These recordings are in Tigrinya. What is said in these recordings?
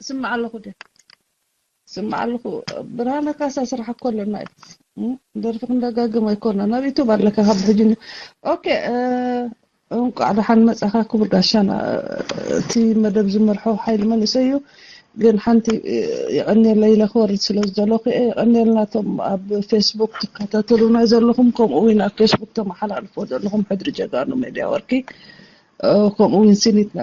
ስምዕ ኣለኹ ድየ? ስምዕ ኣለኹ። ብርሃነ ካሳ ስራሕ እኮ ኣለና እዩ። እም? ደርፊ ክንደጋግም ኣይኮና። ናብ ዩቱብ ኣለካ ካብ ሕጂ ን-፣ ኦኬ፣ እ፣ እንቋዕ ደሓን መጻኻ ክቡር ጋሻና። እቲ መደብ ዝመርሖ ሓይሊ መንእሰይ እዩ። ግን ሓንቲ፣ እ፣ የቐንየለይ ኢለ ክወርድ ስለ ዝደለኹ እየ። የቐንየልና እቶም ኣብ ፌስቡክ ትከታተሉና ዘለኹም፣ ከምኡ እውን ኣብ ፌስቡክ ተመሓላልፎ ዘለኹም ሕድሪ ጀጋኑ ሜድያ ወርኪ፣ እ፣ ከምኡ እውን ሲኒትና፣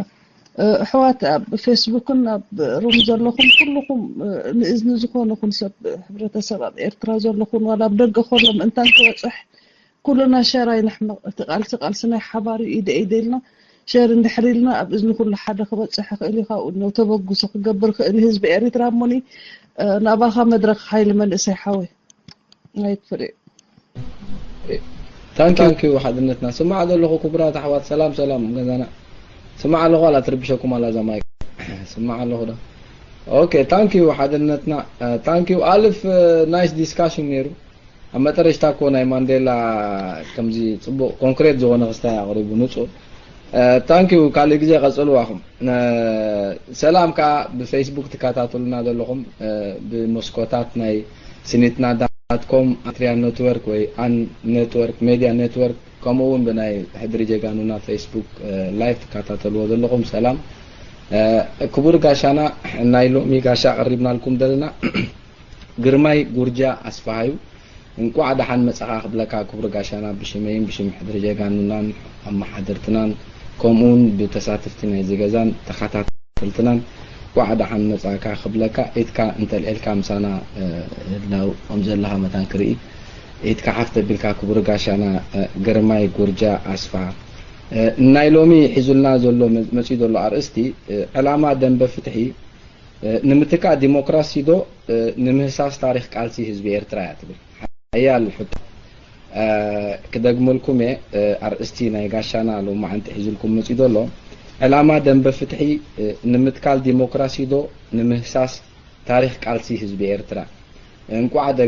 እ፣ ኣሕዋት ኣብ ፌስቡክን ኣብ ሩም ዘለኹም ኩልኹም፣ እ፣ ንእዝኒ ዝኾነኹም ሰብ፣ ሕብረተሰብ ኣብ ኤርትራ ዘለኹን ዋላ ኣብ ደገ ከሎ ምእንታን ክበጽሕ ኩልና ሸር ኣይንሕመቕ። እቲ ቃልሲ ቃልሲ ናይ ሓባር እዩ። ኢደ ኢደ ኢልና ሸር እንድሕር ኢልና ኣብ እዝኒ ኩሉ ሓደ ክበጽሕ ይኽእል እዩ። ካብኡ ነው ተበግሶ ክገብር ክእል ህዝቢ ኤሪትራ እሞኒ፣ እ፣ ናባኻ መድረኽ ሓይሊ መንእሰይ ሓወይ። ኣይክፍል እዩ። ታንኪዩ ሓድነትና። ስማዕ ዘለኹ ክቡራት ኣሕዋት፣ ሰላም ሰላም ገዛና። ስማዕ ኣለኹ፣ ዋላ ትርብሸኩም ኣላ እዛ ማይክ። ስማዕ ኣለኹ ዶ? ኦኬ፣ ታንኪዩ ሓድነትና። ታንኪዩ ኣልፍ። ናይስ ዲስካሽን ነይሩ። ኣብ መጠረሽታ እኮ ናይ ማንዴላ ከምዚ ጽቡቕ ኮንክሬት ዝኾነ ክስታይ ኣቕሪቡ ንጹር። ታንኪዩ፣ ካልእ ግዜ ቀጽልዋ ኢኹም። ነ-፣ ሰላም ከኣ ብፌስቡክ ትከታተሉና ዘለኹም፣ እ፣ ብመስኮታት ናይ ስኒትና ዳት ኮም፣ ኣትሪያን ኔትወርክ ወይ ኣን ኔትወርክ፣ ሜድያ ኔትወርክ፣ ከምኡ እውን ብናይ ሕድሪ ጀጋኑና ፌስቡክ፣ እ፣ ላይቭ ትከታተልዎ ዘለኹም ሰላም። እ፣ ክቡር ጋሻና ናይ ሎሚ ጋሻ ኣቐሪብናልኩም ዘለና ግርማይ ጉርጃ ኣስፍሃ እዩ። እንቋዕ ደሓን መጻኻ ክብለካ ክቡር ጋሻና፣ ብሽመይን ብሽም ሕድሪ ጀጋኑናን ኣመሓደርትናን ከምኡውን ብተሳተፍቲ ናይዚ ገዛን ተኸታተልትናን እንቋዕ ደሓን መጻእካ ክብለካ፣ ኢድካ እንተልዒልካ ምሳና፣ እ፣ ህላው ከም ዘለኻ መታን ክርኢ ኢድካ ሓፍ ተቢልካ ክቡር ጋሻና፣ እ፣ ግርማይ ጉርጃ ኣስፍሃ። እ፣ ናይ ሎሚ ሒዙልና ዘሎ መ-፣ መጺኡ ዘሎ ኣርእስቲ፣ እ፣ ዕላማ ደንበ ፍትሒ፣ እ፣ ንምትካእ ዲሞክራሲ ዶ፣ እ፣ ንምህሳስ ታሪኽ ቃልሲ ህዝቢ ኤርትራ እያ ትብል። ሓያል ሕቶ። እ፣ ክደግመልኩም እየ፣ እ፣ ኣርእስቲ ናይ ጋሻና ሎማዓንቲ ሒዙልኩም መጺኡ ዘሎ፣ ዕላማ ደንበ ፍትሒ፣ እ፣ ንምትካል ዲሞክራሲ ዶ ንምህሳስ ታሪኽ ቃልሲ ህዝቢ ኤርትራ? እንቋዕ ደ-፣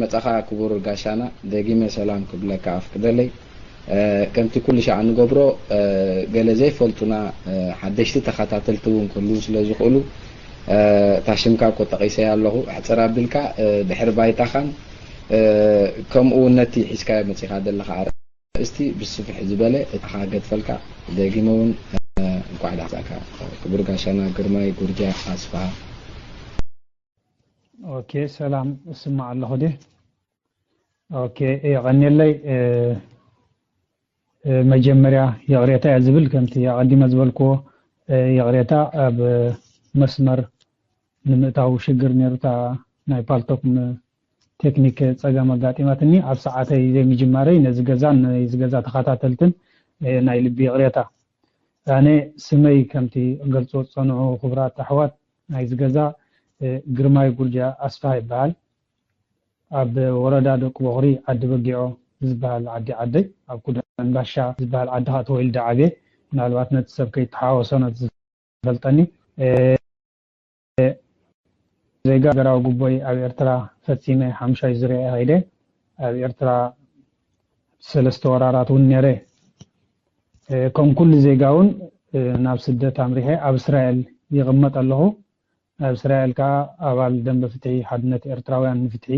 መጻኻ ክቡር ጋሻና፣ ደጊመ ሰላም ክብለካ ኣፍቅደለይ። እ፣ ከምቲ ኩሉ ሻዕ ንገብሮ፣ እ፣ ገለ ዘይፈልጡና፣ እ፣ ሓደሽቲ ተኸታተልቲ እውን ክህልዉ ስለ ዝኽእሉ፣ እ፣ እታ ሽምካ እኮ ጠቒሰያ ኣለኹ፣ ኣሕጽር ኣቢልካ፣ እ፣ ድሕሪ ባይታኻን፣ እ፣ ከምኡ እውን ነቲ ሒዝካዮ መጺኻ ዘለኻ ኣርእስቲ ብስፍሕ ዝበለ እታኻ ገድፈልካ፣ ደጊመ እውን፣ እ፣ እንቋዕ ደሓን መጻእካ ክቡር ጋሻና ግርማይ ጉርጃ ኣስፍሃ። ኦኬ፣ ሰላም፣ እስማዕ ኣለኹ ድየ? ኦኬ፣ የቐንየለይ። እ፣ እ፣ መጀመርያ ይቕሬታ እየ ዝብል፣ ከምቲ ኣቐዲመ ዝበልክዎ፣ እ፣ ይቕሬታ፣ ኣብ መስመር ንምእታው ሽግር ነይሩ፣ እታ ናይ ፓልቶክ ም-፣ ቴክኒክ ጸገም ኣጋጢማትኒ፣ ኣብ ሰዓተይ ዘይምጅማረይ ነዚ ገዛን ነዚ ገዛ ተኸታተልትን፣ እ፣ ናይ ልቢ ይቕሬታ። ኣነ ስመይ ከምቲ ክገልጾ ዝጸንሑ ክቡራት ኣሕዋት ናይዚ ገዛ፣ እ፣ ግርማይ ጉርጃ ኣስፍሃ ይበሃል። ኣብ ወረዳ ደቂ ቦኽሪ ዓዲ በጊዖ ዝበሃል ዓዲ ዓደይ፣ ኣብ ኩደን ባሻ ዝበሃል ዓዲ ኸኣ ተወሊደ ዓብየ። ምናልባት ነቲ ሰብ ከይተሓዋወሶ ነቲ ዝፈልጠኒ። እ፣ ዜጋ ሃገራዊ ግቦይ ኣብ ኤርትራ ፈጺመ ሓምሻይ ዙርያ እየ ከይደ። ኣብ ኤርትራ ሰለስተ ወራራት እውን ነይረ። እ፣ ከም ኩሉ ዜጋ እውን፣ እ፣ ናብ ስደት ኣምሪሐ ኣብ እስራኤል ይቕመጥ ኣለኹ። ኣብ እስራኤል ከኣ ኣባል ደንበ ፍትሒ ሓድነት ኤርትራውያን ንፍትሒ፣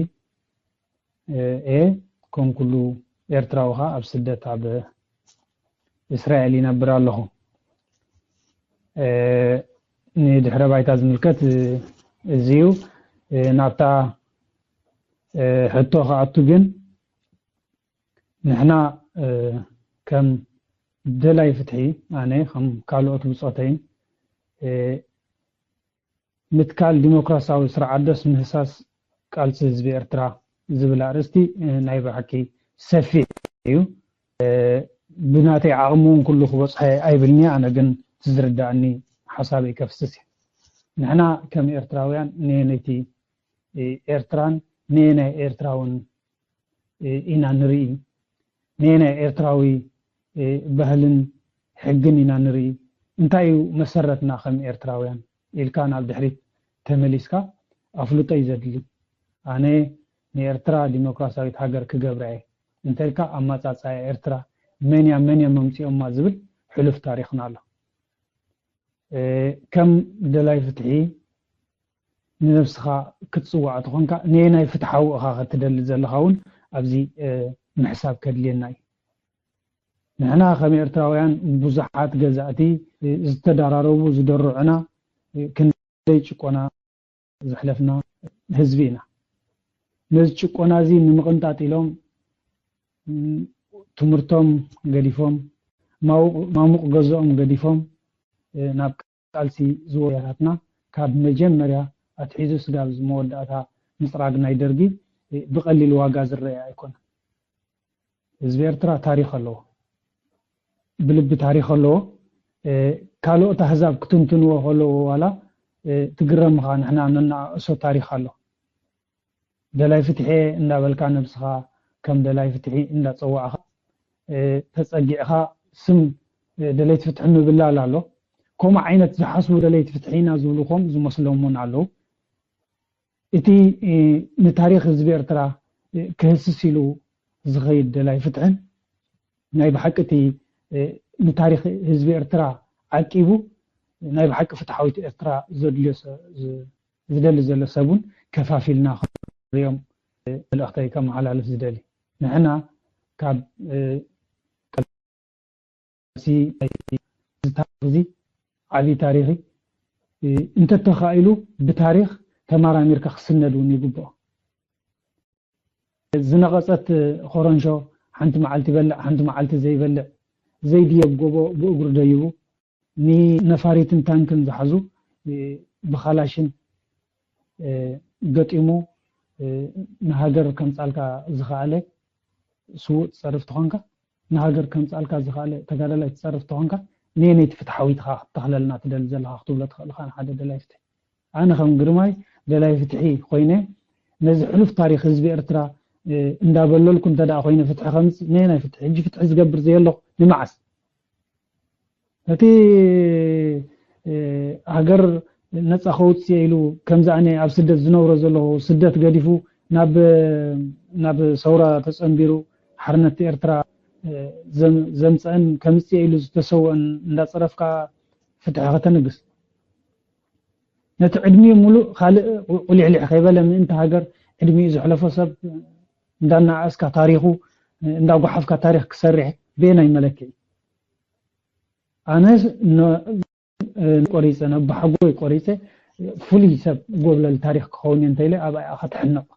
እ፣ እየ። ከም ኩሉ ኤርትራዊ ከኣ ኣብ ስደት ኣብ እስራኤል ይነብር ኣለኹ። እ፣ ንድሕረ ባይታ ዝምልከት፣ እ፣ እዚ እዩ። እ፣ ናብታ፣ እ፣ ሕቶ ክኣቱ ግን ንሕና፣ እ፣ ከም ደላይ ፍትሒ ኣነ ከም ካልኦት ብጾተይን፣ እ፣ ምትካል ዲሞክራሲያዊ ስርዓት ዶስ ምህሳስ ቃልሲ ህዝቢ ኤርትራ ዝብል ኣርእስቲ፣ እ፣ ናይ ብሓቂ ሰፊሕ እዩ። እ፣ ብናተይ ዓቕሚ እውን ኩሉ ክበጽሖ ኣይብልኒ፣ ኣነ ግን እቲ ዝርድኣኒ ሓሳበይ ከፍስስ እየ። ንሕና ከም ኤርትራውያን ነየነይቲ፣ እ፣ ኤርትራን ነየናይ ኤርትራውን፣ እ፣ ኢና ንርኢ? ነየናይ ኤርትራዊ፣ እ፣ ባህልን ሕግን ኢና ንርኢ? እንታይ እዩ መሰረትና ከም ኤርትራውያን ኢልካ ናብ ድሕሪት ተመሊስካ ኣፍልጦ እዩ ዘድሊ። ኣነ ንኤርትራ ዲሞክራሲያዊት ሃገር ክገብራ እየ እንተልካ ኣማጻጽኣ ኤርትራ መን እያ መን እዮም ኣምጺኦማ ዝብል ሕሉፍ ታሪኽና ኣሎ። እ፣ ከም ደላይ ፍትሒ፣ ንነብስኻ ክትጽዋዕ ተኾንካ ነየናይ ፍትሓዊ ኢኻ ክትደሊ ዘለኻ እውን ኣብዚ ምሕሳብ ከድልየና እዩ። ንሕና ከም ኤርትራውያን ብዙሓት ገዛእቲ ዝተደራረቡ ዝደርዑና ክንደይ ጭቆና ዘሕለፍና ህዝቢ ኢና። ነዚ ጭቆና እዚ ንምቕንጣጥ ኢሎም ትምህርቶም ገዲፎም ማሙቕ ገዝኦም ገዲፎም ናብ ቃልሲ ዝወያታትና ካብ መጀመርያ ኣትሒዙ ስጋብ መወዳእታ ምፅራግ ናይ ደርጊ ብቐሊል ዋጋ ዝረአ ኣይኮነን። ህዝቢ ኤርትራ ታሪኽ ኣለዎ፣ ብልቢ ታሪኽ ኣለዎ። ካልኦት ኣህዛብ ክትንትንዎ ከለዎ ዋላ ትግረምኻ ንሕና ነናእሶ ታሪኽ ኣሎ። ደላይ ፍትሒ እንዳበልካ ነብስኻ ከም ደላይ ፍትሒ እንዳጸዋዕኻ ተጸጊዕኻ ስም ደለይቲ ፍትሒ ምብላል ኣሎ። ከምኡ ዓይነት ዝሓስቡ ደለይቲ ፍትሒ ኢና ዝብሉ ከም ዝመስሎም እውን ኣለዉ። እቲ ንታሪኽ ህዝቢ ኤርትራ ክህስስ ኢሉ ዝኸይድ ደላይ ፍትሕን ናይ ብሓቂ እቲ ንታሪኽ ህዝቢ ኤርትራ ዓቂቡ ናይ ብሓቂ ፍትሓዊት ኤርትራ ዘድልዮ ዝደሊ ዘሎ ሰብ እውን ከፋፊልና ክሪኦም መልእኽተይ ከመሓላልፍ ዝደሊ። ንሕና ካብ ቃልሲ እዚ ዓብዪ ታሪኽ እዩ። እንተተኻኢሉ ብታሪኽ ተመራሚርካ ክስነድ እውን ይግብኦ። ዝነቐጸት ኮረንሾ ሓንቲ መዓልቲ ይበልዕ ሓንቲ መዓልቲ ዘይበልዕ፣ ዘይድየብ ጎቦ ብእግሩ ደይቡ፣ ንነፋሪትን ታንክን ዝሓዙ ብኻላሽን ገጢሙ ንሃገር ከምጻልካ ዝኸኣለ ስዉእ ትጸርፍ ተኾንካ፣ ንሃገር ከምጻልካ ዝኸኣለ ተጋዳላይ ትጸርፍ ተኾንካ፣ ነየነይቲ ፍትሓዊት ኢኻ ክትተኽለልና ትደሊ ዘለኻ ክትብሎ ትኽእል ኢኻ ንሓደ ደላይ ፍትሒ። ኣነ ከም ግርማይ ደላይ ፍትሒ ኮይነ ነዚ ሕሉፍ ታሪኽ ህዝቢ ኤርትራ እንዳበለልኩ እንተ ደኣ ኮይነ ፍትሒ ከምጽእ ነየናይ ፍትሒ? ሕጂ ፍትሒ ዝገብር ዘየለኹ ንመዓስ? ነቲ ሃገር ነጻ ከውጽእ ኢሉ ከምዚ ኣነ ኣብ ስደት ዝነብሮ ዘለኹ ስደት ገዲፉ ናብ ናብ ሰውራ ተጸንቢሩ ሓርነት ኤርትራ ዘምጸአን ከምጽእ ኢሉ ዝተሰወአን እንዳጸረፍካ ፍትሒ ከተንግስ ነቲ ዕድሚኡ ሙሉእ ካልእ ቁሊሕሊሕ ከይበለ ምእንቲ ሃገር ዕድሚኡ ዘሕለፎ ሰብ እንዳናኣስካ ታሪኹ እንዳጓሓፍካ ታሪኽ ክሰርሕ በየናይ መለክዒ? ኣነ ቆሪፀ ነባሓጎይ ቆሪፀ ፍሉይ ሰብ ጎብለል ታሪኽ ክኸውን እየ እንተኢለ ኣብኣ ኢኻ ትሕነቕ።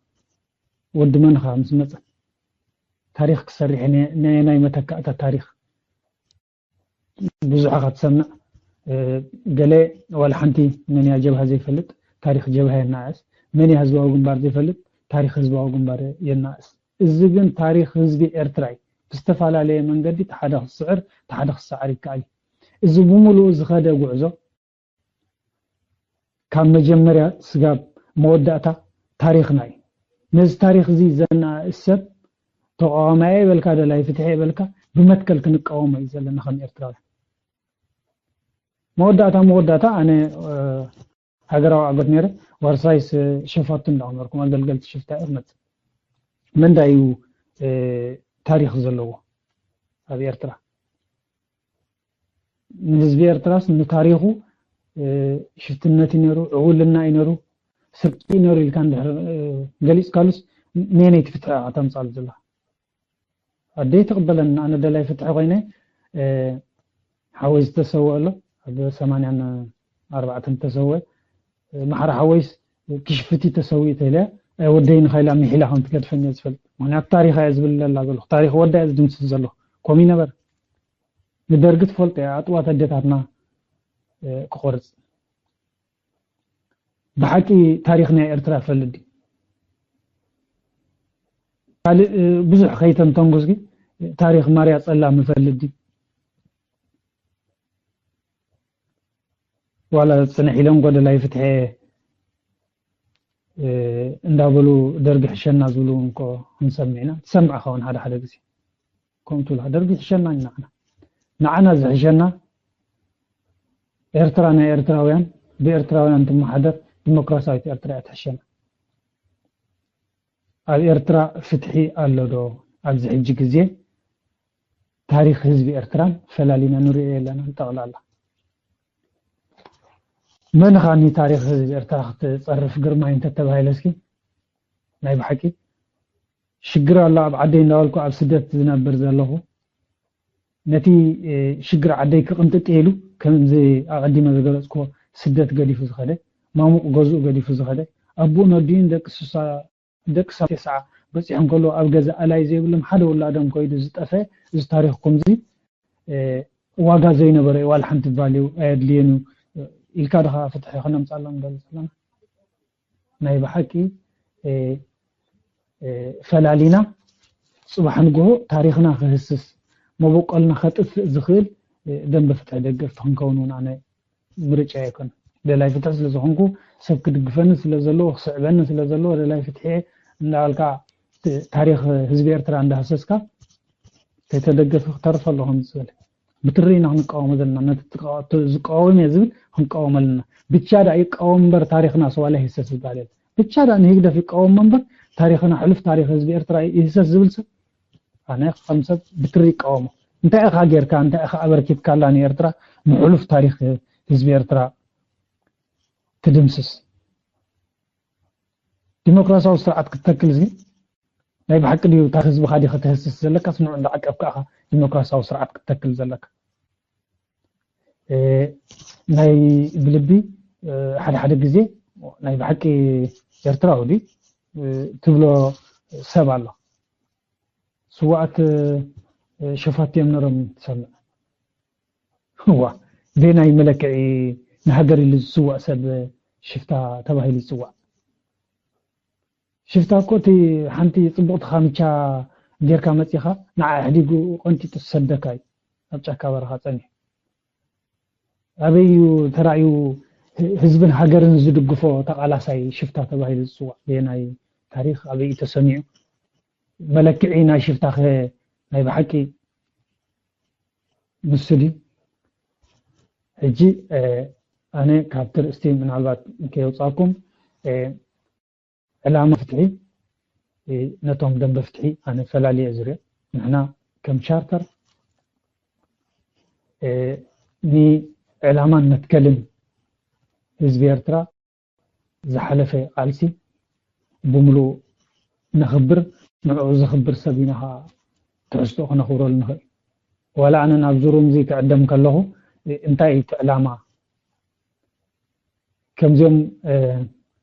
ወዲ መን ኢኻ ምስ መፀ ታሪኽ ክሰርሕ ናይ መተካእታ ታሪኽ ብዙሕ ኢኻ ትሰምዕ። ገለ ዋላ ሓንቲ መን እያ ጀብሃ ዘይፈልጥ ታሪኽ ጀብሃ የናእስ፣ መን እያ ህዝባዊ ግንባር ዘይፈልጥ ታሪኽ ህዝባዊ ግንባር የናእስ። እዚ ግን ታሪኽ ህዝቢ ኤርትራ እዩ። ብዝተፈላለየ መንገዲ ተሓደ ክስዕር ተሓደ ክሰዓር ይከኣል እዩ። እዚ ብምሉኡ ዝኸደ ጉዕዞ ካብ መጀመርያ ስጋብ መወዳእታ ታሪኽና እዩ። ነዚ ታሪኽ እዚ ዘናእስ ሰብ ተቃዋማየ በልካ ደላይ ፍትሒ በልካ ብመትከል ክንቃወሞ እዩ ዘለና ከም ኤርትራውያን። መወዳእታ መወዳእታ ኣነ ሃገራዊ ኣጎት ነይረ ዋርሳይስ ሸፋቱ እንዳመርኩም ኣገልገልቲ ሽፍታ እየ መፅእ። መንዳ እዩ ታሪኽ ዘለዎ ኣብ ኤርትራ? ንህዝቢ ኤርትራስ ንታሪኹ ሽፍትነት እዩ ነይሩ፣ ዕውልና እዩ ነይሩ፣ ስርቂ እዩ ነይሩ ኢልካ እንድሕር ገሊፅካሉስ ነየነይቲ ፍትሒ ኢኻ ተምፃሉ ዘለኻ? ኣደይ ትቕበለኒ። ኣነ ደላይ ፍትሒ ኮይነ ሓወይ ዝተሰወ ኣሎ ኣብ ሰማንያን ኣርባዕተን ዝተሰወ ማሕራ ሓወይስ ክሽፍቲ ተሰዊኡ ተለ ወደይ ንኻይላ ሚሒላ ከም ትገድፈኒ ዝፈልጥ ምክንያቱ ታሪኻ እየ ዝብል ለላ ዘለኹ ታሪኽ ወዳ እየ ዝድምስስ ዘለኹ። ኮሚ ነበር ንደርጊ ትፈልጦ እያ ኣጥዋት ኣደታትና ክቆርፅ ብሓቂ ታሪኽ ናይ ኤርትራ ፈልጥ ካልእ ብዙሕ ከይተንተንጉስ ግን ታሪኽ ማርያ ጸላም ፈልጥ ዋላ ጽንሕ ኢሎም ጎደላይ ፍትሐ እንዳበሉ ደርጊ ሕሸና ዝብሉ እንኮ ክንሰምዕ ኢና። ትሰምዕ ኸውን ሓደ ሓደ ግዜ ከምኡ ትብላ ደርጊ ሕሸና ንዓና ንዓና ዝሕሸና ኤርትራ ናይ ኤርትራውያን ብኤርትራውያን ትመሓደር ዲሞክራሲያዊት ኤርትራ እያ ትሕሸና። ኣብ ኤርትራ ፍትሒ ኣሎ ዶ? ኣብዚ ሕጂ ግዜ ታሪኽ ህዝቢ ኤርትራን ፈላሊና ንሪኦ የለናን ጠቕላላ። መን ኻኒ ታሪኽ ህዝቢ ኤርትራ ክትጸርፍ ግርማይ እንተተባሂለ እስኪ ናይ ብሓቂ ሽግር ኣሎ ኣብ ዓደይ እንዳበልኩ ኣብ ስደት ዝነብር ዘለኹ ነቲ ሽግር ዓደይ ክቕንጥጥ ኢሉ ከምዚ ኣቐዲመ ዝገለጽኩዎ ስደት ገዲፉ ዝኸደ ማሙቕ ገዝኡ ገዲፉ ዝኸደ ኣቦኡ ነዲኡን ደቂ ስሳ ደቂ ሰባት ሰዓ በፂሖም ከለዉ ኣብ ገዛ ኣላይ ዘይብሎም ሓደ ውላዶም ኮይዱ ዝጠፈ እዚ ታሪኽኩም እዚ ዋጋ ዘይነበረ ዋላ ሓንቲ ቫልዩ ኣየድልየን እዩ ኢልካ ድኻ ፍትሒ ክነምፃሎም ንደሊ ዘለና ናይ ብሓቂ ፈላሊና ፅባሕ ንግሆ ታሪኽና ክህስስ መበቆልና ከጥፍእ ዝኽእል ደንበ ፍትሒ ደገፍቲ ክንከውን እውን ኣነ ምርጫ ኣይኮነ ደላይ ፍትሒ ስለ ዝኾንኩ ሰብ ክድግፈኒ ስለ ዘለዎ ክስዕበኒ ስለ ዘለዎ ደላይ ፍትሒ እንዳበልካ ታሪኽ ህዝቢ ኤርትራ እንዳሃሰስካ ከይተደገፈ ክተርፍ ኣለኹም ዝብል ብትሪ ኢና ክንቃወሞ ዘለና ነቲ ዝቃወም እየ ዝብል ክንቃወም ኣለና ብቻ ዳ ይቃወም እምበር ታሪኽና ስዋላ ይህሰስ ዝበሃል የለ ብቻ ዳ ንህግደፍ ይቃወም እምበር ታሪኽና ሕሉፍ ታሪኽ ህዝቢ ኤርትራ ይህሰስ ዝብል ሰብ ኣነ ከም ሰብ ብትሪ ይቃወሞ እንታይ ኢኻ ጌርካ እንታይ ኢኻ ኣበርኪትካላ ንኤርትራ ንሕሉፍ ታሪኽ ህዝቢ ኤርትራ ትድምስስ ዲሞክራሲያዊ ስርዓት ክትተክል እዚ ናይ ብሓቂ ድዩ እታ ህዝብኻ ዲኸ ተህስስ ዘለካስ ንዑ እንዳዓቀብካ ኢኻ ዲሞክራሲያዊ ስርዓት ክትተክል ዘለካ ናይ ብልቢ ሓደ ሓደ ግዜ ናይ ብሓቂ ኤርትራዊ ድዩ ትብሎ ሰብ ኣሎ ስዋኣት ሸፋት እዮም ነሮም ትሰምዕ እዋ ቤናይ መለክዒ ንሃገር ኢሉ ዝስዋእ ሰብ ሽፍታ ተባሂሉ ይፅዋዕ ሽፍታ እኮ እቲ ሓንቲ ፅቡቕቲ ካምቻ ጌርካ መፂኻ ንዓ ኣሕዲጉ ቀንጢጡ ዝሰደካ እዩ ኣብ ጫካ በረኻ ፀኒሑ ኣበይ እዩ ተራእዩ ህዝብን ሃገርን ዝድግፎ ተቓላሳይ ሽፍታ ተባሂሉ ዝፅዋዕ ቤናይ ታሪኽ ኣበይ እዩ ተሰሚዑ መለክዒ ናይ ሽፍታ ከ ናይ ብሓቂ ንሱ ድዩ ሕጂ ኣነ ካብቲ ርእስቲ ምናልባት ከየውፃኩም ዕላማ ፍትሒ ነቶም ደንበ ፍትሒ ኣነ ፈላልየ ዝሪኦ ንሕና ከም ቻርተር ንዕላማን መትከልን ህዝቢ ኤርትራ ዝሓለፈ ቃልሲ ብምሉእ ነኽብር ንዕኡ ዘኽብር ሰብ ኢና ከዓ ትሕዝቶ ክነኽብረሉ ንኽእል ዋላ ኣነ ናብ ዙሩም እዚ ክዕደም ከለኹ እንታይ እዩ እቲ ዕላማ ከምዚኦም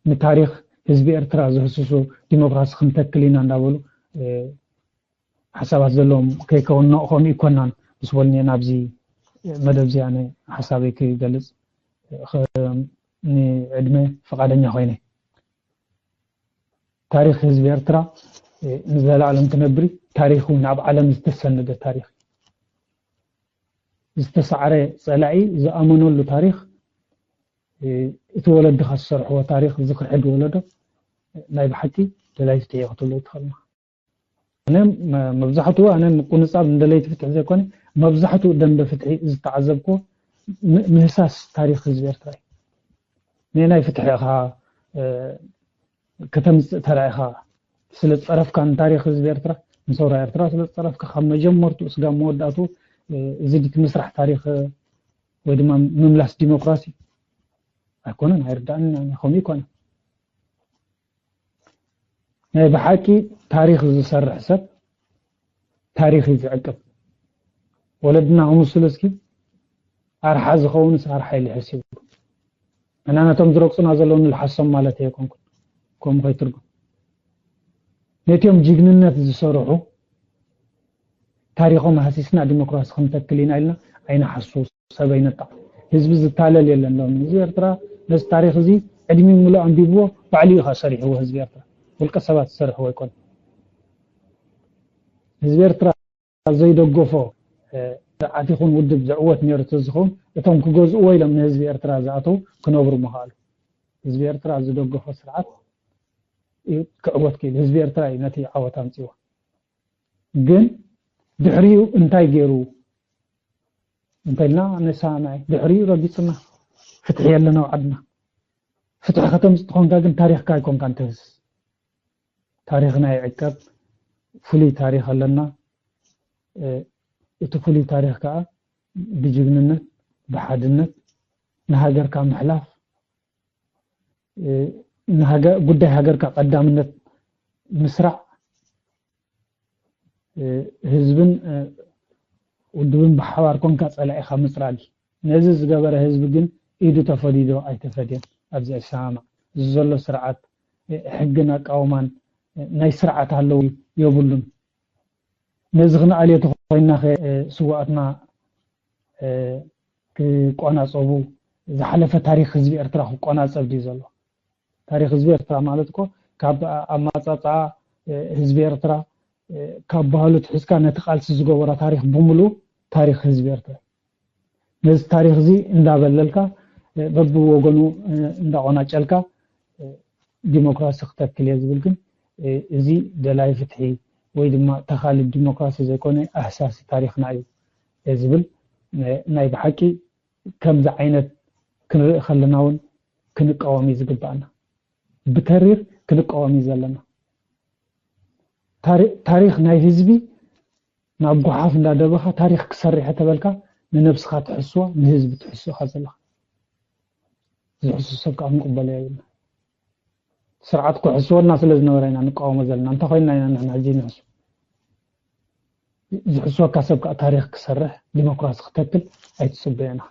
ንታሪኽ ህዝቢ ኤርትራ ዝህስሱ ዲሞክራሲ ክንተክል ኢና እንዳበሉ ሓሳባት ዘለዎም ከይከውን ከምኡ ይኮናን ምስ በሉኒ ናብዚ መደብ እዚ ኣነ ሓሳበይ ክገልፅ ንዕድመ ፈቃደኛ ኮይነ ታሪኽ ህዝቢ ኤርትራ ንዘላለም ክነብሪ ታሪኹ ናብ ዓለም ዝተሰነደ ታሪኽ ዝተሳዕረ ፀላኢ ዝኣመነሉ ታሪኽ እቲ ወለድኻ ዝሰርሕዎ ታሪኽ ዝኽሕድ ወለዶ ናይ ብሓቂ ደላይ ፍትሒ ክትብሎ ትኽእል ኢኻ። ኣነ መብዛሕትኡ ኣነ ምቁንፃብ ንደለይቲ ፍትሒ ዘይኮነ መብዛሕትኡ ደንበ ፍትሒ ዝተዓዘብክዎ ምህሳስ ታሪኽ ህዝቢ ኤርትራ እዩ። ንናይ ፍትሒ ኢኻ ከተምፅእ ተራኢኻ ስለ ዝፀረፍካ ንታሪኽ ህዝቢ ኤርትራ ንሰውራ ኤርትራ ስለ ዝፀረፍካ ካብ መጀመርትኡ ስጋብ መወዳእትኡ እዚ ድቲ ምስራሕ ታሪኽ ወይ ድማ ምምላስ ዲሞክራሲ ኣይኮነን ኣይርዳእን ከምኡ ይኮነ ናይ ብሓቂ ታሪኽ ዝሰርሕ ሰብ ታሪኽ እዩ ዝዕቅብ ወለድና ክምስሉ እስኪ ኣርሓ ዝኸውንስ ኣርሓ ኢሉ ሕሲቡ እና ነቶም ዝረግፁና ዘለዉ ንልሓሶም ማለት ኣይኮንኩን ከምኡ ከይትርጉም ነቲኦም ጅግንነት ዝሰርሑ ታሪኾም ሃሲስና ዲሞክራሲ ክንተክል ኢና ኢልና ኣይንሓሱ ሰብ ኣይነጣ ህዝቢ ዝታለል የለን ሎም ህዝቢ ኤርትራ ነዚ ታሪኽ እዚ ዕድሚ ምሉእ ኣንቢብዎ ባዕሉ እዩ ሰሪሕዎ ህዝቢ ኤርትራ ውልቀ ሰባት ዝሰርሕዎ ኣይኮነ ህዝቢ ኤርትራ ዘይደገፎ ስርዓት ይኹን ውድብ ዝዕወት ነይሩ ተዝኸውን እቶም ክገዝእዎ ኢሎም ንህዝቢ ኤርትራ ዝኣተው ክነብሩ ምኽኣሉ ህዝቢ ኤርትራ ዝደገፎ ስርዓት ክዕወት ክኢሉ ህዝቢ ኤርትራ እዩ ነቲ ዓወት ኣምፅዎ ግን ድሕሪኡ እንታይ ገይሩ እንተልና ንሰማማዕ ድሕሪኡ ረጊፅና ፍትሒ የለን ኣብ ዓድና ፍትሒ ከተምፅእ ትኾንካ ግን ታሪኽካ ኣይኮንካ እንትህስ ታሪኽና ይዕቀብ ፍሉይ ታሪኽ ኣለና እቲ ፍሉይ ታሪኽ ከዓ ብጅግንነት ብሓድነት ንሃገርካ ምሕላፍ እ፣ ንሃገ-፣ ጉዳይ ሃገርካ ቀዳምነት ምስራዕ፣ እ፣ ህዝብን፣ እ፣ ውድብን ብሓባር ኮንካ ጸላኢኻ ምጽላል። ነዚ ዝገበረ ህዝቢ ግን ኢዱ ተፈድዩ ዶ ኣይተፈድየን ኣብዚ ኣይሰማማዕ። እዚ ዘሎ ስርዓት፣ እ፣ ሕግን ኣቃውማን፣ እ፣ ናይ ስርዓት ኣለዉ የብሉን። ነዚ ክንኣልዮ ተኾይንና ኸ፣ እ፣ ስውኣትና፣ እ፣ ክቆናጸቡ፣ ዝሓለፈ ታሪኽ ህዝቢ ኤርትራ ክቆናጸብ ድዩ ዘሎ? ታሪኽ ህዝቢ ኤርትራ ማለት እኮ ካብ ኣማጻጽኣ፣ እ፣ ህዝቢ ኤርትራ፣ እ፣ ካብ ባህሉ ትሒዝካ ነቲ ቃልሲ ዝገበሮ ታሪኽ ብምሉኡ ታሪኽ ህዝቢ ኤርትራ። ነዚ ታሪኽ እዚ እንዳበለልካ፣ እ፣ በብወገኑ፣ እ፣ እንዳቆናጨልካ፣ እ፣ ዲሞክራሲ ክተክል እየ ዝብል ግን፣ እ፣ እዚ ደላይ ፍትሒ ወይ ድማ ተኻሊ ዲሞክራሲ ዘይኮነ ኣህሳሲ ታሪኽና እዩ እየ ዝብል፣ እ፣ ናይ ብሓቂ ከምዚ ዓይነት ክንርኢ ከለና እውን ክንቃወም እዩ ዝግባኣና። ብተሪር ክንቃወም እዩ ዘለና። ታሪ-፣ ታሪኽ ናይ ህዝቢ ናብ ጓሓፍ እንዳደበኻ ታሪኽ ክሰርሕ ተበልካ ንነብስኻ ትሕስዋ፣ ንህዝቢ ትሕስኻ ዘለኻ። ዝሕሱ ሰብ ከዓ ክንቅበሎ የብልና። ስርዓት ክሕስወና ስለ ዝነበረ ኢና ንቃወሞ ዘለና። እንታይ ኮይንና ኢና ንሕና ሕጂ ንሕሱ? ዝሕስወካ ሰብ ከዓ ታሪኽ ክሰርሕ፣ ዲሞክራሲ ክተክል ኣይትጽበዮና።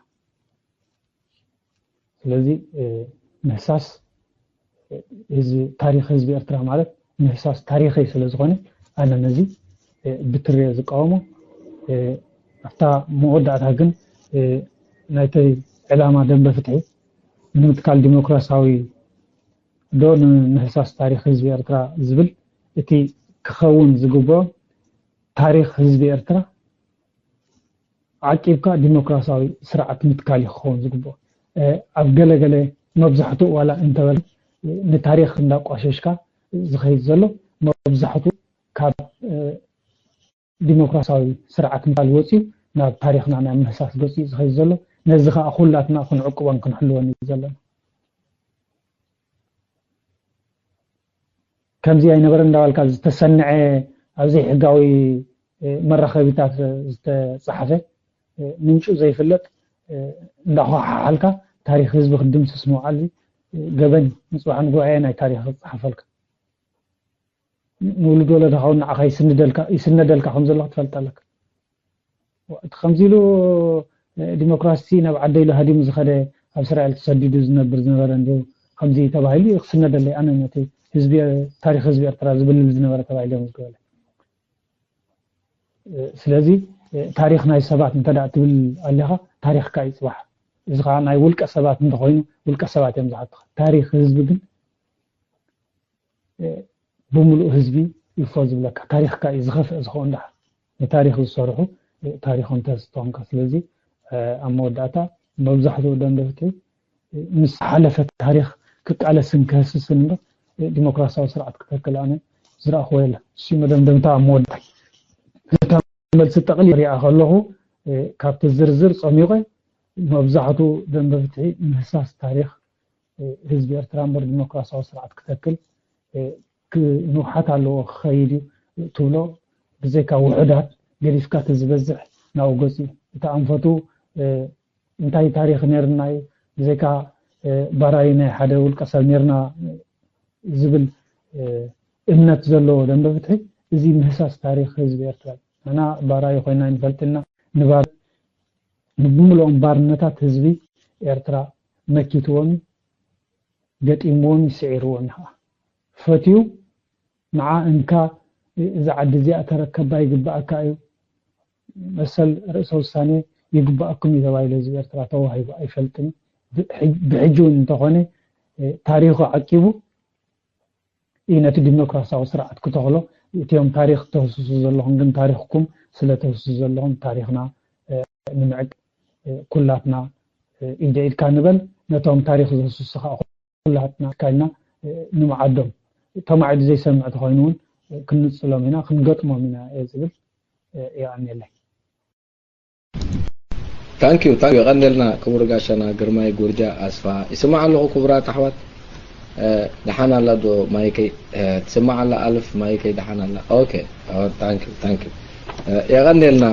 ስለዚ፣ እ፣ ምህሳስ፣ እ፣ ህዝቢ፣ ታሪኽ ህዝቢ ኤርትራ ማለት ምህሳስ ታሪኸይ ስለ ዝኾነ፣ ኣነ ነዚ፣ እ፣ ብትሪ እየ ዝቃወሞ። እ፣ ኣብታ መወዳእታ ግን፣ እ፣ ናይተይ ዕላማ ደንበ ፍትሒ ንምትካል ዲሞክራሲያዊ ዶ ንምህሳስ ታሪኽ ህዝቢ ኤርትራ ዝብል እቲ ክኸውን ዝግብኦ ታሪኽ ህዝቢ ኤርትራ ዓቂብካ ዲሞክራሲያዊ ስርዓት ምትካል እዩ ክኸውን ዝግብኦ። እ፣ ኣብ ገለገለ መብዛሕትኡ ዋላ እንተበለ ንታሪኽ እንዳቋሸሽካ ዝኸይድ ዘሎ መብዛሕትኡ ካብ፣ እ፣ ዲሞክራሲያዊ ስርዓት ምትካል ወፂኡ ናብ ታሪኽና ናይ ምህሳስ ገፂኡ ዝኸይድ ዘሎ። ነዚ ከዓ ኩላትና ክንዕቅቦን ክንሕልወን እዩ ዘለና። ከምዚ ኣይነበረ እንዳበልካ ዝተሰንዐ ኣብ ዘይሕጋዊ፣ እ፣ መራኸቢታት ዝተጻሕፈ፣ እ፣ ምንጩ ዘይፍለጥ፣ እ፣ እንዳኳሓሓልካ ታሪኽ ህዝቢ ክትድምስስ ምውዓል፣ እ፣ ገበን እዩ። ንጽባሕ ንግሆ ኣየናይ ታሪኽ ክጸሓፈልካ? ንውሉድ ወለድኻ እውን ንዓኻ ይስንደልካ፣ ይስነደልካ ከም ዘሎ ክትፈልጥ ኣለካ። እቲ ከምዚ ኢሉ ዲሞክራሲ ናብ ዓደ ኢሉ ሃዲሙ ዝኸደ ኣብ እስራኤል ተሰዲዱ ዝነብር ዝነበረ እንዶ ከምዚ ተባሂሉ ክስነደለይ ኣነ ነቲ ህዝቢ ታሪኽ ህዝቢ ኤርትራ ዝብልል ዝነበረ ተባሂሉ እዮም ዝገበለ። ስለዚ ታሪኽ ናይ ሰባት እንተ ደኣ ትብል ኣለኻ ታሪኽካ እዩ ጽባሕ። እዚ ኸዓ ናይ ውልቀ ሰባት እንተኾይኑ ውልቀ ሰባት እዮም ዝሓቱኻ። ታሪኽ ህዝቢ ግን ብምሉእ ህዝቢ ይፎ ዝብለካ ታሪኽካ እዩ ዝኸፍእ ዝኸውን። ደሓር ንታሪኽ ዝሰርሑ ታሪኾም ተዝተኾንካ። ስለዚ ኣብ መወዳእታ መብዛሕትኡ ደንበ ፍትሒ ምስ ሓለፈ ታሪኽ ክቃለስን ክህስስን እምበር ዲሞክራሲያዊ ስርዓት ክተክል ኣነ ዝረእኽዎ የለን። እሱ መደምደምታ ኣብ መወዳእታ እታ መልሲ ጠቕሊ ሪኣ ከለኹ ካብቲ ዝርዝር ጸሚቐ መብዛሕትኡ ደንበ ፍትሒ ምህሳስ ታሪኽ ህዝቢ ኤርትራ እምበር ዲሞክራሲያዊ ስርዓት ክተክል ንውሓት ኣለዎ ክኸይድ እዩ ትብሎ ብዘይካ ውሑዳት ገዲፍካ እቲ ዝበዝሕ ናብኡ ገጹ እዩ። እቲ ኣንፈቱ እንታይ ታሪኽ ነይርና እዩ ብዘይካ ባራዩ ናይ ሓደ ውልቀ ሰብ ነይርና ዝብል እምነት ዘለዎ ደንበ ፍትሒ እዚ ምህሳስ ታሪኽ ህዝቢ ኤርትራ እዩ። ንሕና ባራዩ ኮይና ኣይንፈልጥና ንባር ንብምልኦም ባርነታት ህዝቢ ኤርትራ መኪትዎም ገጢምዎም ይስዒርዎም እዩ ከዓ ፈትዩ ንዓ እንካ እዚ ዓዲ እዚኣ ተረከባ ይግባኣካ እዩ መሰል ርእሰ ውሳኔ ይግባኣኩም እዩ ተባሂሉ ህዝቢ ኤርትራ ተዋሂቡ ኣይፈልጥን። ብሕጂ እውን እንተኾነ ታሪኹ ዓቂቡ እዩ ነቲ ዲሞክራሲያዊ ስርዓት ክተኽሎ እቲኦም ታሪኽ ተህስሱ ዘለኹም ግን ታሪኽኩም ስለ ተህስሱ ዘለኹም ታሪኽና ንምዕቅ ኩላትና ኢደ ኢድካ ንበል ነቶም ታሪኽ ዝህስሱ ከዓ ኩላትና ኢድካ ኢልና ንምዓዶም ተማዒዱ ዘይሰምዕ ተኾይኑ እውን ክንጽሎም ኢና ክንገጥሞም ኢና እየ ዝብል የቐንየለይ። ታንኪዩ ታንኪዩ የቐንየልና ክቡር ጋሻና ግርማይ ጉርጃ ኣስፋ ይስማዕ ኣለኹ ክቡራት ኣሕዋት። ደሓን ኣላ ዶ ማይከይ? ትስማዕ ኣላ ኣልፍ ማይከይ ደሓን ኣላ? ኦኬ ታንኪዩ ታንኪዩ። የቐንየልና።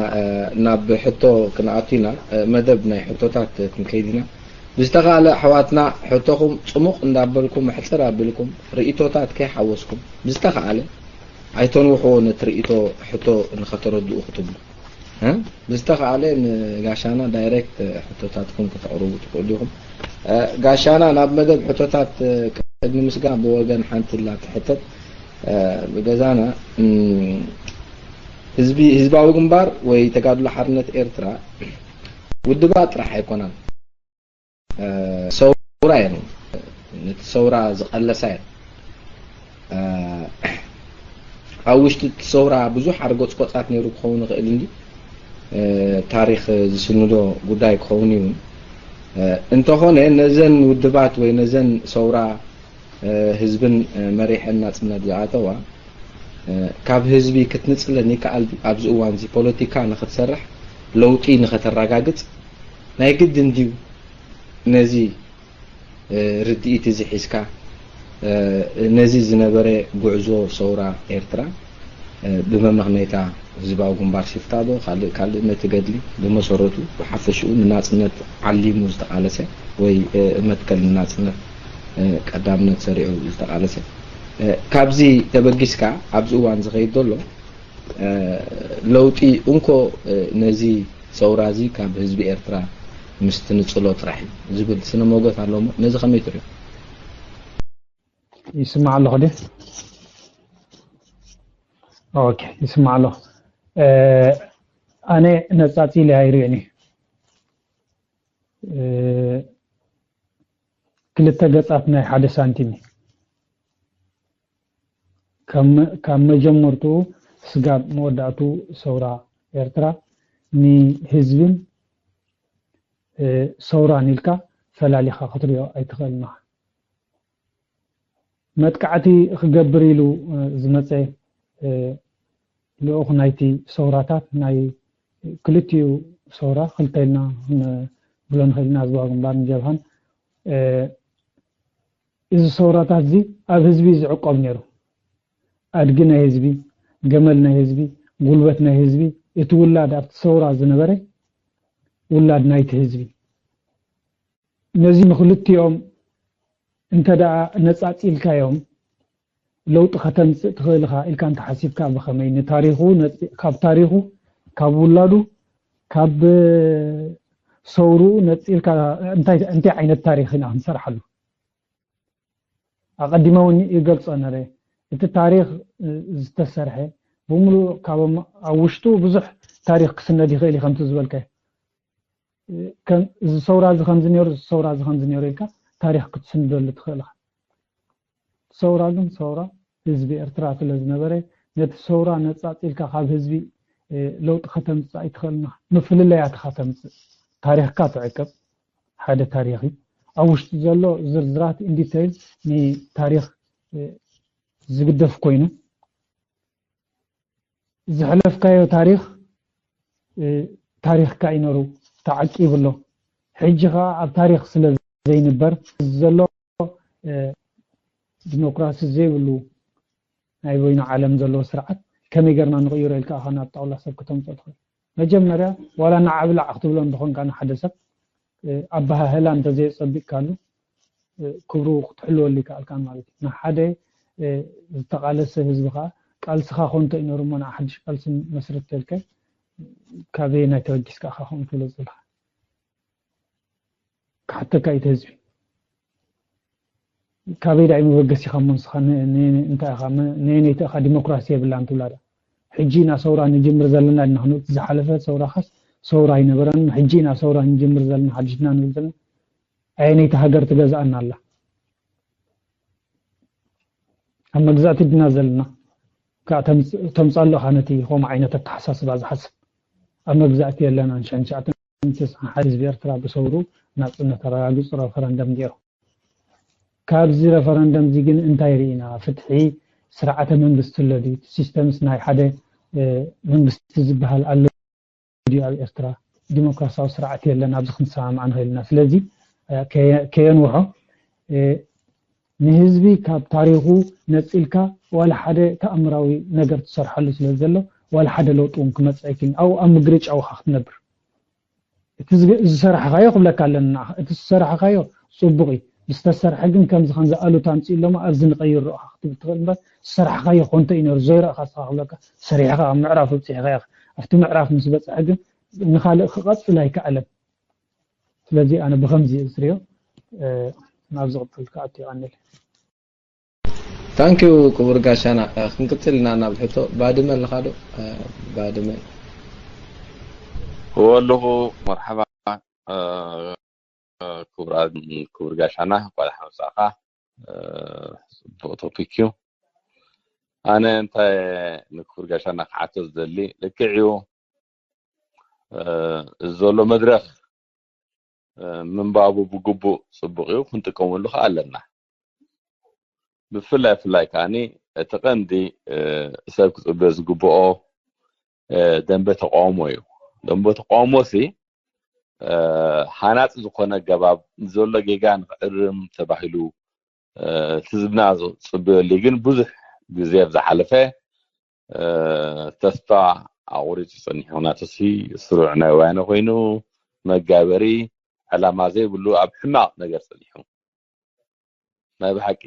ናብ ሕቶ ክንኣቱ ኢና። መደብ ናይ ሕቶታት ክንከይድ ኢና። ብዝተኻለ ኣሕዋትና ሕቶኹም ጽሙቕ እንዳበልኩም ሕጽር ኣቢልኩም ርእይቶታት ከይሓወስኩም ብዝተኻለ ኣይተንውሕዎ ነቲ ርእይቶ ሕቶ ንኸተረድኡ ክትብሉ እ? ብዝተኻለ ንጋሻና ዳይሬክት ሕቶታትኩም ከተቕርቡ ትኽእሉ ኢኹም። እ፣ ጋሻና ናብ መደብ ሕቶታት እ፣ ቅድሚ ምስጋና ብወገን ሓንቲ ላ ትሕተት እ፣ ብገዛና እም፣ ህዝቢ ህዝባዊ ግንባር ወይ ተጋድሎ ሓርነት ኤርትራ ውድባት ጥራሕ ኣይኮናን። ሰውራ እየን ነቲ ሰውራ ዝቐለሳ እየን ኣብ ውሽጢ እቲ ሰውራ ብዙሕ ኣርጎፅቆፃት ነይሩ ክኸውን ይኽእል እንዲ ታሪክ ዝስንዶ ጉዳይ ክኸውን እዩ እንተኾነ ነዘን ውድባት ወይ ነዘን ሰውራ ህዝብን መሪሐን ናፅነት ዝኣተዋ ካብ ህዝቢ ክትንፅለን ይከኣል ኣብዚ እዋን እዚ ፖለቲካ ንክትሰርሕ ለውጢ ንክተረጋግፅ ናይ ግድን ድዩ ነዚ ርድኢት እዚ ሒዝካ ነዚ ዝነበረ ጉዕዞ ሰውራ ኤርትራ ብመመኽነይታ ህዝባዊ ግንባር ሽፍታ ዶ ካልእ ካልእ ነቲ ገድሊ ብመሰረቱ ብሓፈሽኡ ንናጽነት ዓሊሙ ዝተቓለሰ ወይ መትከል ንናጽነት ቀዳምነት ሰሪዑ ዝተቓለሰ ካብዚ ተበጊስካ ኣብዚ እዋን ዝኸይድ ዘሎ ለውጢ እንኮ ነዚ ሰውራ እዚ ካብ ህዝቢ ኤርትራ ምስ ትንጽሎ ጥራሕ እዩ ዝብል ስነ ሞገት ኣሎ እሞ ነዚ ከመይ ትሪኦ? ይስማዕ ኣለኹ ድዩ? ኦኬ ይስማዕ ኣለኹ። ኣነ ነጻጺለ ኣይሪእን እዩ። ክልተ ገጻት ናይ ሓደ ሳንቲም እዩ። ካብ መጀመርትኡ ስጋብ መወዳእትኡ ሰውራ ኤርትራ ንህዝብን ሰውራን ኢልካ ፈላሊኻ ክትሪኦ ኣይትኽእልን ኢኻ። መጥቃዕቲ ክገብር ኢሉ ዝመፀ ልኡኽ ናይቲ ሰውራታት ናይ ክልቲኡ ሰውራ ክልተ ኢልና ንብሎ ንኽእል ኢና ህዝባዊ ግንባርን ጀብሃን እዚ ሰውራታት እዚ ኣብ ህዝቢ ዝዕቆብ ነይሩ ኣድጊ ናይ ህዝቢ ገመል ናይ ህዝቢ ጉልበት ናይ ህዝቢ እቲ ውላድ ኣብቲ ሰውራ ዝነበረ ውላድ ናይቲ ህዝቢ ነዚ ንክልቲኦም እንተ ደኣ ነጻጺልካዮም ለውጢ ከተምጽእ ትኽእል ኢኻ ኢልካ እንተሓሲብካ ብኸመይ ንታሪኹ ካብ ታሪኹ ካብ ውላዱ ካብ ሰውርኡ ነጺልካ እንታይ ዓይነት ታሪኽ ኢና ክንሰርሓሉ ኣቐዲመ እውን ይገልጾ ነረ እቲ ታሪኽ ዝተሰርሐ ብምሉእ ካብ ኣብ ውሽጡ ብዙሕ ታሪኽ ክስነድ ይኽእል እዩ ከምቲ ዝበልካዮ ዝሰውራ እዚ ከምዚ ነይሩ ዝሰውራ እዚ ከምዚ ነይሩ ኢልካ ታሪኽ ክትስንደሉ ትኽእል ኢኻ ሰውራ ግን ሰውራ ህዝቢ ኤርትራ ስለ ዝነበረ ነቲ ሰውራ ነፃፂልካ ካብ ህዝቢ ለውጢ ከተምፅእ ኣይትኽእልና ምፍልለያትኻ ተምፅእ ታሪኽካ ትዕቅብ ሓደ ታሪኽ እዩ ኣብ ውሽጢ ዘሎ ዝርዝራት ኢንዲቴይል ንታሪኽ ዝግደፍ ኮይኑ ዝሕለፍካዮ ታሪኽ ታሪኽካ እዩ ነሩ ተዓቂቡ ኣሎ ሕጂ ኸዓ ኣብ ታሪኽ ስለ ዘይንበር ዘሎ ዲሞክራሲ ዘይብሉ ናይ በይኑ ዓለም ዘለዎ ስርዓት ከመይ ገርና ንቕይሮ ኢልካ ኢኻ ናብ ጣውላ ሰብ ክተምፅኦ ትኽእል መጀመርያ ዋላ ንዓብላዕ ክትብሎ እንተኾንካ ንሓደ ሰብ ኣበሃህላ እንተዘየፀቢቕካሉ ክብሩ ክትሕልወሉ ይከኣልካን ማለት እዩ ንሓደ ዝተቃለሰ ህዝቢ ከዓ ቃልስኻ ኮንቶ ይነሩ እሞ ንሓድሽ ቃልሲ መስርት ተልከ ካበየ ናይ ተበጊስካ ኢኻ ከምኡ ትብሎ ዘለካ ክሓተካ እዩ ህዝቢ ካበይ ዳይ መበገሲኻ እሞ ንስኻ እንታይ ኢኻ ነየነይቲ ኢኻ ዲሞክራሲ የብላን ትብላ ዳ ሕጂ ኢና ሰውራ ንጅምር ዘለና ዲና ክንብል ዝሓለፈ ሰውራኻስ ሰውራ ኣይነበረን ሕጂ ኢና ሰውራ ንጅምር ዘለና ሓድሽና ንብል ዘለና ኣየነይቲ ሃገር ትገዝኣና ኣላ ኣብ መግዛእቲ ድና ዘለና ከዓ ተምፃሉ ኢኻ ነቲ ከምኡ ዓይነት ኣተሓሳስባ ዝሓስብ ኣብ መግዛእቲ የለናን ሸንሻዕተን ስስሓ ሓደ ህዝቢ ኤርትራ ብሰውሩ ናጽነት ኣረጋጊጹ ረፈረንደም ገይሩ። ካብዚ ረፈረንደም እዚ ግን እንታይ ርኢና? ፍትሒ፣ ስርዓተ መንግስቲ ኣሎ ድዩ? እቲ ሲስተምስ ናይ ሓደ መንግስቲ ዝበሃል ኣሎ ድዩ ኣብ ኤርትራ? ዲሞክራሲያዊ ስርዓት የለን ኣብዚ ክንሰማማዕ ንኽእል ኢና። ስለዚ ከየንውሖ ንህዝቢ ካብ ታሪኹ ነጺልካ ዋላ ሓደ ተኣምራዊ ነገር ትሰርሓሉ ስለ ዘሎ ዋላ ሓደ ለውጢ እውን ክመጽእ ኣይክእልን። ኣብኡ ኣብ ምግርጫው ኢኻ ክትነብር። እቲ ዝሰራሕካዮ ክብለካ ኣለና። እቲ ዝሰራሕካዮ ጽቡቕ እዩ። ዝተሰርሐ ግን ከምዚ ከምዚ ኣሉታ ኣምፅእሎማ ኣብዚ ንቀይሮ ክትብል ትኽእል እምበር ዝሰራሕካዮ ኮንቶ እዩ ነሩ ዘይረእካ ስኻ ክብለካ ሰሪሕካ ኣብ ምዕራፍ ኣብፅሕካ ኢኻ። ኣብቲ ምዕራፍ ምስ በፅሐ ግን ንካልእ ክቐፅል ኣይከኣለን። ስለዚ ኣነ ብከምዚ ዝሪኦ ናብ ዝቕፅል ክኣቱ ይቐንል። ታንኪዩ ክቡር ጋሻና። ክንቅፅል ኢና ናብ ሕቶ። ባድመ ኣለኻ ዶ? ባድመ እወ ኣለኹ። መርሓባ። ክቡር ጋሻና እንኳዕ ደሓን መጻእካ። ጽቡቕ ቶፒክ እዩ። ኣነ እንታይ ንክቡር ጋሻና ክሓቶ ዝደሊ፣ ልክዕ እዩ፣ እዚ ዘሎ መድረኽ ምንባቡ ብግቡእ ጽቡቕ እዩ፣ ክንጥቀመሉ ከኣ ኣለና። ብፍላይ ፍላይ ከኣኒ እቲ ቀንዲ ሰብ ክጽበ ዝግብኦ ደንበ ተቃውሞ እዩ። ደንበ ተቃውሞ ሲ ሃናጺ ዝኾነ ኣገባብ ዘሎ ጌጋ ንክዕርም ተባሂሉ እቲ ህዝብና ዝጽበየሉ ግን ብዙሕ ግዜ ኣብ ዝሓለፈ ተስፋ ኣቑሪጹ ጸኒሑ። ናቱሲ ስሩዕ ናይ ወያነ ኮይኑ መጋበሪ ዕላማ ዘይብሉ ኣብ ሕማቕ ነገር ጸኒሑ። ናይ ብሓቂ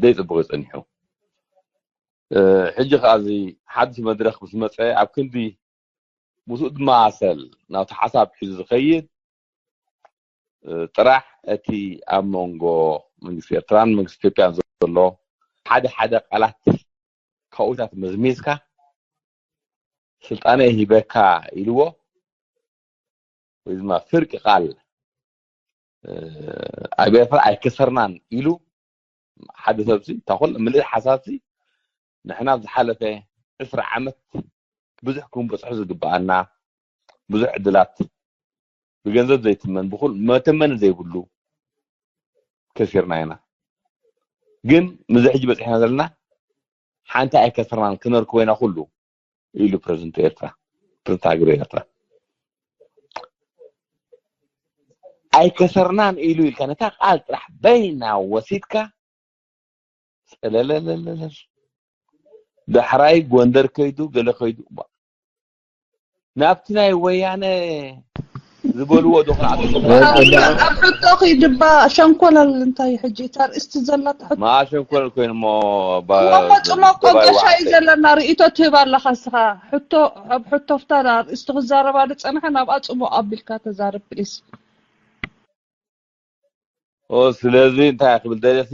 ደይ ጽቡቕ ጸኒሑ። ሕጂ ከኣ እዚ ሓድሽ መድረኽ ምስ መጸ ኣብ ክንዲ ምስኡ ዝመሳሰል ናብቲ ሓሳብ ሒዙ ዝኸይድ ጥራሕ እቲ ኣብ መንጎ መንግስቲ ኤርትራን መንግስቲ ኢትዮጵያን ዘሎ ሓደ ሓደ ቃላት ካብኡታት መዝሚዝካ ስልጣነ ሂበካ ኢልዎ ወይ ድማ ፍርቂ ቃል ኣብ ኤርትራ ኣይከሰርናን ኢሉ ሓደ ሰብሲ እታ ኩሉ ምልእቲ ሓሳብሲ ንሕና ዝሓለፈ ዕስራ ዓመት ብዙሕ ክንበፅሑ ዝግበኣና ብዙሕ ዕድላት ብገንዘብ ዘይትመን ብኩል መተመን ዘይብሉ ከሲርና ኢና። ግን ምዚ ሕጂ በፂሕና ዘለና ሓንቲ ኣይከሰርናን ክነርክቦ ኢና ኩሉ ኢሉ ፕረዚደንት ኤርትራ ፕረዚደንት ሃገር ኤርትራ ኣይከሰርናን ኢሉ ኢልካ ነታ ቃል ጥራሕ በይና ወሲድካ ጸለለለለለ ዳሕራይ ጎንደር ከይዱ ገለ ከይዱ ናብቲ ናይ ወያነ ዝበልዎ ዶ ኣብ ሕቶ ኺድባ ሸንኮለል እንታይ ሕጂ እታ ርእስቲ ዘላ ትሕቶ ማ ሸንኮለል ኮይኑሞ ጽሞቆ ገሻ እዩ ዘለና ርእይቶ ትህብ ኣለኻ እስኻ ሕቶ ኣብ ሕቶፍታ ርእስቲ ክዛረባ ዝጸንሐ ናብኣ ጽሞቕ ኣቢልካ ተዛረብ ፕሊስ ስለዚ እንታይ ክብል ደለሲ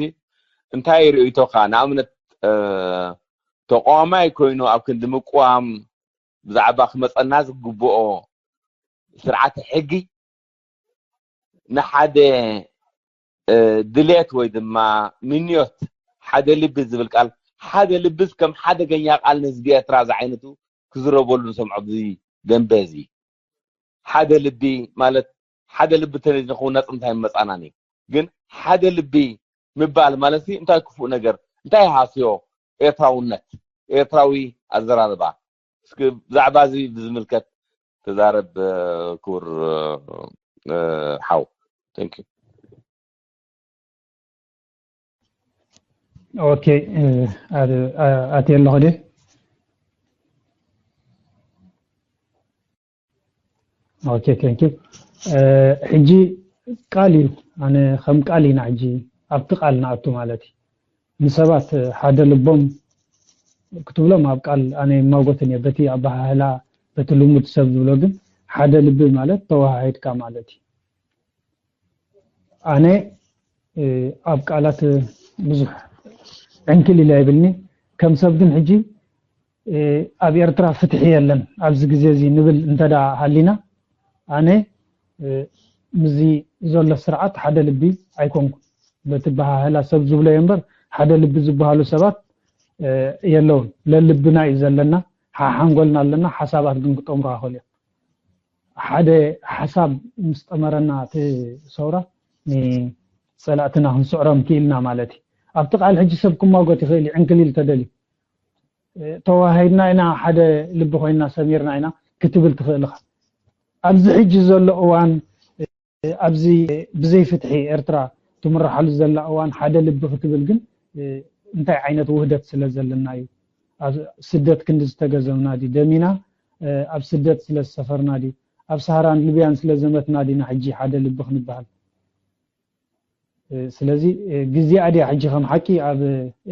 እንታይ ርእይቶኻ ንኣብነት ተቃዋማይ ኮይኑ ኣብ ክንዲ ምቅዋም ብዛዕባ ክመፀና ዝግብኦ ስርዓተ ሕጊ ንሓደ ድሌት ወይ ድማ ምንዮት ሓደ ልቢ ዝብል ቃል ሓደ ልብስ ከም ሓደገኛ ቃል ንህዝቢ ኤርትራ ዝዓይነቱ ክዝረበሉ ንሰምዖ ብዚ ደንበ እዚ ሓደ ልቢ ማለት ሓደ ልቢ ተነዚ ንኸውን ናጽነት ኣይመጻናን እዩ ግን ሓደ ልቢ ምባል ማለት ሲ እንታይ ክፉእ ነገር እንታይ ሃስዮ ኤርትራውነት ኤርትራዊ ኣዘራርባ እስኪ ብዛዕባ እዚ ብዝምልከት ተዛረብ ክቡር ሓው thank you ኦኬ ኣትየ ኣለኹ ድየ ኦኬ thank you ሕጂ ቃል እዩ ኣነ ከም ቃል ኢና ሕጂ ኣብቲ ቃል ንኣቱ ማለት እዩ ንሰባት ሓደ ልቦም ክትብሎም ኣብ ቃል ኣነ ይማጎትን እየ በቲ ኣበሃህላ በቲ ልሙድ ሰብ ዝብሎ ግን ሓደ ልቢ ማለት ተወሃሂድካ ማለት እዩ ኣነ ኣብ ቃላት ብዙሕ ዕንክሊል ኣይብልኒ ከም ሰብ ግን ሕጂ ኣብ ኤርትራ ፍትሒ የለን ኣብዚ ግዜ እዚ ንብል እንተዳ ሃሊና ኣነ ምዚ ዘሎ ስርዓት ሓደ ልቢ ኣይኮንኩ በቲ በሃህላ ሰብ ዝብሎ እየ እምበር ሓደ ልቢ ዝበሃሉ ሰባት የለውን ለልብና እዩ ዘለና ሓሓንጎልና ኣለና ሓሳባት ግን ክጠምሩ ኣኸል እዮም ሓደ ሓሳብ ምስ ጠመረና እቲ ሰውራ ንፀላእትና ክንስዕሮም ክኢልና ማለት እዩ ኣብቲ ቃል ሕጂ ሰብ ክማጎት ይኽእል እዩ ዕንክሊል ተደልዩ ተዋሃሂድና ኢና ሓደ ልቢ ኮይና ሰሚርና ኢና ክትብል ትኽእል ኢኻ ኣብዚ ሕጂ ዘሎ እዋን ኣብዚ ብዘይ ፍትሒ ኤርትራ ትምርሓሉ ዘላ እዋን ሓደ ልቢ ክትብል ግን እንታይ ዓይነት ውህደት ስለ ዘለና እዩ ኣብ ስደት ክንዲ ዝተገዘምና ድዩ ደሚና ኣብ ስደት ስለ ዝሰፈርና ድዩ ኣብ ሰሃራን ሊብያን ስለ ዘመትና ዲና ሕጂ ሓደ ልቢ ክንበሃል? ስለዚ ግዜኣ ድያ ሕጂ ከም ሓቂ ኣብ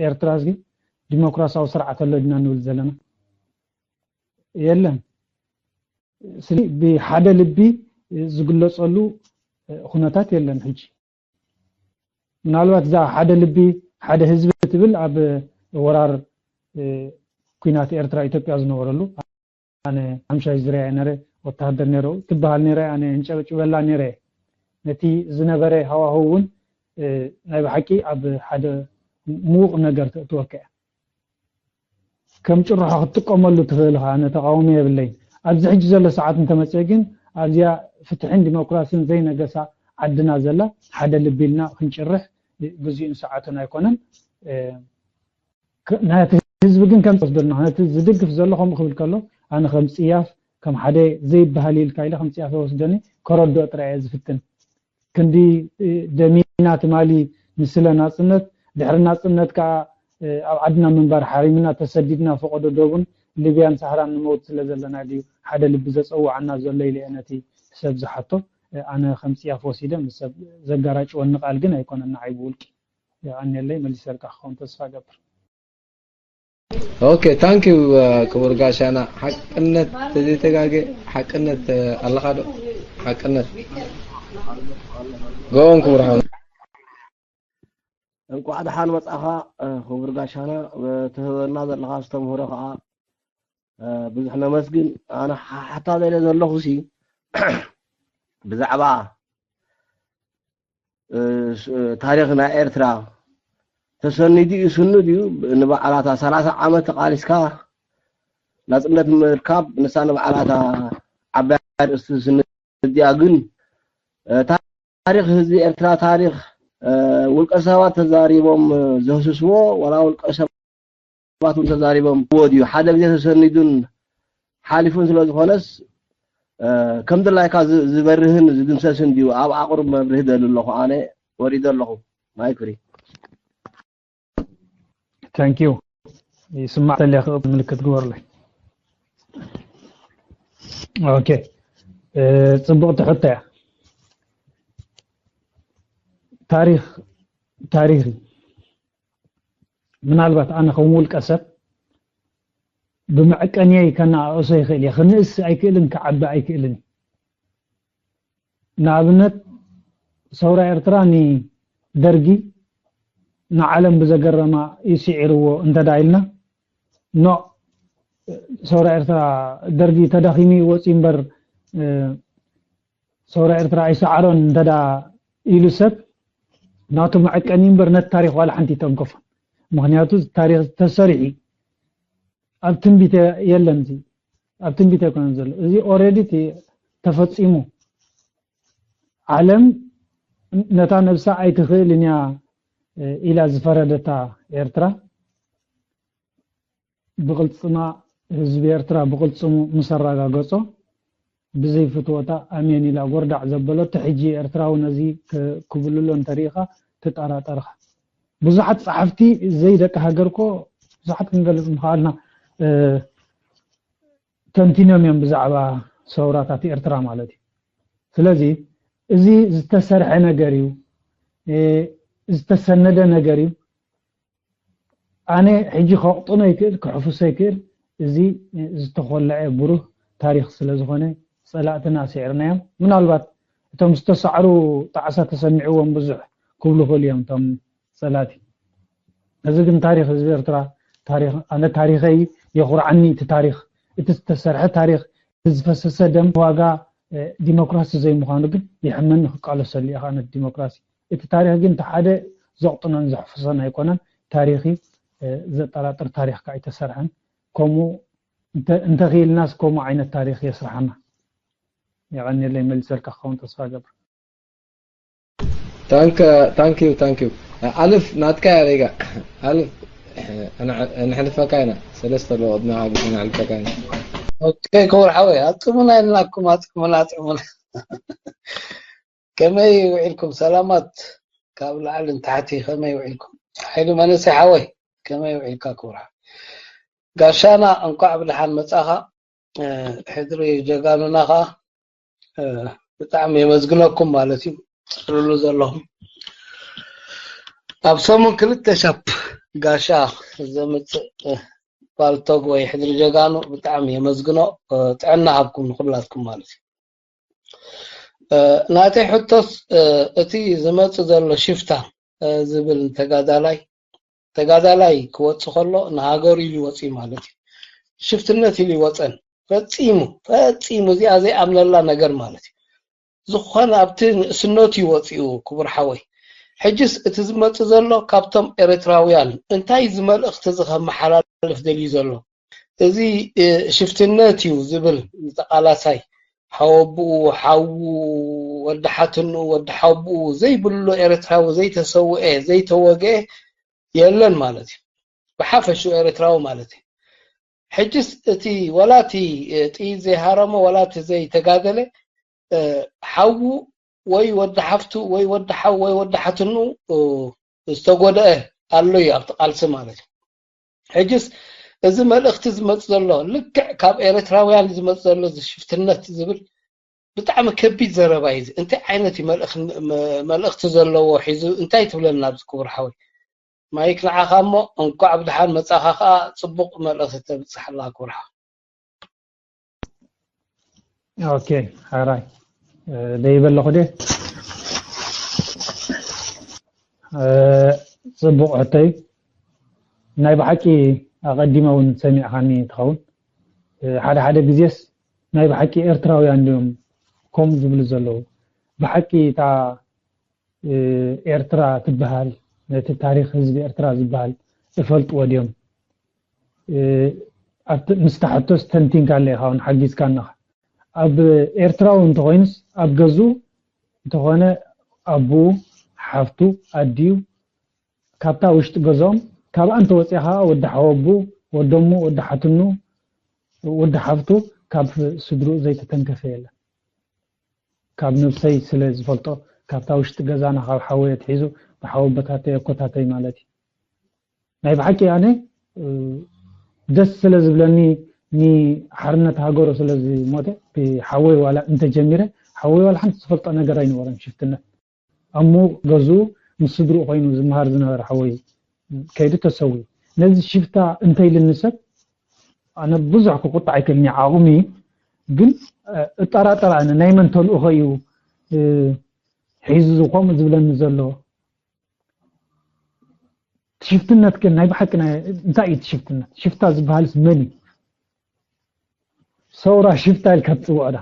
ኤርትራ እዚ ዲሞክራሲያዊ ስርዓት ኣሎ ዲና ንብል ዘለና? የለን። ስለ ብሓደ ልቢ ዝግለጸሉ ኩነታት የለን። ሕጂ ምናልባት እዛ ሓደ ልቢ ሓደ ህዝቢ ትብል ኣብ ወራር ኩናት ኤርትራ ኢትዮጵያ ዝነበረሉ ኣነ ሓምሻይ ዝርያ ነረ፣ ወተሃደር ነረ ትበሃል ነረ፣ ኣነ እንጨብጭበላ ነረ። ነቲ ዝነበረ ሃዋህው እውን ናይ ብሓቂ ኣብ ሓደ ምዉቕ ነገር ተእትወካ እያ። ከም ጭርሖ ክትጥቀመሉ ትኽእል ኢኻ። ኣነ ተቃውሞ የብለይ። ኣብዚ ሕጂ ዘሎ ሰዓት እንተመፅአ ግን ኣብዚኣ ፍትሕን ዲሞክራሲን ዘይነገሳ ዓድና ዘላ ሓደ ልቢ ኢልና ክንጭርሕ ግዜኡን ሰዓቱን ኣይኮነን። ናይቲ ህዝቢ ግን ከም ወስደልና ነቲ ዝድግፍ ዘሎ ከምኡ ክብል ከሎ ኣነ ከም ፅያፍ ከም ሓደ ዘይበሃል ኢልካ ኢለ ከም ፅያፍ ወስደኒ ከረድኦ ጥራይ እየ ዝፍትን። ክንዲ ደሚና ትማሊ ንስለ ናጽነት ድሕሪ ናጽነት ከዓ ኣብ ዓድና ምንባር ሓሪምና ተሰዲድና ፈቀዶ ዶብን ሊብያን ሳህራን ንመውት ስለ ዘለና ድዩ ሓደ ልቢ ዘጸውዓና ዘሎ ኢለ እየ ነቲ ሰብ ዝሓቶ። ኣነ ከም ጽያፍ ወሲደ ምስ ሰብ ዘጋራጭወኒ ቃል ግን ኣይኮነን ንዓይ ብውልቂ። የቀንየለይ። መሊሰልካ ክኸውን ተስፋ ገብር። Okay, thank you ክቡር ጋሻና። ሓቅነት ተዘይተጋገ ሓቅነት ኣለኻ ዶ? ሓቅነት ጎን ክቡር ሓው። እንኳዕ ደሓን መጻኻ ክቡር ጋሻና። ትህበና ዘለኻ ኣስተምህሮ ከዓ ብዙሕ ነመስግን። ኣነ ሓታ ዘለ ዘለኹ ሲ ብዛዕባ ታሪኽ ናይ ኤርትራ ተሰኒዱ እዩ ስኑ ድዩ? ንባዕላታ ሰላሳ ዓመት ተቃሊስካ ናጽነት ምርካብ ንሳ ንባዕላታ ዓባይ ኣርእስቲ ስንድያ ግን ታሪኽ ህዝቢ ኤርትራ ታሪኽ ውልቀ ሰባት ተዛሪቦም ዘህስስዎ ወላ ውልቀ ሰባት እውን ተዛሪቦም ክዎ ድዩ ሓደ ግዜ ተሰኒዱን ሓሊፉን ስለ ዝኾነስ ከም ድላይካ ዝበርህን ዝድምሰስን ድዩ ኣብ ኣቕሩብ መብርሂ ደሊ ኣለኹ ኣነ ወሪደ ኣለኹ ማይክ ፍሪ Thank you ይስማዕ ተለያ ክቕጽል ምልክት ግበርለይ okay ጽቡቕቲ ሕቶ እያ ታሪኽ ታሪኽ ምናልባት ኣነ ከም ውልቀ ሰብ ብመዐቀንየይ ከነኣእሶ ይኽእል እየ ክንእስ ኣይክእልን ክዓቢ ኣይክእልን ንኣብነት ሰውራ ኤርትራ ንደርጊ ንዓለም ብዘገረማ ይስዒርዎ እንተዳ ኢልና ኖ ሰውራ ኤርትራ ደርጊ ተዳኺሙ ይወፅእ እምበር ሰውራ ኤርትራ ኣይሰዓሮን እንተዳ ኢሉ ሰብ ናቱ መዐቀኒ እምበር ነቲ ታሪኽ ዋላ ሓንቲ ይተንከፎ ምክንያቱ ታሪኽ ተሰሪሒ ኣብ ትንቢት የለን ኣብ ትንቢት ኣይኮነን ዘሎ እዚ already ተፈፂሙ ዓለም ነታ ነብሳ ኣይትኽእልን እያ ኢላ ዝፈረደታ ኤርትራ ብቕልፅማ ህዝቢ ኤርትራ ብቕልፅሙ ምስ ኣረጋገፆ ብዘይፍትወታ ኣሜን ኢላ ጎርዳዕ ዘበለቶ ሕጂ ኤርትራዊ ነዚ ክብልሎ እንተሪኢኻ ትጠራጠርኻ ብዙሓት ፀሓፍቲ ዘይደቂ ሃገር ኮ ብዙሓት ክንገልፅ ምኽኣልና ተንቲኖም እዮም ብዛዕባ ሰውራታት ኤርትራ ማለት እዩ ስለዚ እዚ ዝተሰርሐ ነገር እዩ ዝተሰነደ ነገር እዩ ኣነ ሕጂ ከቕጥኖ ይክእል ክሕፍሶ ይክእል እዚ ዝተኮለዐ ብሩህ ታሪክ ስለዝኮነ ፀላእትና ስዒርናዮም ምናልባት እቶም ዝተሳዕሩ ጣዕሳ ተሰሚዕዎም ብዙሕ ክብሉ ክእሉ እዮም እቶም ፀላእቲ እዚ ግን ታሪክ ህዝቢ ኤርትራ ኣነ ታሪከይ የኩርዓኒ እቲ ታሪክ እቲ ዝተሰርሐ ታሪክ ዝፈሰሰ ደም ዋጋ ዲሞክራሲ ዘይምዃኑ ግን ይሕመኒ ክቃለሰሉ እየ ነቲ ዲሞክራሲ እቲ ታሪክ ግን እቲ ሓደ ዘቕጥኖን ዘሕፍሶን ኣይኮነን ታሪኺ ዘጠራጥር ታሪክ ከዓ ኣይተሰርሐን ከምኡ እንተኽኢልናስ ከምኡ ዓይነት ታሪክ የስርሓና የቐንየለይ መሊሰልካ ክኸውን ተስፋ ገብር ታንክ ታንክ ዩ ታንክ ዩ ኣልፍ ናትካ ያ ሬጋ ኣልፍ ንሕልፈካ ኢና ሰለስተ ኣለዎ ቅድሚ ሓግዝ ንሕልፈካ ኢና ኦኬ ክቡር ሓወይ ኣጥሙና ኢልናኩም ኣጥሙና ኣጥሙና ከመይ ውዒልኩም ሰላማት ካብ ላዕሊ ንታሕቲ ከመይ ውዒልኩም ሓይሉ መነሰይ ሓወይ ከመይ ውዒልካ ክቡር ሓወይ ጋሻና እንኳዕ ብደሓን መጻኻ ሕድሪ ጀጋኑና ኸዓ ብጣዕሚ የመስግነኩም ማለት እዩ። ትፅርሉ ዘለኹም ኣብ ሰሙን ክልተ ሻፕ ጋሻ ዘምፅእ ፓልቶግ ወይ ሕድሪ ጀጋኑ ብጣዕሚ የመስግኖ። ጥዕና ሃብኩም ንኩላትኩም ማለት እዩ። ናተይ ሕቶስ እቲ ዝመፅእ ዘሎ ሽፍታ ዝብል ተጋዳላይ ተጋዳላይ ክወፅእ ከሎ ንሃገሩ ኢሉ ይወፅእ ማለት እዩ። ሽፍትነት ኢሉ ይወፀን ፈፂሙ ፈፂሙ እዚኣ ዘይኣምነላ ነገር ማለት እዩ። ዝኾነ ኣብቲ ንእስነቱ ይወፅኡ ክቡር ሓወይ። ሕጅስ እቲ ዝመፅእ ዘሎ ካብቶም ኤርትራውያን እንታይ ዝመልእኽቲ እዚ ከመሓላልፍ ደልዩ ዘሎ? እዚ ሽፍትነት እዩ ዝብል ንተቓላሳይ ሓወብኡ ሓዉ ወዲ ሓትንኡ ወዲ ሓወብኡ ዘይብሉ ኤርትራዊ ዘይተሰውኤ ዘይተወግአ የለን ማለት እዩ። ብሓፈሽኡ ኤርትራዊ ማለት እዩ። ሕጅስ እቲ ወላ እቲ ጥይት ዘይሃረሞ ወላ እቲ ዘይተጋደለ ሓዉ ወይ ወዲ ሓፍቱ ወይ ወዲ ሓው ወይ ወዲ ሓትኑ ዝተጎደአ ኣሎ እዩ ኣብቲ ቃልሲ ማለት እዩ። ሕጅስ እዚ መልእኽቲ ዝመፅ ዘሎ ልክዕ ካብ ኤርትራውያን ዝመፅ ዘሎ እዚ ሽፍትነት ዝብል ብጣዕሚ ከቢድ ዘረባ እዩ። እንታይ ዓይነት መልእኽቲ ዘለዎ ሒዙ እንታይ ትብለና ኣብዚ ክቡር ሓወይ? ማይክ ንዓኻ እሞ እንኳዕ ብድሓን መጻኻ ከኣ ጽቡቕ መልእኽቲ ተብጽሓላ ክብርኻ። ኦኬ ሓራይ ደይበለኹ ደ ጽቡቕ ሕተይ ናይ ብሓቂ ኣቐዲመ እውን ሰሚዕኻኒ ትኸውን ሓደ ሓደ ግዜስ ናይ ብሓቂ ኤርትራውያን ድዮም ከምኡ ዝብሉ ዘለዉ ብሓቂ እታ ኤርትራ ትበሃል ነቲ ታሪኽ ህዝቢ ኤርትራ ዝበሃል እፈልጥዎ ድዮም ኣብቲ ምስታ ሕቶስ ተንቲንካ ኣለኻ እውን ሓጊዝካና ኣብ ኤርትራዊ እንተኾይኑስ ኣብ ገዝኡ እንተኾነ ኣቡኡ ሓፍቱ ኣዲኡ ካብታ ውሽጢ ገዝኦም ካብኣ እንተወፅኣ ከዓ ወዲ ሓወቡኡ ወደሙ ወዲ ሓትኑ ወዲ ሓፍቱ ካብ ስድርኡ ዘይተተንከፈ የለን ካብ ነብሰይ ስለ ዝፈልጦ ካብታ ውሽጢ ገዛና ካብ ሓወይ ኣትሒዙ ብሓወቦታተይ ኣኮታተይ ማለት እዩ ናይ ብሓቂ ኣነ ደስ ስለ ዝብለኒ ንሓርነት ሃገሩ ስለ ዝሞተ ብሓወይ ዋላ እንተጀሚረ ሓወይ ዋላ ሓንቲ ዝፈልጦ ነገር ኣይነበረን ሽፍትነት ኣሞ ገዝኡ ምስ ስድርኡ ኮይኑ ዝመሃር ዝነበረ ሓወይ ከይዱ ተሰዊኡ ነዚ ሽፍታ እንተይልኒ ሰብ ኣነ ብዙሕ ክቁጣዕ ኣይክእልኒ ዓቕሚ ግን እጠራጠር ኣነ ናይ መን ተልእኾ እዩ ሒዙ ከምኡ ዝብለኒ ዘሎ ሽፍትነት ግን ናይ ብሓቂ እንታይ እዩ ሽፍትነት ሽፍታ ዝበሃልስ መን እዩ ሰውራ ሽፍታ ኢልካ ትፅውዖ ዳ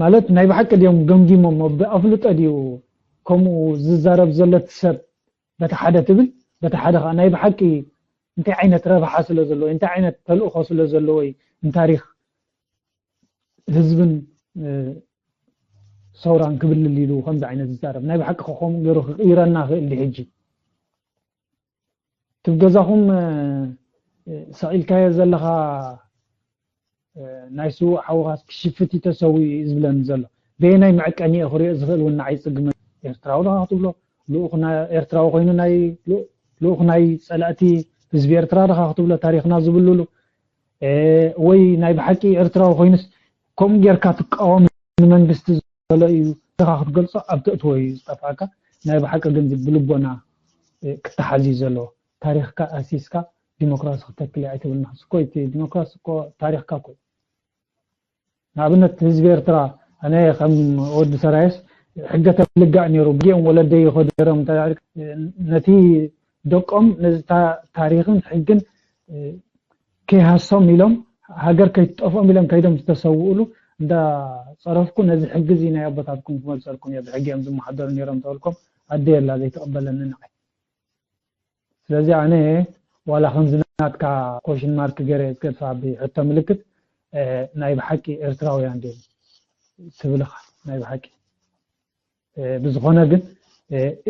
ማለት ናይ ብሓቂ ድዮም ገምጊሞሞ ብኣፍልጦ ድዩ ከምኡ ዝዛረብ ዘሎ እቲ ሰብ በቲ ሓደ ትብል በቲ ሓደ ከዓ ናይ ብሓቂ እንታይ ዓይነት ረብሓ ስለ ዘለዎ እንታይ ዓይነት ተልእኾ ስለ ዘለዎ እዩ ንታሪኽ ህዝብን ሰውራን ክብልል ኢሉ ከምዚ ዓይነት ዝዛረብ ናይ ብሓቂ ከምኡ ገይሩ ክቅይረና ክእል ድሕጂ ትብ ገዛኹም ሰቒልካዮ ዘለኻ ናይ ስዉእ ሓውኻስ ክሽፍት እዩ ተሰዊኡ እዩ ዝብለኒ ዘሎ በየናይ መዕቀኒ እየ ክሪኦ ዝኽእል እውን ንዓይ ፅግመ ኤርትራዊ ዶ ክትብሎ ልኡኽ ኤርትራዊ ኮይኑ ናይ ልኡኽ ናይ ፀላእቲ ህዝቢ ኤርትራ ዶ ክትብሎ ታሪኽና ዝብልሉ ወይ ናይ ብሓቂ ኤርትራዊ ኮይኑስ ከምኡ ጌርካ ትቃወም ንመንግስቲ ዘሎ እዩ ኢኻ ክትገልጾ ኣብ ተእትዎ እዩ ዝጠፍኣካ ናይ ብሓቂ ግን ብልቦና ክተሓዝ እዩ ዘለዎ ታሪኽካ ኣሲስካ ዲሞክራሲ ክተክል ኣይትብል ንሕስ እኮ እቲ ዲሞክራሲ እኮ ታሪኽካ እኮ ንኣብነት ህዝቢ ኤርትራ ኣነ ከም ወዲ ሰራየስ ሕገ ተልጋእ ነይሩ ብጊኦም ወለደይ ይኸዱ ነይሮም ነቲ ደቆም ነዚ ታሪኽን ሕግን ከይሃሶም ኢሎም ሃገር ከይትጠፍኦም ኢሎም ከይዶም ዝተሰውእሉ እንዳ ፀረፍኩ ነዚ ሕጊ እዚ ናይ ኣቦታትኩም ክመልሰልኩም እየ ብሕጊ እዮም ዝመሓደሩ ነይሮም ተበልኩም ኣደ የላ ዘይተቐበለኒ ንዓይ ስለዚ ኣነ ዋላ ከምዚ ናትካ ኮሽን ማርክ ገረ ዝገድፋ ብሕቶ ምልክት ናይ ብሓቂ ኤርትራውያን ድዮም ትብልኻ ናይ ብሓቂ ብዝኾነ ግን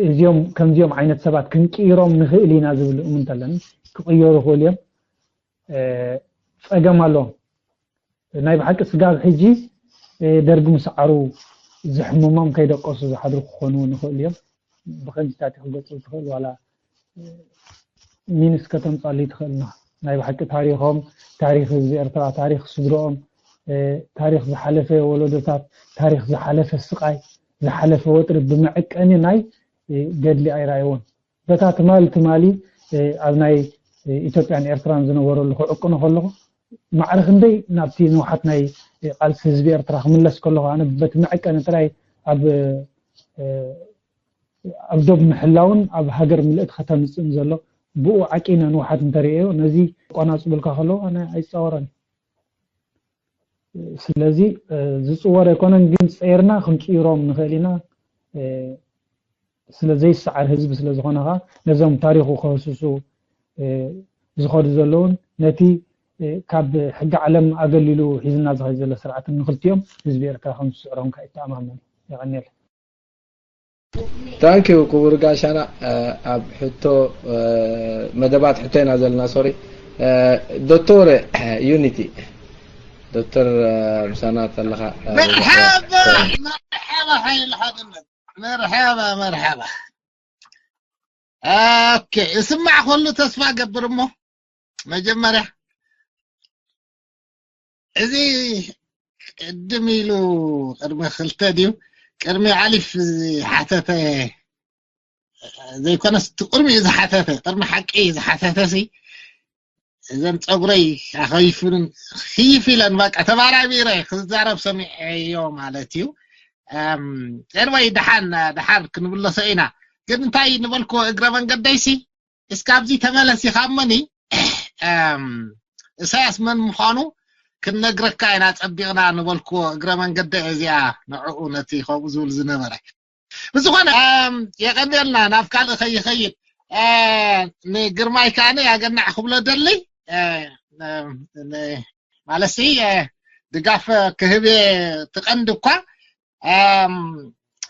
እዚኦም ከምዚኦም ዓይነት ሰባት ክንቅይሮም ንኽእል ኢና ዝብል እምንተ ኣለኒ ክቕየሩ ክእል እዮም ፀገም ኣለዎም ናይ ብሓቂ ስጋብ ሕጂ ደርጊ ምስዓሩ ዝሕምሞም ከይደቀሱ ዝሓድሩ ክኾኑ ንኽእል እዮም ብኸምዚታት ክገፁ ትኽእል ዋላ ሚንስ ከተምፃሉ ትኽእልና ናይ ብሓቂ ታሪኾም ታሪክ ህዝቢ ኤርትራ ታሪክ ስድሮኦም ታሪኽ ዝሓለፈ ወለዶታት፣ ታሪኽ ዝሓለፈ ስቓይ፣ ዝሓለፈ ወጥሪ ብመዐቀኒ ናይ ገድሊ ኣይረኣይዎን። በታ ትማሊ ትማሊ ኣብ ናይ ኢትዮጵያን ኤርትራን ዝነበረሉ ክዕቅኖ ከለኹ፣ ማዕረ ክንደይ ናብቲ ንውሓት ናይ ቃልሲ ህዝቢ ኤርትራ ክምለስ ከለኹ፣ ኣነ በቲ መዐቀኒ ጥራይ ኣብ ኣብ ዶብ ምሕላውን ኣብ ሃገር ምልእቲ ከተምፅእን ዘሎ ብኡ ዓቂነ ንውሓት እንተርእዮ፣ ነዚ ቆናፅቡልካ ከለዉ ኣነ ኣይፃወረን። ስለዚ ዝፅወር ኣይኮነን፣ ግን ፀይርና ክንፅይሮም ንኽእል ኢና። ስለ ዘይሰዓር ህዝቢ ስለ ዝኾነ ከዓ ነዞም ታሪኹ ከህስሱ ዝኸዱ ዘለውን ነቲ ካብ ሕጊ ዓለም ኣገሊሉ ሒዝና ዝኸድ ዘሎ ስርዓት ንክልቲኦም ህዝቢ ኤርትራ ከም ዝስዕሮም ከዓ ይተኣማመን። የቐንየል። ታንኪዩ ክቡር ጋሻና። ኣብ ሕቶ መደባት ሕቶ ኢና ዘለና። ሶሪ ዶክተር ዩኒቲ፣ ዶክተር ምሳና ተለኻ። መርሓባ መርሓባ ሓይል ሓድነት። መርሓባ መርሓባ። ኦኬ፣ እስማዕ ከሉ ተስፋ ገብር እሞ መጀመርያ እዚ ቅድም ኢሉ ቅድሚ ክልተ ድዩ ቅድሚ ኣሊፍ ዝሓተተ ዘይኮነስ ቅድሚ ዝሓተተ ቅድሚ ሓቂ ዝሓተተ ሲ እዘን ፀጉረይ ኣኸይፉን ክይፍ ኢለን በቃ ተባራቢረ ክዛረብ ሰሚዐዮ ማለት እዩ። ኤርወይ ደሓን ደሓን ክንብለሶ ኢና። ግን እንታይ ንበልክዎ እግረ መንገደይሲ እስካብዚ ተመለስ ኢኻ እሞኒ እሳያስ መን ምዃኑ ክንነግረካ ኢና ጸቢቕና ንበልክዎ እግረ መንገደ እዚኣ ንዕኡ ነቲ ከምኡ ዝብል ዝነበረ ብዝኾነ የቐንየልና ናብ ካልእ ከይኸይድ ንግርማይ ከዓኒ ኣገናዕ ክብሎ ደሊ ማለትሲ ድጋፍ ክህብ ትቐንድ እኳ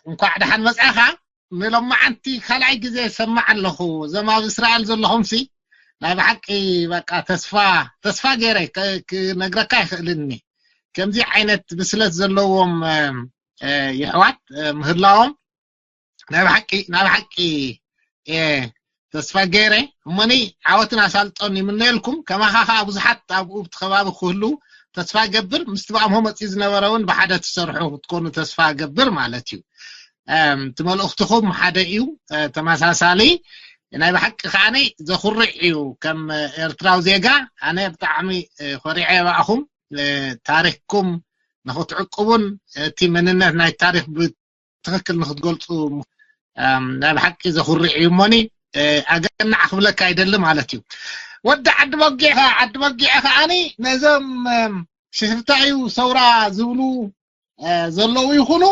እንኳዕ ደሓን መጻኻ ንሎማዓንቲ ካልኣይ ግዜ ሰማዕ ኣለኹ ዘማብ እስራኤል ዘለኹም ሲ ናይ ብሓቂ በቃ ተስፋ ተስፋ ገይረ ክነግረካ ይኽእልኒ ከምዚ ዓይነት ብስለት ዘለዎም ይሕዋት ምህላዎም ናይ ብሓቂ ናይ ብሓቂ ተስፋ ገይረ እሞኒ ዓወትን ኣሳልጦን ይምነየልኩም ከማኻ ከዓ ብዙሓት ኣብኡ ብቲ ከባቢ ክህሉ ተስፋ ገብር ምስቲ ብኣምሆ መፅኡ ዝነበረ እውን ብሓደ ትሰርሑ ክትኮኑ ተስፋ ገብር ማለት እዩ እቲ መልእኽትኹም ሓደ እዩ ተመሳሳሊ ናይ ብሓቂ ከዓኒ ዘኹርዕ እዩ ከም ኤርትራዊ ዜጋ ኣነ ብጣዕሚ ኮሪዐ ባእኹም ታሪክኩም ንክትዕቅቡን እቲ መንነት ናይ ታሪክ ትኽክል ንክትገልፁ ናይ ብሓቂ ዘኹርዕ እዩ እሞኒ ኣገናዕ ክብለካ ይደሊ ማለት እዩ ወዲ ዓዲ በጊዕ ዓዲ በጊዕ ከዓኒ ነዞም ሽፍታ እዩ ሰውራ ዝብሉ ዘለዉ ይኹኑ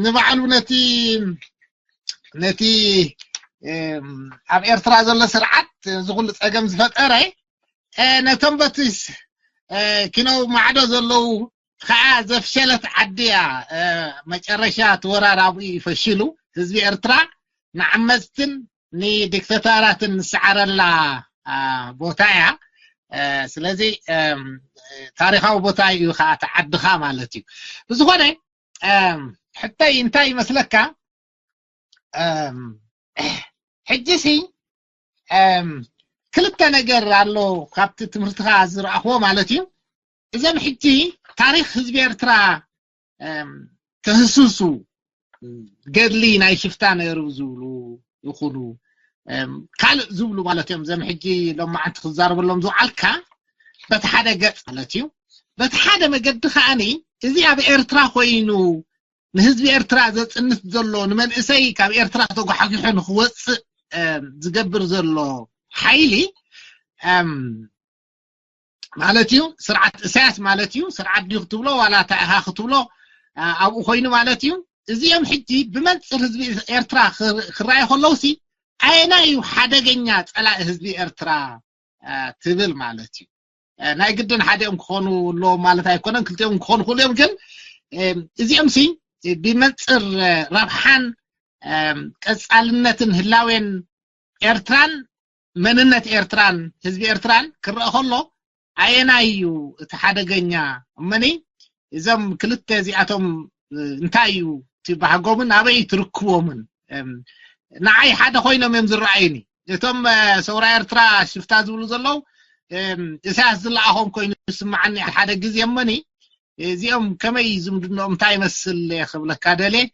ንባዕሉ ነቲ ነቲ ኣብ ኤርትራ ዘሎ ስርዓት ዝኩሉ ፀገም ዝፈጠረ ነቶም በቲ ኪኖ ማዕዶ ዘለዉ ከዓ ዘፍሸለት ዓዲ እያ መጨረሻ እቲ ወራር ኣብኡ እዩ ፈሺሉ ህዝቢ ኤርትራ ንዓመፅትን ንዲክተታራትን ንሰዓረላ ቦታ እያ ስለዚ ታሪካዊ ቦታ እዩ ከዓ ተዓድኻ ማለት እዩ ብዝኾነ ሕተይ እንታይ ይመስለካ ሕጂ ሲ ክልተ ነገር ኣሎ ካብቲ ትምህርትኻ ዝረኣኽዎ ማለት እዩ እዞም ሕጂ ታሪክ ህዝቢ ኤርትራ ክህስሱ ገድሊ ናይ ሽፍታ ነይሩ ዝብሉ ይኹኑ ካልእ ዝብሉ ማለት እዮም ዘም ሕጂ ሎማዓንቲ ክዛረበሎም ዝውዓልካ በቲ ሓደ ገፅ ማለት እዩ በቲ ሓደ መገዲ ከዓኒ እዚ ኣብ ኤርትራ ኮይኑ ንህዝቢ ኤርትራ ዘፅንት ዘሎ ንመንእሰይ ካብ ኤርትራ ተጓሓጊሑ ንክወፅእ ዝገብር ዘሎ ሓይሊ ማለት እዩ ስርዓት እሳያስ ማለት እዩ ስርዓት ድዩ ክትብሎ ዋላ እንታይ ኢኻ ክትብሎ ኣብኡ ኮይኑ ማለት እዩ እዚኦም ሕጂ ብመንፅር ህዝቢ ኤርትራ ክረኣዩ ከለውሲ ኣየናይ እዩ ሓደገኛ ፀላኢ ህዝቢ ኤርትራ ትብል ማለት እዩ ናይ ግድን ሓዲኦም ክኾኑ ኣለዎም ማለት ኣይኮነን ክልቲኦም ክኾኑ ክእሉ እዮም ግን እዚኦም ሲ ብመንፅር ረብሓን ቀፃልነትን ህላዌን ኤርትራን መንነት ኤርትራን ህዝቢ ኤርትራን ክረአ ከሎ ኣየናይ እዩ እቲ ሓደገኛ እመኒ እዞም ክልተ እዚኣቶም እንታይ እዩ እቲ ባህጎምን ኣበይ ትርክቦምን ንዓይ ሓደ ኮይኖም እዮም ዝረኣዩኒ እቶም ሰውራ ኤርትራ ሽፍታ ዝብሉ ዘለዉ እሳያስ ዝለኣኾም ኮይኑ ዝስምዓኒ ሓደ ግዜ እመኒ እዚኦም ከመይ ዝምድንኦም እንታይ ይመስል ክብለካ ደልየ።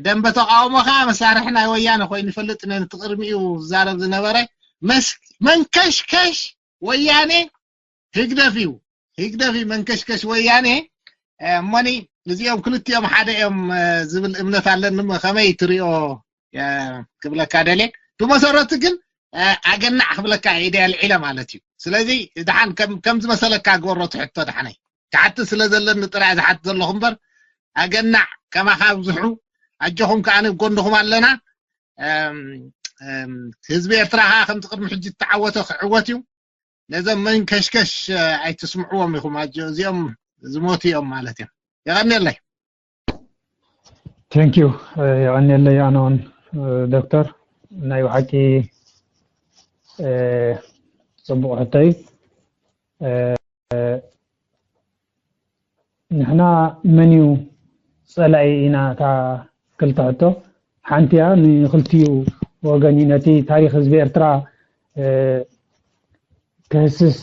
ደንበ ተቃውሞ ከዓ መሳርሒ ናይ ወያነ ኮይኑ ይፈልጥ ነቲ ቅድሚኡ ዝዛረብ ዝነበረ መንከሽከሽ ወያኔ ህግደፍ እዩ። ህግደፍ እዩ መንከሽከሽ ወያኔ። እሞኒ እዚኦም ክልቲኦም ሓደ እዮም ዝብል እምነት ኣለኒ። ከመይ ትሪኦ ክብለካ ደልየ። ብመሰረቱ ግን ኣገናዕ ክብለካ ኢደ ኣልዒለ ማለት እዩ። ስለዚ ድሓን ከም ዝመሰለካ ግበሮ ትሕቶ ድሓነይ ክሓትት ስለ ዘለኒ ጥራይ ዝሓትት ዘለኹ እምበር ኣገናዕ ከማኻ ኣብዝሑ። ኣጆኹም ከኣ ኣብ ጎንኹም ኣለና። ህዝቢ ኤርትራ ከኣ ከምቲ ቅድሚ ሕጂ ዝተዓወተ ክዕወት እዩ። ነዞም መንከሽከሽ ኣይትስምዕዎም ኢኹም። ኣጆ እዚኦም ዝሞቱ እዮም ማለት እዮም። የቐንየለይ። Thank you። የቐንየለይ ኣነ እውን ዶክተር ናይ ብሓቂ ጽቡቕ ሕቶ እዩ። ንሕና መን እዩ ጸላኢ ኢና እታ ክልተ ሕቶ ሓንቲ እያ። ንክልቲኡ ወገን እዩ ነቲ ታሪኽ ህዝቢ ኤርትራ ክህስስ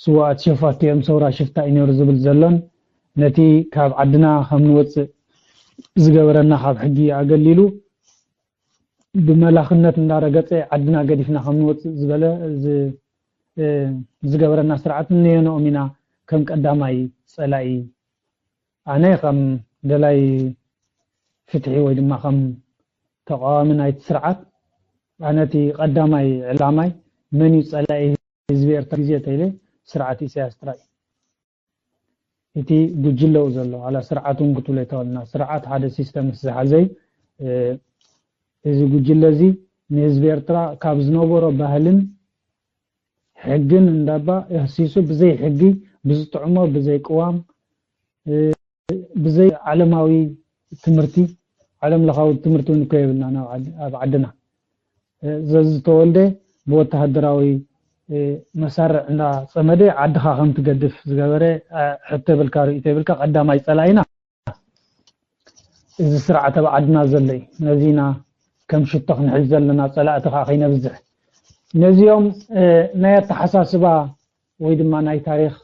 ስዋኣት ሸፋቱ እዮም ሰውራ ሽፍታ እዩ ነይሩ ዝብል ዘሎን ነቲ ካብ ዓድና ከም ንወፅእ ዝገበረና ካብ ሕጊ ኣገሊሉ ብመላኽነት እንዳረገፀ ዓድና ገዲፍና ከም ንወፅእ ዝበለ ዝገበረና ስርዓት ነየንኦም ኢና ከም ቀዳማይ ፀላኢ ኣነ ከም ደላይ ፍትሒ ወይ ድማ ከም ተቃዋሚ ናይቲ ስርዓት ኣነቲ ቀዳማይ ዕላማይ መን እዩ ፀላኢ ህዝቢ ኤርትራ ግዜ ተይለ ስርዓት ኢሳያስ ጥራይ እቲ ጉጅለው ዘሎ ኣላ ስርዓት እውን ክትብሎ ይተወልና ስርዓት ሓደ ሲስተም ምስ ዝሓዘይ እዚ ጉጅለ እዚ ንህዝቢ ኤርትራ ካብ ዝነበሮ ባህልን ሕግን እንዳባ እህሲሱ ብዘይ ሕጊ ብዝጥዕሞ ብዘይ ቅዋም ብዘይ ዓለማዊ ትምህርቲ ዓለም ለኻዊ ትምህርቲ እውን እኮ የብልና ኣብ ዓድና ዘዝተወልደ ብወተሃደራዊ መሳርዕ እንዳፀመደ ዓድኻ ከም ትገድፍ ዝገበረ ሕቶ የብልካ ርእይቶ የብልካ ቀዳማይ ፀላኢና እዚ ስርዓት ኣብ ዓድና ዘሎ እዩ ነዚ ኢና ከም ሽቶ ክንሕዝ ዘለና ፀላእቲ ከዓ ከይነብዝሕ ነዚኦም ናይ ኣተሓሳስባ ወይ ድማ ናይ ታሪክ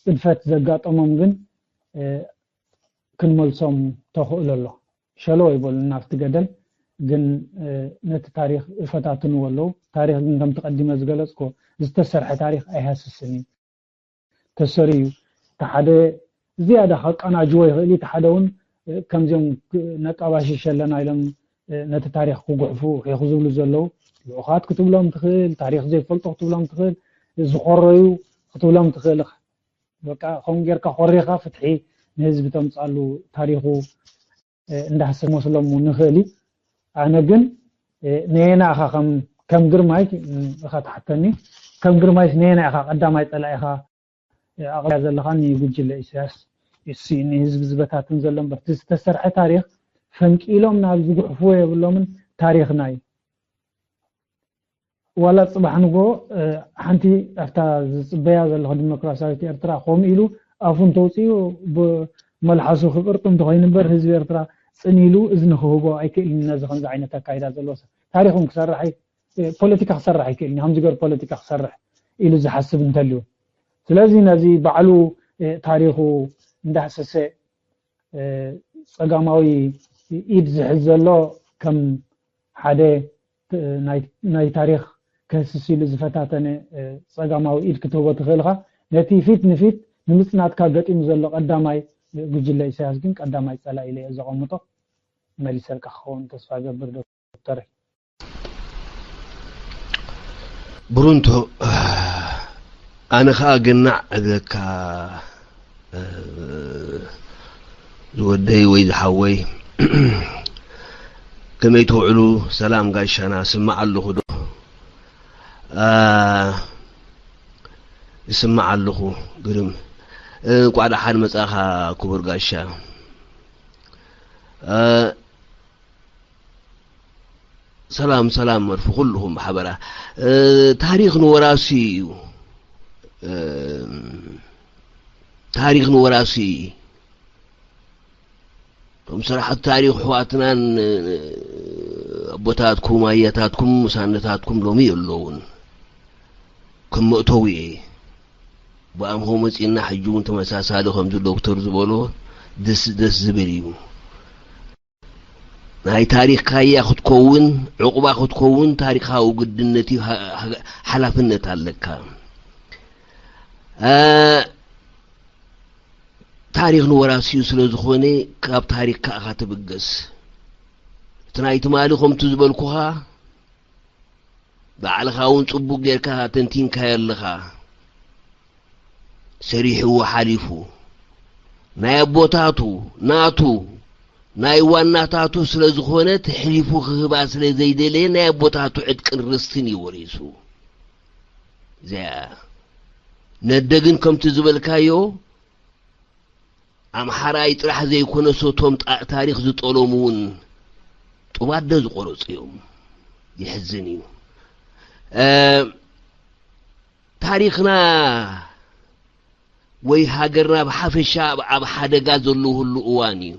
ፅድፈት ዘጋጠሞም ግን ክንመልሶም ተኽእሎ ኣሎ ሸሎ ይበሉና ኣብቲ ገደል ግን ነቲ ታሪክ ይፈታትንዎ ኣለዉ ታሪክ ግን ከም ተቀዲመ ዝገለፅኮ ዝተሰርሐ ታሪክ ኣይሃስስን እዩ ተሰሪ እዩ እቲ ሓደ ዝያዳ ከቀናጅዎ ይኽእል እቲ ሓደ እውን ከምዚኦም ነጣባሽሽ ኣለና ኢሎም ነቲ ታሪክ ክጉሕፉ ሒኹ ዝብሉ ዘለዉ ልኡኻት ክትብሎም ትኽእል ታሪክ ዘይፈልጡ ክትብሎም ትኽእል ዝኮረዩ ክትብሎም ትኽእል በቃ ከምኡ ጌርካ ኮሪኻ ፍትሒ ንህዝቢ ተምፃሉ ታሪኹ እንዳህሰብ መስሎም ንኽእል እዩ ኣነ ግን ነየና ኢኻ ከም ግርማይ ኢኻ ትሓተኒ ከም ግርማይ ነየና ኢኻ ቀዳማይ ፀላኢኻ ኣቕልያ ዘለኻ ንጉጅለ ኢሳያስ እሱ ንህዝቢ ዝበታትን ዘሎ እምበር ዝተሰርሐ ታሪክ ፈንቂሎም ናብ ዝጉሕፍዎ የብሎምን ታሪክና እዩ ዋላ ፅባሕ ንጎ ሓንቲ ኣብታ ዝፅበያ ዘለኹ ዲሞክራሲያዊት ኤርትራ ከምኡ ኢሉ ኣፉ እንተውፅኡ ብመልሓሱ ክብርጡ እንተኮይኑ እምበር ህዝቢ ኤርትራ ፅን ኢሉ እዝኒ ክህቦ ኣይክእልን ነዚ ከምዚ ዓይነት ኣካይዳ ዘለዎ ሰብ ታሪክ እውን ክሰርሕ ኣይ- ፖለቲካ ክሰርሕ ኣይክእልን እዩ ከምዚ ገር ፖለቲካ ክሰርሕ ኢሉ ዝሓስብ እንተልዩ ስለዚ ነዚ ባዕሉ ታሪኩ እንዳሕሰሰ ፀጋማዊ ኢድ ዝሕዝ ዘሎ ከም ሓደ ናይ ታሪክ ከህስስ ኢሉ ዝፈታተነ ፀጋማዊ ኢድ ክትህቦ ትኽእል ኢኻ ነቲ ፊት ንፊት ንምፅናትካ ገጢሙ ዘሎ ቀዳማይ ጉጅለ ኢሳያስ ግን ቀዳማይ ፀላኢ ኢለ እየ ዘቐምጦ መሊሰልካ ክኸውን ተስፋ ገብር ዶክተር ብሩንቶ ኣነ ኸኣ ገናዕ እብለካ ዝወደይ ወይ ዝሓወይ ከመይ ትውዕሉ ሰላም ጋሻና ስማዕ ኣለኹ ዶ ይስማዕ ኣለኹ ግርም እንቋዕ ደሓን መጻኻ ክቡር ጋሻ ሰላም ሰላም መርፉ ኩልኹም ብሓበራ ታሪኽ ንወራሲ እዩ ታሪኽ ንወራሲ እዩ እቶም ስራሕቲ ታሪኽ ኣሕዋትናን ኣቦታትኩም ኣያታትኩም ሳነታትኩም ሎሚ የለውን ከም መእተዊ እየ ብኣምሆ መጺእና ሕጂ እውን ተመሳሳሊ ከምዚ ዶክተር ዝበሎ ደስ ደስ ዝብል እዩ። ናይ ታሪኽካ እያ ክትከውን፣ ዕቑባ ክትከውን ታሪኻዊ ግድነት እዩ፣ ሓ- ሓ- ሓላፍነት ኣለካ። እ፣ ታሪኽ ንወራሲ እዩ፣ ስለ ዝኾነ ካብ ታሪኽካ ኢኻ ትብገስ። እቲ ናይ ትማሊ ከምቲ ዝበልኩኻ ባዕልኻ እውን ጽቡቕ ጌርካ ተንቲንካዮ ኣለኻ። ሰሪሕዎ ሓሊፉ። ናይ ኣቦታቱ፣ ናቱ፣ ናይ ዋናታቱ ስለ ዝኾነ ተሕሊፉ ክህባ ስለ ዘይደለየ ናይ ኣቦታቱ ዕጥቅን ርስትን እዩ ወሪሱ። እዚኣ ነደ ግን ከምቲ ዝበልካዮ ኣምሓራይ ጥራሕ ዘይኮነስ እቶም ጣ- ታሪኽ ዝጠለሙ እውን ጡብ ኣደ ዝቆረጹ እዮም። የሕዝን እዩ። እ፣ ታሪኽና ወይ ሃገርና ብሓፈሻ ኣብ- ኣብ ሓደጋ ዘለውሉ እዋን እዩ።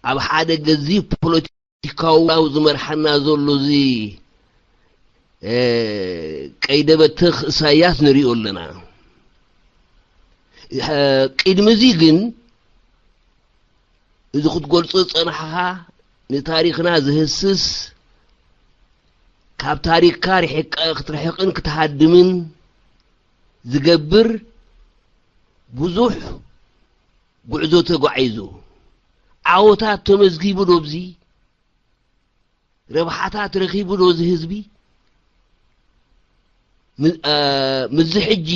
ኣብ ሓደ ገዚፍ ፖለቲካዊ ዝመርሓና ዘሎ እዚ እ፣ ቀይደ በትኽ እሳያስ ንሪኦ ኣለና። እ፣ ቅድሚ እዚ ግን እዚ ክትገልጾ ዝጸናሕኻ ንታሪኽና ዝህስስ፣ ካብ ታሪኽካ ርሒቕካ ክትርሕቕን ክትሃድምን ዝገብር ብዙሕ ጉዕዞ ተጓዒዙ፣ ዓወታት ተመዝጊቡ ዶ ኣብዚ? ረብሓታት ረኺቡ ዶ እዚ ህዝቢ? ም- እ፣ ምስዚ ሕጂ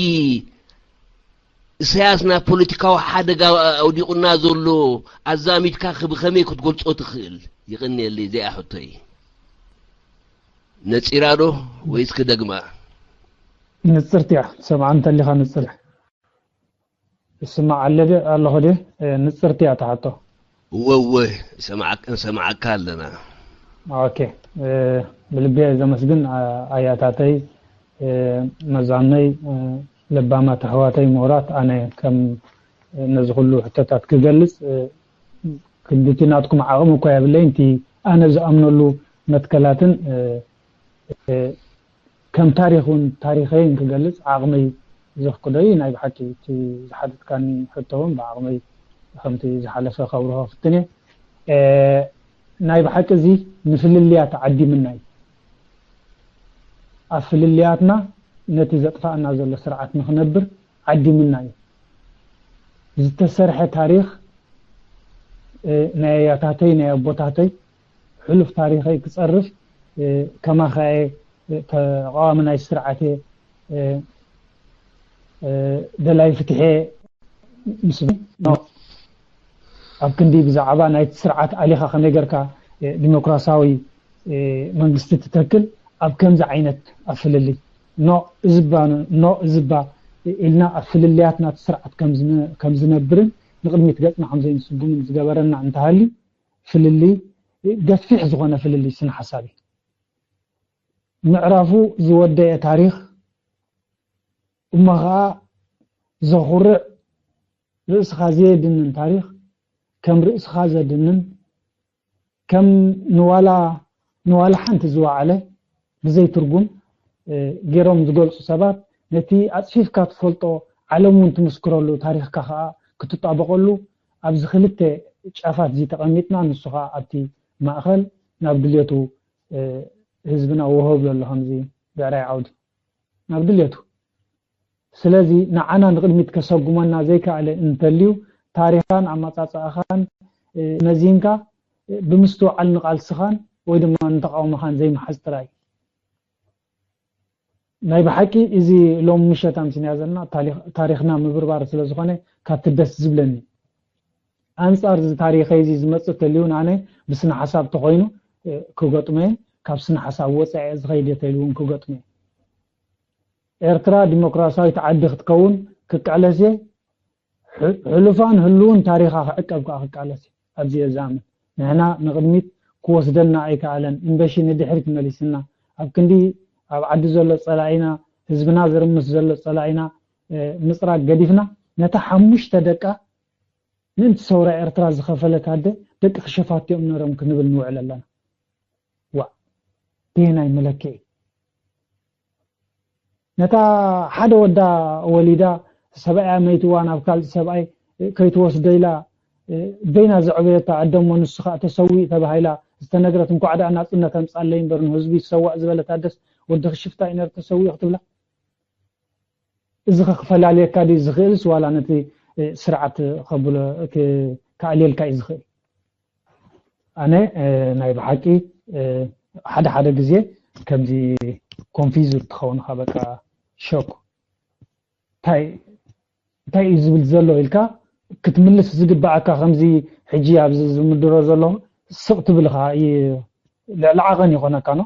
ኢሳያስ ናብ ፖለቲካዊ ሓደጋ ኣውዲቑና ዘሎ ኣዛሚድካ ክ- ብኸመይ ክትገልጾ ትኽእል? ይቕንየለይ፣ እዚኣ ሕቶይ። ነጺራ ዶ ወይስ ክደግማ? ንጽርቲ እያ። ትሰምዓ እንተሊኻ ንጽር። እስማዕ ኣለ ድ- ኣለኹ ድ ንጽርቲ እያ ትሓቶ። እወ እወ፣ ሰማዓክ- ሰማዓካ ኣለና። ኦኬ። እ፣ ብልቢ እየ ዘመስግን፣ ኣ- ኣያታተይ፣ እ፣ መዛነይ፣ እ፣ ለባማት ኣሕዋተይ ምሁራት። ኣነ ከም ነዚ ኩሉ ሕቶታት ክገልጽ፣ እ፣ ክብቲ ናትኩም ዓቕሚ እኳ የብለይ። እቲ ኣነ ዝኣምነሉ መትከላትን፣ እ፣ እ፣ ከም ታሪኽ እውን ታሪኸይ እንክገልጽ ዓቕመይ ዘፍቅዶ እዩ። ናይ ብሓቂ እቲ ዝሓተትካኒ ሕቶ እውን ብዓቕመይ ከምቲ ዝሓለፈ ከብርሆ ክፍትን እየ። እ፣ ናይ ብሓቂ እዚ ንፍልልያት ዓዲምና እዩ። ኣብ ፍልልያትና ነቲ ዘጥፋእና ዘሎ ስርዓት ንኽነብር ዓዲምና እዩ። ዝተሰርሐ ታሪኽ፣ እ፣ ናይ ኣያታተይ ናይ ኣቦታተይ ሕሉፍ ታሪኸይ ክጸርፍ፣ እ፣ ከማኻ እየ፣ እ፣ ተቃዋሚ ናይ ስርዓት እየ፣ እ፣ እ፣ ደላይ ፍትሒ እየ ምስ ኖ፣ ኣብ ክንዲ ብዛዕባ ናይቲ ስርዓት ኣሊኻ ከመይ ጌርካ፣ እ፣ ዲሞክራሲያዊ፣ እ፣ መንግስቲ ትተክል ኣብ ከምዚ ዓይነት ኣብ ፍልልይ ኖ እዝባ ኖ እዝባ ኢልና ኣብ ፍልልያት ናቲ ስርዓት ከም ዝነ- ከም ዝነብርን ንቕድሚት ገጽና ከም ዘይንስጉምን ዝገበረና እንተሃልዩ ፍልልይ ገፊሕ ዝኾነ ፍልልይ ስነ ሓሳብ እዩ። ምዕራፉ ዝወደአ ታሪኽ እሞ ኸኣ ዘኹርዕ ርእስኻ ዘየድንን ታሪኽ ከም ርእስኻ ዘድንን ከም ንዋላ ንዋላ ሓንቲ ዝወዓለ ብዘይ ትርጉም እ፣ ገይሮም ዝገልጹ ሰባት ነቲ ኣጽፊፍካ ትፈልጦ ዓለም እውን ትምስክረሉ ታሪኽካ ኸኣ ክትጣበቐሉ ኣብዚ ክልተ ጫፋት እዚ ተቐሚጥና ንሱ ኸኣ ኣብቲ ማእኸል ናብ ድልየቱ እ፣ ህዝብና ወሆ ብሎ ኣሎ ከምዚ ብዕራይ ዓውዲ ናብ ድልየቱ። ስለዚ ንዓና ንቕድሚት ከሰጉመና ዘይከኣለ እንተልዩ ታሪኻን ኣመጻጽኣኻን እ፣ መዚንካ እ፣ ብምስትውዓል ንቓልስኻን ወይ ድማ ንተቓውሞኻን ዘይምሓዝ ጥራይ እዩ። ናይ ብሓቂ እዚ ሎም ምሸት ኣምሲና ዘለና ታሪኽ- ታሪኽና ምብርባር ስለ ዝኾነ ካብቲ ደስ ዝብለኒ ኣንጻር እዚ ታሪኸይ እዚ ዝመጽእ ተልዩ ኣነ ብስነ ሓሳብ ተኾይኑ እ፣ ክገጥሞ እየ። ካብ ስነ ሓሳብ ወጻኢ ዝኸይድ እየ ተልዩ እውን ክገጥሞ እየ። ኤርትራ ዲሞክራሲያዊት ዓዲ ክትከውን ክቃለስ እየ። ሕ- ሕሉፋን ህሉውን ታሪኻ ክዕቀብ ከኣ ክቃለስ እየ። ኣብዚ እየ ዝኣምን። ንሕና ንቕድሚት ክወስደና ኣይከኣለን። እምበሺ ንድሕሪት መሊስና ኣብ ክንዲ ኣብ ዓዲ ዘሎ ጸላኢና ህዝብና ዝርምስ ዘሎ ጸላኢና እ፣ ምጽራግ ገዲፍና ነታ ሓሙሽተ ደቃ ምእንቲ ሰውራ ኤርትራ ዝኸፈለት ኣደ ደቂ ክሸፋት እዮም ነሮም ክንብል ንውዕል ኣለና። ዋእ፣ በየናይ መለክዒ? ነታ ሓደ ወዳ ወሊዳ ሰብኣያ መይትዋ ናብ ካልእ ሰብኣይ ከይትወስዶ ኢላ በይና ዘዕበየታ ኣደሞ ንሱ ከዓ ተሰዊእ ተባሂላ ዝተነግረት እንኳዕ ደኣ ናፅነት ኣምፃለይ እምበር ንህዝቢ ይሰዋእ ዝበለት ኣደስ ወዲ ክሽፍታ እዩ ነር ተሰዊኡ ክትብላ እዚ ከክፈላልየካ ድዩ ዝኽእልስ ዋላ ነቲ ስርዓት ከብሎ ከዕልየልካ እዩ ዝኽእል ኣነ ናይ ብሓቂ ሓደ ሓደ ግዜ ከምዚ confused ትኸውን ኢኻ በቃ shock እንታይ እንታይ እዩ ዝብል ዘሎ ኢልካ ክትምልስ ዝግባኣካ ከምዚ ሕጂ ኣብዚ ዝምድሮ ዘለኹ ስቕ ትብል ኢኻ ልዕሊ ዓቐን ይኾነካ ኖ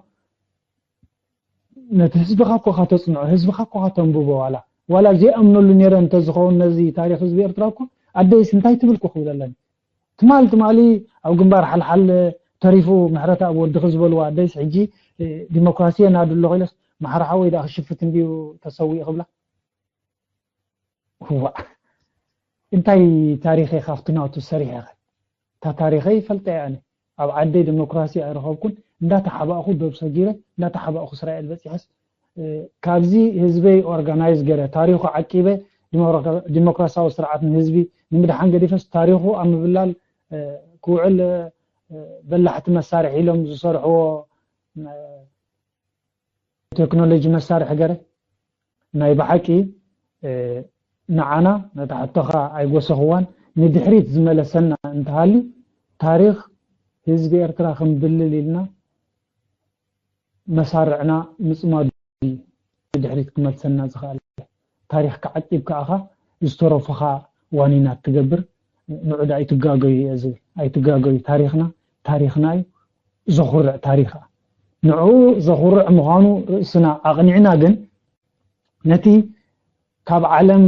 ነቲ ህዝብኻ እኮ ከተፅንዖ ህዝብኻ እኮ ከተንብቦ ዋላ ዋላ ዘይኣምነሉ ነይረ እንተዝኸውን ነዚ ታሪክ ህዝቢ ኤርትራ እኮ ኣደይስ እንታይ ትብል እኮ ክብል ኣለኒ ትማል ትማሊ ኣብ ግንባር ሓልሓል ተሪፉ ምሕረት ኣብ ወድኺ ዝበልዋ ኣደይስ ሕጂ ዲሞክራሲ የናዱ ኣለኹ ኢለስ ማሕራ ሓወይ ደኣ ክሽፍት እንድዩ ተሰዊኡ ክብላ ዋእ እንታይ ታሪኸይ ካብቲ ናቱ ሰሪሐ ከ እታ ታሪኸይ ይፈልጣ እየ ኣነ ኣብ ዓደይ ዲሞክራሲ ኣይረኸብኩን እንዳተሓባእኹ ዶብ ሰጊረ እንዳተሓባእኹ እስራኤል በፂሐስ ካብዚ ህዝበይ organize ገረ ታሪኹ ዓቂበ ዲሞክራሲያዊ ስርዓት ንህዝቢ ንምድሓን ገዲፈስ ታሪኹ ኣብ ምብላል ክውዕል በላሕቲ መሳርሒ ኢሎም ዝሰርሕዎ ቴክኖሎጂ መሳርሒ ገረ ናይ ብሓቂ ንዓና ነታ ሕቶኻ ኣይጎሰኽዋን ንድሕሪት ዝመለሰና እንተሃልዩ ታሪኽ ህዝቢ ኤርትራ ክንብልል ኢልና መሳርዕና ምፅማዱ እዩ ንድሕሪት ክመልሰና ዝኽኣል ታሪኽካ ዓቂብካ ኢኻ ዝተረፉኻ ዋኒናት ትገብር ንዑ ዳ ኣይትጋገዩ እየ ዝብል ኣይትጋገዩ ታሪኽና ታሪኽና እዩ ዘኹርዕ ታሪኽ ንዑ ዘኹርዕ ምዃኑ ርእስና ኣቕኒዕና ግን ነቲ ካብ ዓለም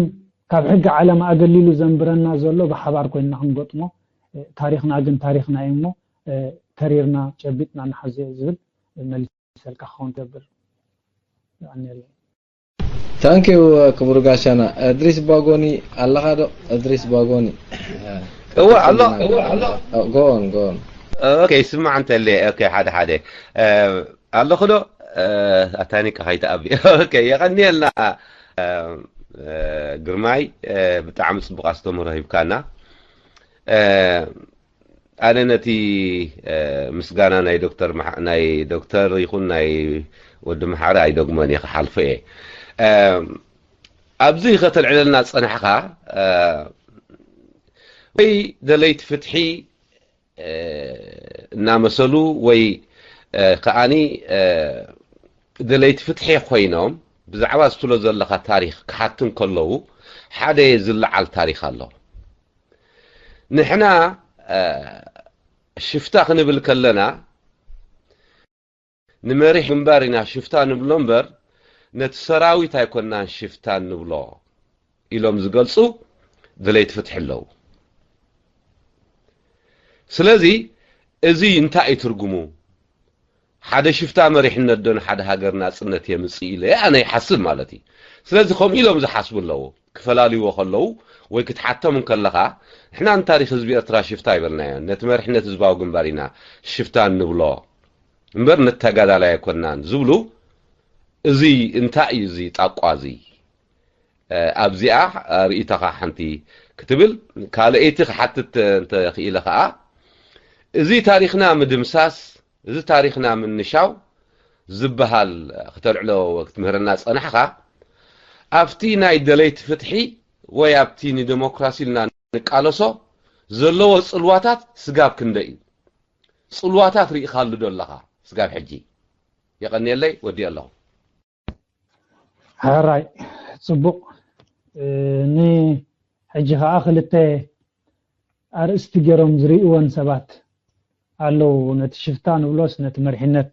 ካብ ሕጊ ዓለም ኣገሊሉ ዘንብረና ዘሎ ብሓባር ኮይንና ክንገጥሞ ታሪኽና ግን ታሪኽና እዩ እሞ ተሪርና ጨቢጥና ንሓዞ ዝብል መሊሰልካ ክኸውን ትገብር። የቐንየለይ። Thank you ክቡር ጋሻና እድሪስ ባጎኒ ኣለኻ ዶ እድሪስ ባጎኒ እወ ኣሎ እወ ኣሎ go on go on okay ስማዕ እንተለ okay ሓደ ሓደ ኣለኹ ዶ ኣታኒካ ከይተኣቢ okay የቐንየልና ግርማይ ብጣዕሚ ጽቡቕ ኣስተምህሮ ሂብካና ኣነ ነቲ ምስጋና ናይ ዶክተር ናይ ዶክተር ይኹን ናይ ወዲ መሓሪ ኣይደግሞን እየ ክሓልፎ እየ ኣብዚ ከተልዕለልና ዝፀናሕኻ ወይ ደለይቲ ፍትሒ እናመሰሉ ወይ ከዓኒ ደለይቲ ፍትሒ ኮይኖም ብዛዕባ ዝትሎ ዘለኻ ታሪክ ክሓቱ እንከለዉ ሓደ ዝለዓል ታሪክ ኣሎ ንሕና ሽፍታ ክንብል ከለና ንመሪሕ ግንባር ኢና ሽፍታ ንብሎ እምበር ነቲ ሰራዊት ኣይኮናን ሽፍታ ንብሎ ኢሎም ዝገልፁ ድለይቲ ፍትሒ ኣለዉ ስለዚ እዚ እንታይ እዩ ትርጉሙ ሓደ ሽፍታ መሪሕነት ዶ ንሓደ ሃገር ናፅነት የምፅእ ኢለ ኣነ ይሓስብ ማለት እዩ ስለዚ ከምኡ ኢሎም ዝሓስቡ ኣለዉ ክፈላልይዎ ከለዉ ወይ ክትሓቶም እንከለኻ ንሕና ንታሪክ ህዝቢ ኤርትራ ሽፍታ ይበልናዮ ነቲ መሪሕነት ህዝባዊ ግንባር ኢና ሽፍታ እንብሎ እምበር ንተጋዳላይ ኣይኮናን ዝብሉ እዚ እንታይ እዩ እዚ ጣቋ እዚ ኣብዚኣ ርእይቶኻ ሓንቲ ክትብል ካልኣይቲ ክሓትት እንተኽኢለ ከዓ እዚ ታሪክና ምድምሳስ እዚ ታሪክና ምንሻው ዝበሃል ክተልዕሎ ክትምህረና ዝፀናሕኻ ኣብቲ ናይ ደለይቲ ፍትሒ ወይ ኣብቲ ንደሞክራሲ ኢልና ንቃለሶ ዘለዎ ፅልዋታት ስጋብ ክንደይ እዩ ፅልዋታት ርኢኻሉ ዶ ኣለኻ ስጋብ ሕጂ የቐንየለይ ወዲኦ ኣለኹ ሕራይ ፅቡቕ ን ሕጂ ከዓ ክልተ ኣርእስቲ ገይሮም ዝርእይወን ሰባት ኣለዉ ነቲ ሽፍታ ንብሎስ ነቲ መሪሕነት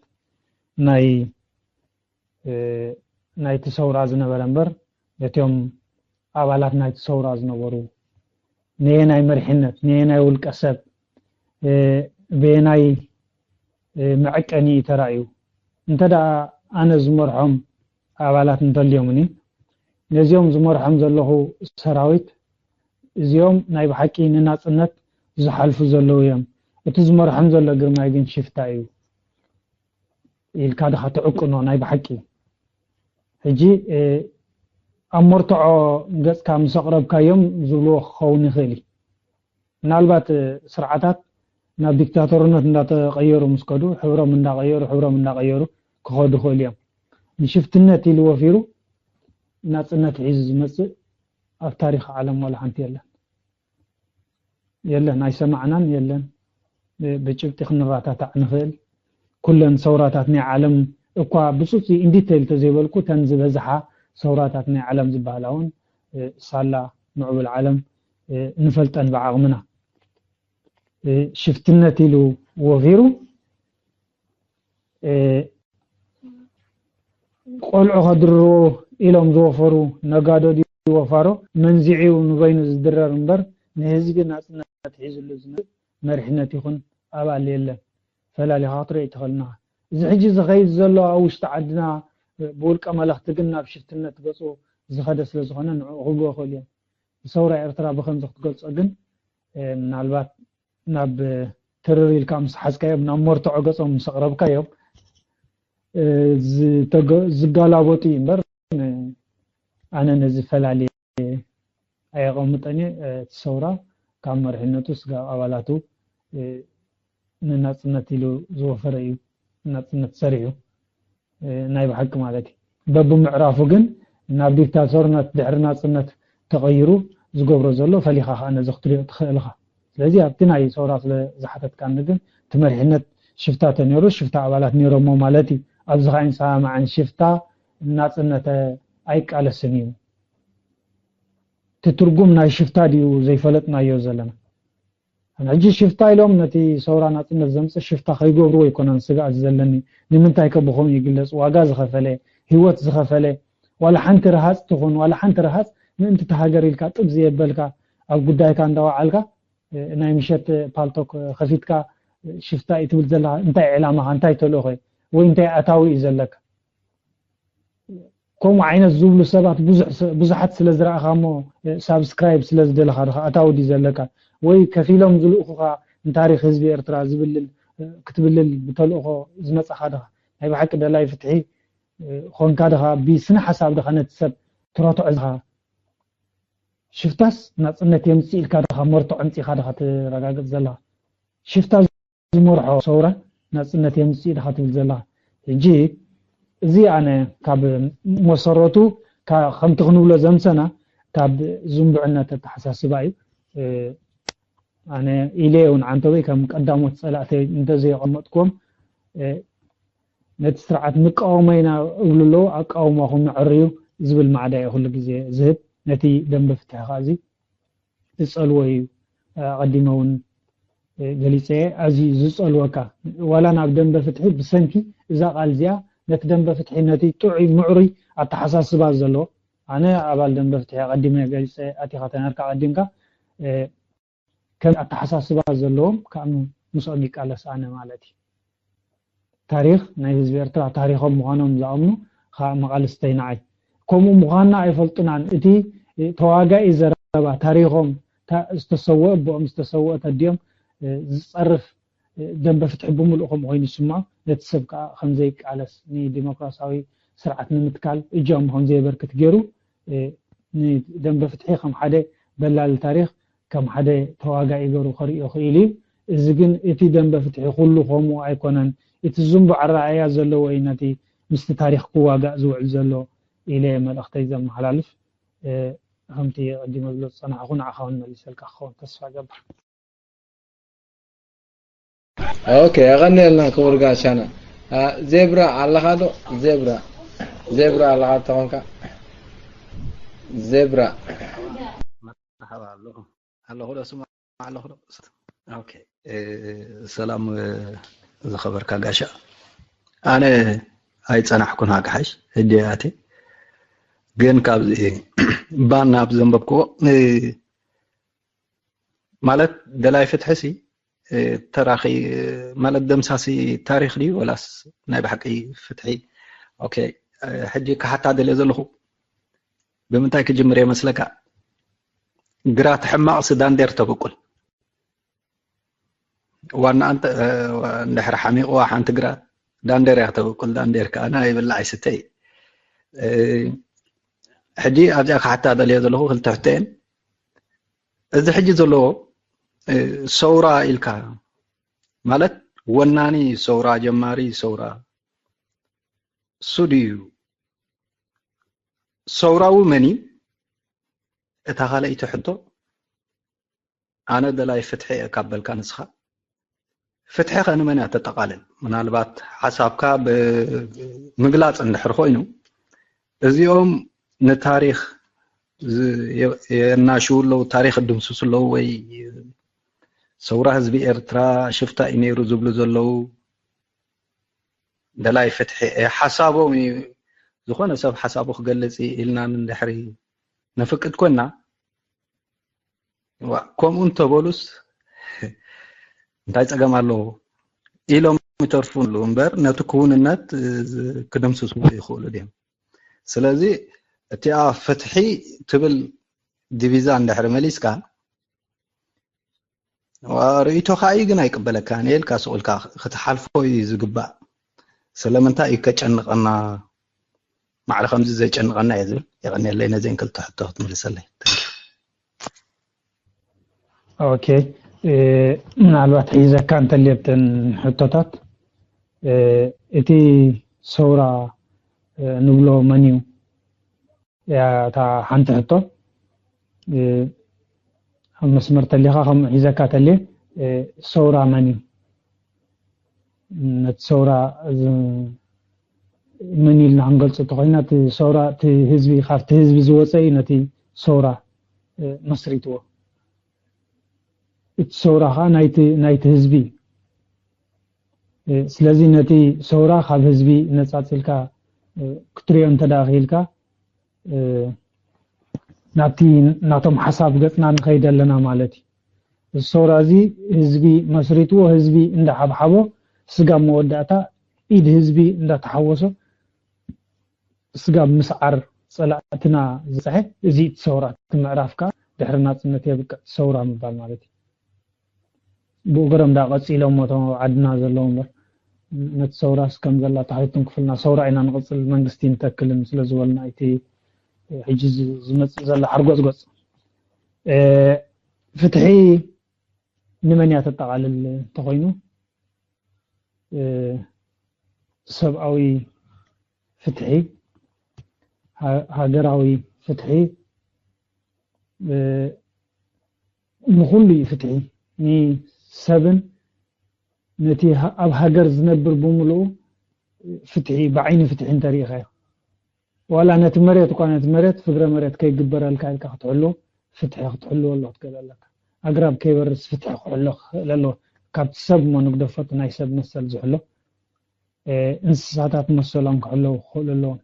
ናይ ናይቲ ሰውራ ዝነበረ እምበር ነቲኦም ኣባላት ናይቲ ሰውራ ዝነበሩ ነየናይ መሪሕነት ነየናይ ውልቀ ሰብ በየናይ መዐቀኒ እዩ ተራእዩ እንተ ደኣ ኣነ ዝመርሖም ኣባላት እንተልዮምኒ ነዚኦም ዝመርሖም ዘለኹ ሰራዊት እዚኦም ናይ ብሓቂ ንናፅነት ዝሓልፉ ዘለዉ እዮም እቲ ዝመርሖም ዘሎ ግርማይ ግን ሽፍታ እዩ ኢልካ ድኻ ትዕቅኖ ናይ ብሓቂ ሕጂ ኣብ መርትዖ ገፅካ ምስ ኣቕረብካዮም ዝብልዎ ክኸውን ይኽእል እዩ። ምናልባት ስርዓታት ናብ ዲክታቶርነት እንዳተቐየሩ ምስ ከዱ ሕብሮም እንዳቐየሩ፣ ሕብሮም እንዳቐየሩ ክኸዱ ይኽእሉ እዮም። ንሽፍትነት ኢሉ ወፊሩ ናፅነት ሒዙ ዝመፅእ ኣብ ታሪኽ ዓለም ዋላ ሓንቲ የለን። የለን፣ ኣይሰማዕናን፣ የለን። ብጭብጢ ክንራታታዕ ንኽእል። ኩለን ሰውራታት ናይ ዓለም እኳ ብፅፁይ ኢንዲቴይል ተዘይበልኩ፣ ተን ዝበዝሓ ሰውራታት ናይ ዓለም ዝበሃላ እውን ሳላ ምዕቡል ዓለም ንፈልጠን ብዓቕምና። ሽፍትነት ኢሉ ወፊሩ፣ ቆልዑ ከድርሩ ኢሎም ዝወፈሩ ነጋዶ ድዩ ወፋሮ መንዚዒ ንበይኑ ዝድረር እምበር ንህዝቢ ናፅነት ሒዝሉ ዝመፅእ መሪሕነት ይኹን ኣባል የለን። ፈላሊኻ ክትርኢ ትኽእል ኢኻ። እዚ ሕጂ ዝኸይድ ዘሎ ኣብ ውሽጢ ዓድና ብውልቀ መለኽቲ ግን ናብ ሽፍትነት ገፁ ዝኸደ ስለ ዝኾነ ንዕኡ ክብልዎ ይኽእሉ እዮም። ሰውራ ኤርትራ ብኸምዚ ክትገልጾ ግን ምናልባት ናብ ትርር ኢልካ ምስ ሓዝካዮም ናብ መርትዖ ገጾም ምስ ኣቕረብካዮም ዝጋላበጡ እዩ እምበር ኣነ ነዚ ፈላሊ ኣየቐምጠን እየ። እቲ ሰውራ ካብ መሪሕነቱ ስጋብ ኣባላቱ ንናጽነት ኢሉ ዝወፈረ እዩ። ናጽነት ሰሪሑ ናይ ብሓቂ ማለት እዩ። በብምዕራፉ ግን ናብ ዲክታቶርነት ድሕሪ ናጽነት ተቐይሩ ዝገብሮ ዘሎ ፈሊኻ ከዓ ነዚ ክትሪኦ ትኽእል ኢኻ። ስለዚ ኣብቲ ናይ ሰውራ ስለ ዝሓተትካኒ ግን እቲ መሪሕነት ሽፍታ ተነይሩ ሽፍታ ኣባላት ነይሮሞ ማለት እዩ። ኣብዚ ከዓ ይንሰማማዕን ሽፍታ ናጽነት ኣይቃለስን እዩ። እቲ ትርጉም ናይ ሽፍታ ድዩ ዘይፈለጥናዮ ዘለና? ሕጂ ሽፍታ ኢሎም ነቲ ሰውራ ናጽነት ዘምጽእ ሽፍታ ከይገብርዎ ኣይኮነን ስግኣት ዘለኒ። ንምንታይ ከ ብኸምኡ ይግለጽ? ዋጋ ዝኸፈለ፣ ህይወት ዝኸፈለ፣ ዋላ ሓንቲ ረሃጽ ትኹን ዋላ ሓንቲ ረሃጽ ምእንቲ እቲ ሃገር ኢልካ ጥብ ዘየበልካ ኣብ ጉዳይካ እንዳወዓልካ ናይ ምሸት ፓልቶክ ከፊትካ ሽፍታ እዩ ትብል ዘለኻ እንታይ ዕላማኻ እንታይ ተልእኾ ወይ እንታይ ኣታዊ እዩ ዘለካ? ከምኡ ዓይነት ዝብሉ ሰባት ብዙሓት ስለ ዝረኣኻ እሞ ሳብስክራይብ ስለ ዝደለኻ ድኻ ኣታዊ ድዩ ዘለካ? ወይ ከፊሎም ዝልእኹኻ ንታሪኽ ህዝቢ ኤርትራ ዝብልል ክትብልል ብተልእኾ ዝመጻኻ ድኻ? ናይ ብሓቂ ደላይ ፍትሒ ኾንካ ድኻ? ብስነ ሓሳብ ድኻ ነቲ ሰብ ትረትዖ ዘለኻ? ሽፍታስ ናጽነት የምጽእ ኢልካ ድኻ መርትዖ ኣምጺእካ ድኻ ትረጋግጽ ዘለኻ? ሽፍታ ዝመርሖ ሰውራ ናጽነት የምጽእ ኢኻ ትብል ዘለኻ። ሕጂ እዚ ኣነ ካብ መሰረቱ ከምቲ ክንብሎ ዘምሰና ካብ ዝንቡዕነት ኣተሓሳስባ እዩ። ኣነ ኢለ እውን ዓንተወይ ከም ቀዳሞት ጸላእተይ እንተዘየቐመጥክዎም ነቲ ስርዓት ንቃወሞ ኢና እብሉ ኣለዉ፣ ኣቃውማኹም መዐርዩ ዝብል ማዕዳ እየ ኩሉ ግዜ ዝህብ። ነቲ ደንበ ፍትሒ ከዓ እዚ ዝጸልዎ እዩ። ኣቐዲመ እውን ገሊጸ እየ። ኣዝዩ ዝጸልወካ ዋላ ናብ ደንበ ፍትሒ ብሰንኪ እዛ ቃል እዚኣ ነቲ ደንበ ፍትሒ ነቲ ጥዑይ ምዕሩይ ኣተሓሳስባ ዘለዎ ኣነ ኣባል ደንበ ፍትሒ ኣቐዲመ ገሊጸ ኣቲኻ ተነርካ ኣቐዲምካ ከም ኣተሓሳስባ ዘለዎም ከዓ ምስኦም ይቃለስ ኣነ ማለት እዩ። ታሪኽ ናይ ህዝቢ ኤርትራ ታሪኾም ምዃኖም ዝኣምኑ ከዓ መቓልስተይ ንዓይ። ከምኡ ምዃንና ኣይፈልጡናን። እቲ ተዋጋኢ ዘረባ ታሪኾም ዝተሰወአ ብኦም ዝተሰወአ ተዲኦም ዝጸርፍ ደንበ ፍትሒ ብምሉእ ከምኡ ኮይኑ ይስምዖ። ነቲ ሰብ ከዓ ከምዘይቃለስ ንዲሞክራሲያዊ ስርዓት ንምትካል እጃሙ ከምዘየበርክት ገይሩ ንደንበ ፍትሒ ከም ሓደ በላሊ ታሪኽ ከም ሓደ ተዋጋኢ ገሩ ከርእዮ ክእል እዩ። እዚ ግን እቲ ደንበ ፍትሒ ኩሉ ከምኡ ኣይኮነን። እቲ ዝንቡዕ ኣረኣእያ ዘለዎ እዩ ነቲ ምስቲ ታሪኽ ክዋጋእ ዝውዕል ዘሎ ኢለ መልእኽተይ ዘመሓላልፍ። ከምቲ ቀዲመ ዝብሎ ዝጸናሕኹ ንዓኻ እውን መሊሰልካ ክኸውን ተስፋ ገብር። ኦኬ፣ የቐንየልና ክቡር ጋሻና። ዜብራ ኣለኻ ዶ? ዜብራ ዜብራ ኣለኻ ተኾንካ ዜብራ መርሓባ ኣለኹ ኣለኹ ዶ ስማ ኣለኹ ዶ? ኦኬ፣ ሰላም ዝኸበርካ ጋሻ። ኣነ ኣይጸናሕኩን ሃግሓሽ ህጂ ኣቴ ግን ካብዚ ባና ኣብ ዘንበብክዎ ማለት ደላይ ፍትሒ ሲ ተራኺ ማለት ደምሳሲ ታሪኽ ድዩ ወላስ ናይ ብሓቂ ፍትሒ? ኦኬ፣ ሕጂ ክሓታ ደልየ ዘለኹ ብምንታይ ክጅምር እየ መስለካ? ግራት ሕማቕ ሲ ዳንዴር ተብቁል ዋና እንድሕር ሓሚቕዋ ሓንቲ ግራት ዳንዴር እያ ተብቁል። ዳንዴር ከኣ ናይ ይብላዕ ይስተ እዩ። ሕጂ ኣብዚኣ ክሓታ ደልየ ዘለኹ ክልተ ሕቶ እየን። እዚ ሕጂ ዘለዎ ሰውራ ኢልካ ማለት ወናኒ ሰውራ፣ ጀማሪ ሰውራ እሱ ድዩ? ሰውራዊ መን እዩ? እታ ካልኣይቲ ሕቶ፣ ኣነ ደላይ ፍትሒ እየ ካብ በልካ ንስኻ፣ ፍትሒ ከ ንመን እያ ተጠቓልል? ምናልባት ሓሳብካ ብምግላፅ እንድሕር ኮይኑ፣ እዚኦም ንታሪኽ የናሽው ኣለዉ፣ ታሪኽ ድምስሱ ኣለዉ፣ ወይ ሰውራ ህዝቢ ኤርትራ ሽፍታ እዩ ነይሩ ዝብሉ ዘለዉ፣ ደላይ ፍትሒ እየ፣ ሓሳቦም እዩ፣ ዝኾነ ሰብ ሓሳቡ ክገልጽ እዩ ኢልና እንድሕሪ ነፍቅድ ኮና፣ ከምኡ እንተበሉስ እንታይ ጸገም ኣለዎ ኢሎም ይተርፉ ኣለዉ እምበር፣ ነቲ ክውንነት ክድምስስዎ ይኽእሉ ድዮም? ስለዚ እቲኣ ፍትሒ ትብል ዲቪዛ እንድሕሪ መሊስካ፣ ርእይቶኻ እዩ ግን ኣይቅበለካን እየ ኢልካ ስቕ ኢልካ ክትሓልፎ እዩ ዝግባእ። ስለምንታይ እዩ ከጨንቐና? ማዕረ ከምዚ ዘጨንቐና እየ ዝብል። የቐንየለይ ነዚን ክልተ ሕቶ ክትምልሰለይ። ኦኬ፣ ምናልባት ሒዘካ እንተልየብተን ሕቶታት፣ እቲ ሰውራ ንብሎ መን እዩ? እታ ሓንቲ ሕቶ ኣብ መስመር ተሊኻ ከም ሒዘካ ተልየ፣ ሰውራ መን እዩ? ነቲ ሰውራ መን ኢልና ክንገልፆ እንተኮይና፣ እቲ ሰውራ እቲ ህዝቢ፣ ካብቲ ህዝቢ ዝወፀ እዩ ነቲ ሰውራ መስሪትዎ። እቲ ሰውራ ከዓ ናይቲ ህዝቢ እዩ። ስለዚ ነቲ ሰውራ ካብ ህዝቢ ነፃፂልካ ክትሪኦ እንተደኣ ክኢልካ፣ ናብቲ ናቶም ሓሳብ ገፅና ንኸይድ ኣለና ማለት እዩ። እዚ ሰውራ እዚ ህዝቢ መስሪትዎ፣ ህዝቢ እንዳሓብሓቦ፣ ስጋብ መወዳእታ ኢድ ህዝቢ እንዳተሓወሶ፣ ስጋብ ምስዓር ፀላእትና ዝበፅሐ እዚ እቲ ሰውራ፣ እቲ ምዕራፍ ከዓ ድሕሪ ናፅነት የብቅዕ ሰውራ ምባል ማለት እዩ። ብኡ ገሮም ዳ ቀፂሎም እቶም ኣብ ዓድና ዘለዉ እምበር፣ ነቲ ሰውራስ ከም ዘላ ታሕቱን ክፍልና ሰውራ ኢና ንቕፅል መንግስቲ ንተክልን ስለ ዝበሉና፣ እቲ ሕጂ ዝመፅእ ዘሎ ሓርጎፅጎፅ ፍትሒ ንመን እያ ተጠቓልል እንተኾይኑ፣ ሰብኣዊ ፍትሒ፣ ሃገራዊ ፍትሒ፣ ንኹሉ እዩ ፍትሒ፣ ንሰብን ነቲ ኣብ ሃገር ዝነብር ብምልኡ ፍትሒ፣ ብዓይኒ ፍትሒ እንተሪኢኻዮ፣ ዋላ ነቲ መሬት እኳ፣ ነቲ መሬት ፍግረ መሬት ከይግበረልካ ኢልካ ክትሕሉ፣ ፍትሒ ክትሕልዎ ኣሎ ክትክእል ኣለካ። ኣግራብ ከይበርስ ፍትሒ ክሕሎ ክኽእል ኣለዎ። ካብቲ ሰብ እሞ ንግደፎ፣ እቲ ናይ ሰብ መሰል ዝሕሎ፣ እንስሳታት መሰሎም ክሕለዉ ክኽእሉ ኣለዎም።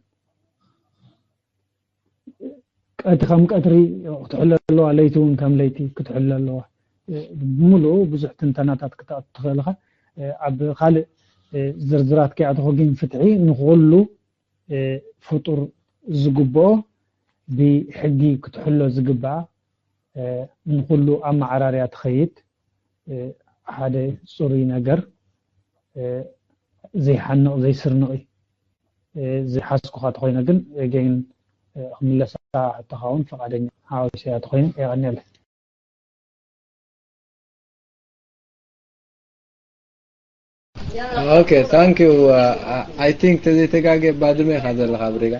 ቀትሪ ከም ቀትሪ ክትሕሎ ኣለዋ፣ ለይቲ እውን ከም ለይቲ ክትሕሎ ኣለዋ። ብምሉኡ ብዙሕ ትንተናታት ክትኣቱ ትኽእል ኢኻ። ኣብ ካልእ ዝርዝራት ከይኣተኹ ግን፣ ፍትሒ ንኹሉ ፍጡር ዝግብኦ፣ ብሕጊ ክትሕሎ ዝግብኣ፣ ንኹሉ ኣመዓራርያ ትኸይድ፣ ሓደ ፅሩይ ነገር፣ ዘይሓንቕ ዘይስርንቕ እዩ። ዝሓዝኩኻ ተኾይነ ግን፣ ገይን ክምለሳ ሕቶኻ እውን ፈቓደኛ ሓወይሰያ ተኾይነ። የቐንየለይ። Okay, thank you. I think ተዘይተጋገ ባድመ ኢኻ ዘለኻ ብሪጋ።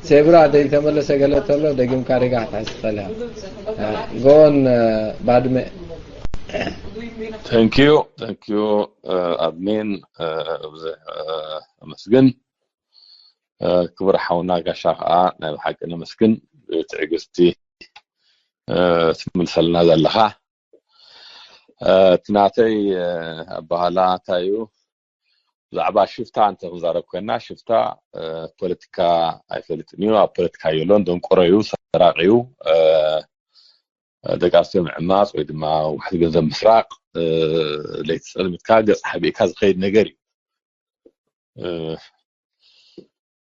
ሴብራ ዘይተመለሰ ገለ ተሎ ደጊምካ ሪጋ ክትሕዝ ትኽእል ኢኻ። ጎን ባድመ። Thank you, thank you, admin፣ ብዙሕ ኣመስግን። ክቡር ሓውና ጋሻ ከዓ ናይ ብሓቂ ነመስግን፣ ብትዕግስቲ ትምልሰልና ዘለኻ። እቲ ናተይ ኣባህላ እንታይ እዩ? ብዛዕባ ሽፍታ እንተ ክንዛረብ ኮይና፣ ሽፍታ ፖለቲካ ኣይፈልጥን እዩ፣ ኣብ ፖለቲካ የሎን፣ ደንቆሮ እዩ፣ ሰራቂ እዩ። ደቂ ኣንስትዮ ምዕማፅ ወይ ድማ ዋሕዚ ገንዘብ ምስራቅ፣ ለይቲ ፀልሚትካ ገፅ ሓቢእካ ዝኸይድ ነገር እዩ።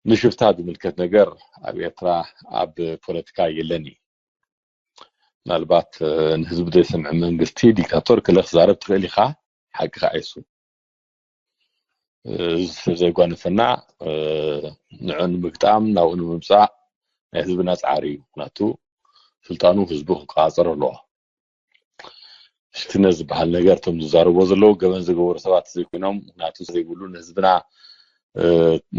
ንሽፍታ ዝምልከት ነገር ኣብ ኤርትራ ኣብ ፖለቲካ የለን እዩ። ምናልባት ንህዝቢ ዘይሰምዕ መንግስቲ ዲክታቶር ክለ ክዛረብ ትኽእል ኢኻ፣ ሓቂ ከዓ እሱ። እዚ ሰብ ዘይጓነፈና ንዑ ንምግጣም ናብኡ ንምምፃእ ናይ ህዝብና ፃዕሪ እዩ። ምክንያቱ ስልጣኑ ህዝቡ ክቆፃፀር ኣለዎ። ሽፍትነት ዝበሃል ነገር እቶም ዝዛረብዎ ዘለዉ ገበን ዝገበሩ ሰባት ዘይኮይኖም፣ ምክንያቱ ዘይብሉ ንህዝብና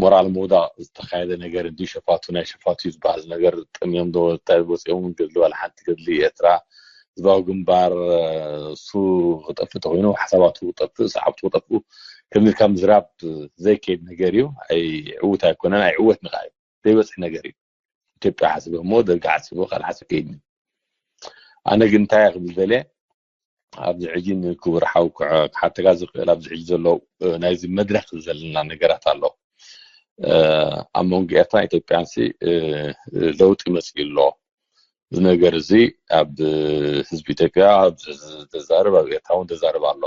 ሞራል ምውዳቕ ዝተኻየደ ነገር እንዲ ሸፋቱ ናይ ሸፋቱ እዩ ዝበሃል ነገር ጠምዮም ዶ እንታይ ወፂኦም ገድሊ ዋላ ሓንቲ ገድሊ ኤርትራ ህዝባዊ ግንባር እሱ ክጠፍእ ተኮይኑ ሓሳባቱ ክጠፍእ ሰዓብቱ ክጠፍኡ ከምዚ ኢልካ ምዝራብ ዘይከይድ ነገር እዩ። ኣይዕውት ኣይኮነን ኣይዕወት ንካ እዩ ዘይበፅሕ ነገር እዩ። ኢትዮጵያ ሓስበ እሞ ደርጊ ሓስበ ካልእ ሓስብ ከይድኒ ኣነ ግን እንታይ ክብል ደልየ ኣብዚ ሕጂ ንክቡር ሓው ክሓተካ ዝኽእል ኣብዚ ሕጂ ዘሎ ናይዚ መድረክ ዘለና ነገራት ኣሎ ኣብ መንጎ ኤርትራ ኢትዮጵያን ሲ ለውጢ መፅኡ ኣሎ። እዚ ነገር እዚ ኣብ ህዝቢ ኢትዮጵያ ተዛርብ ኣብ ኤርትራ እውን ተዛርብ ኣሎ።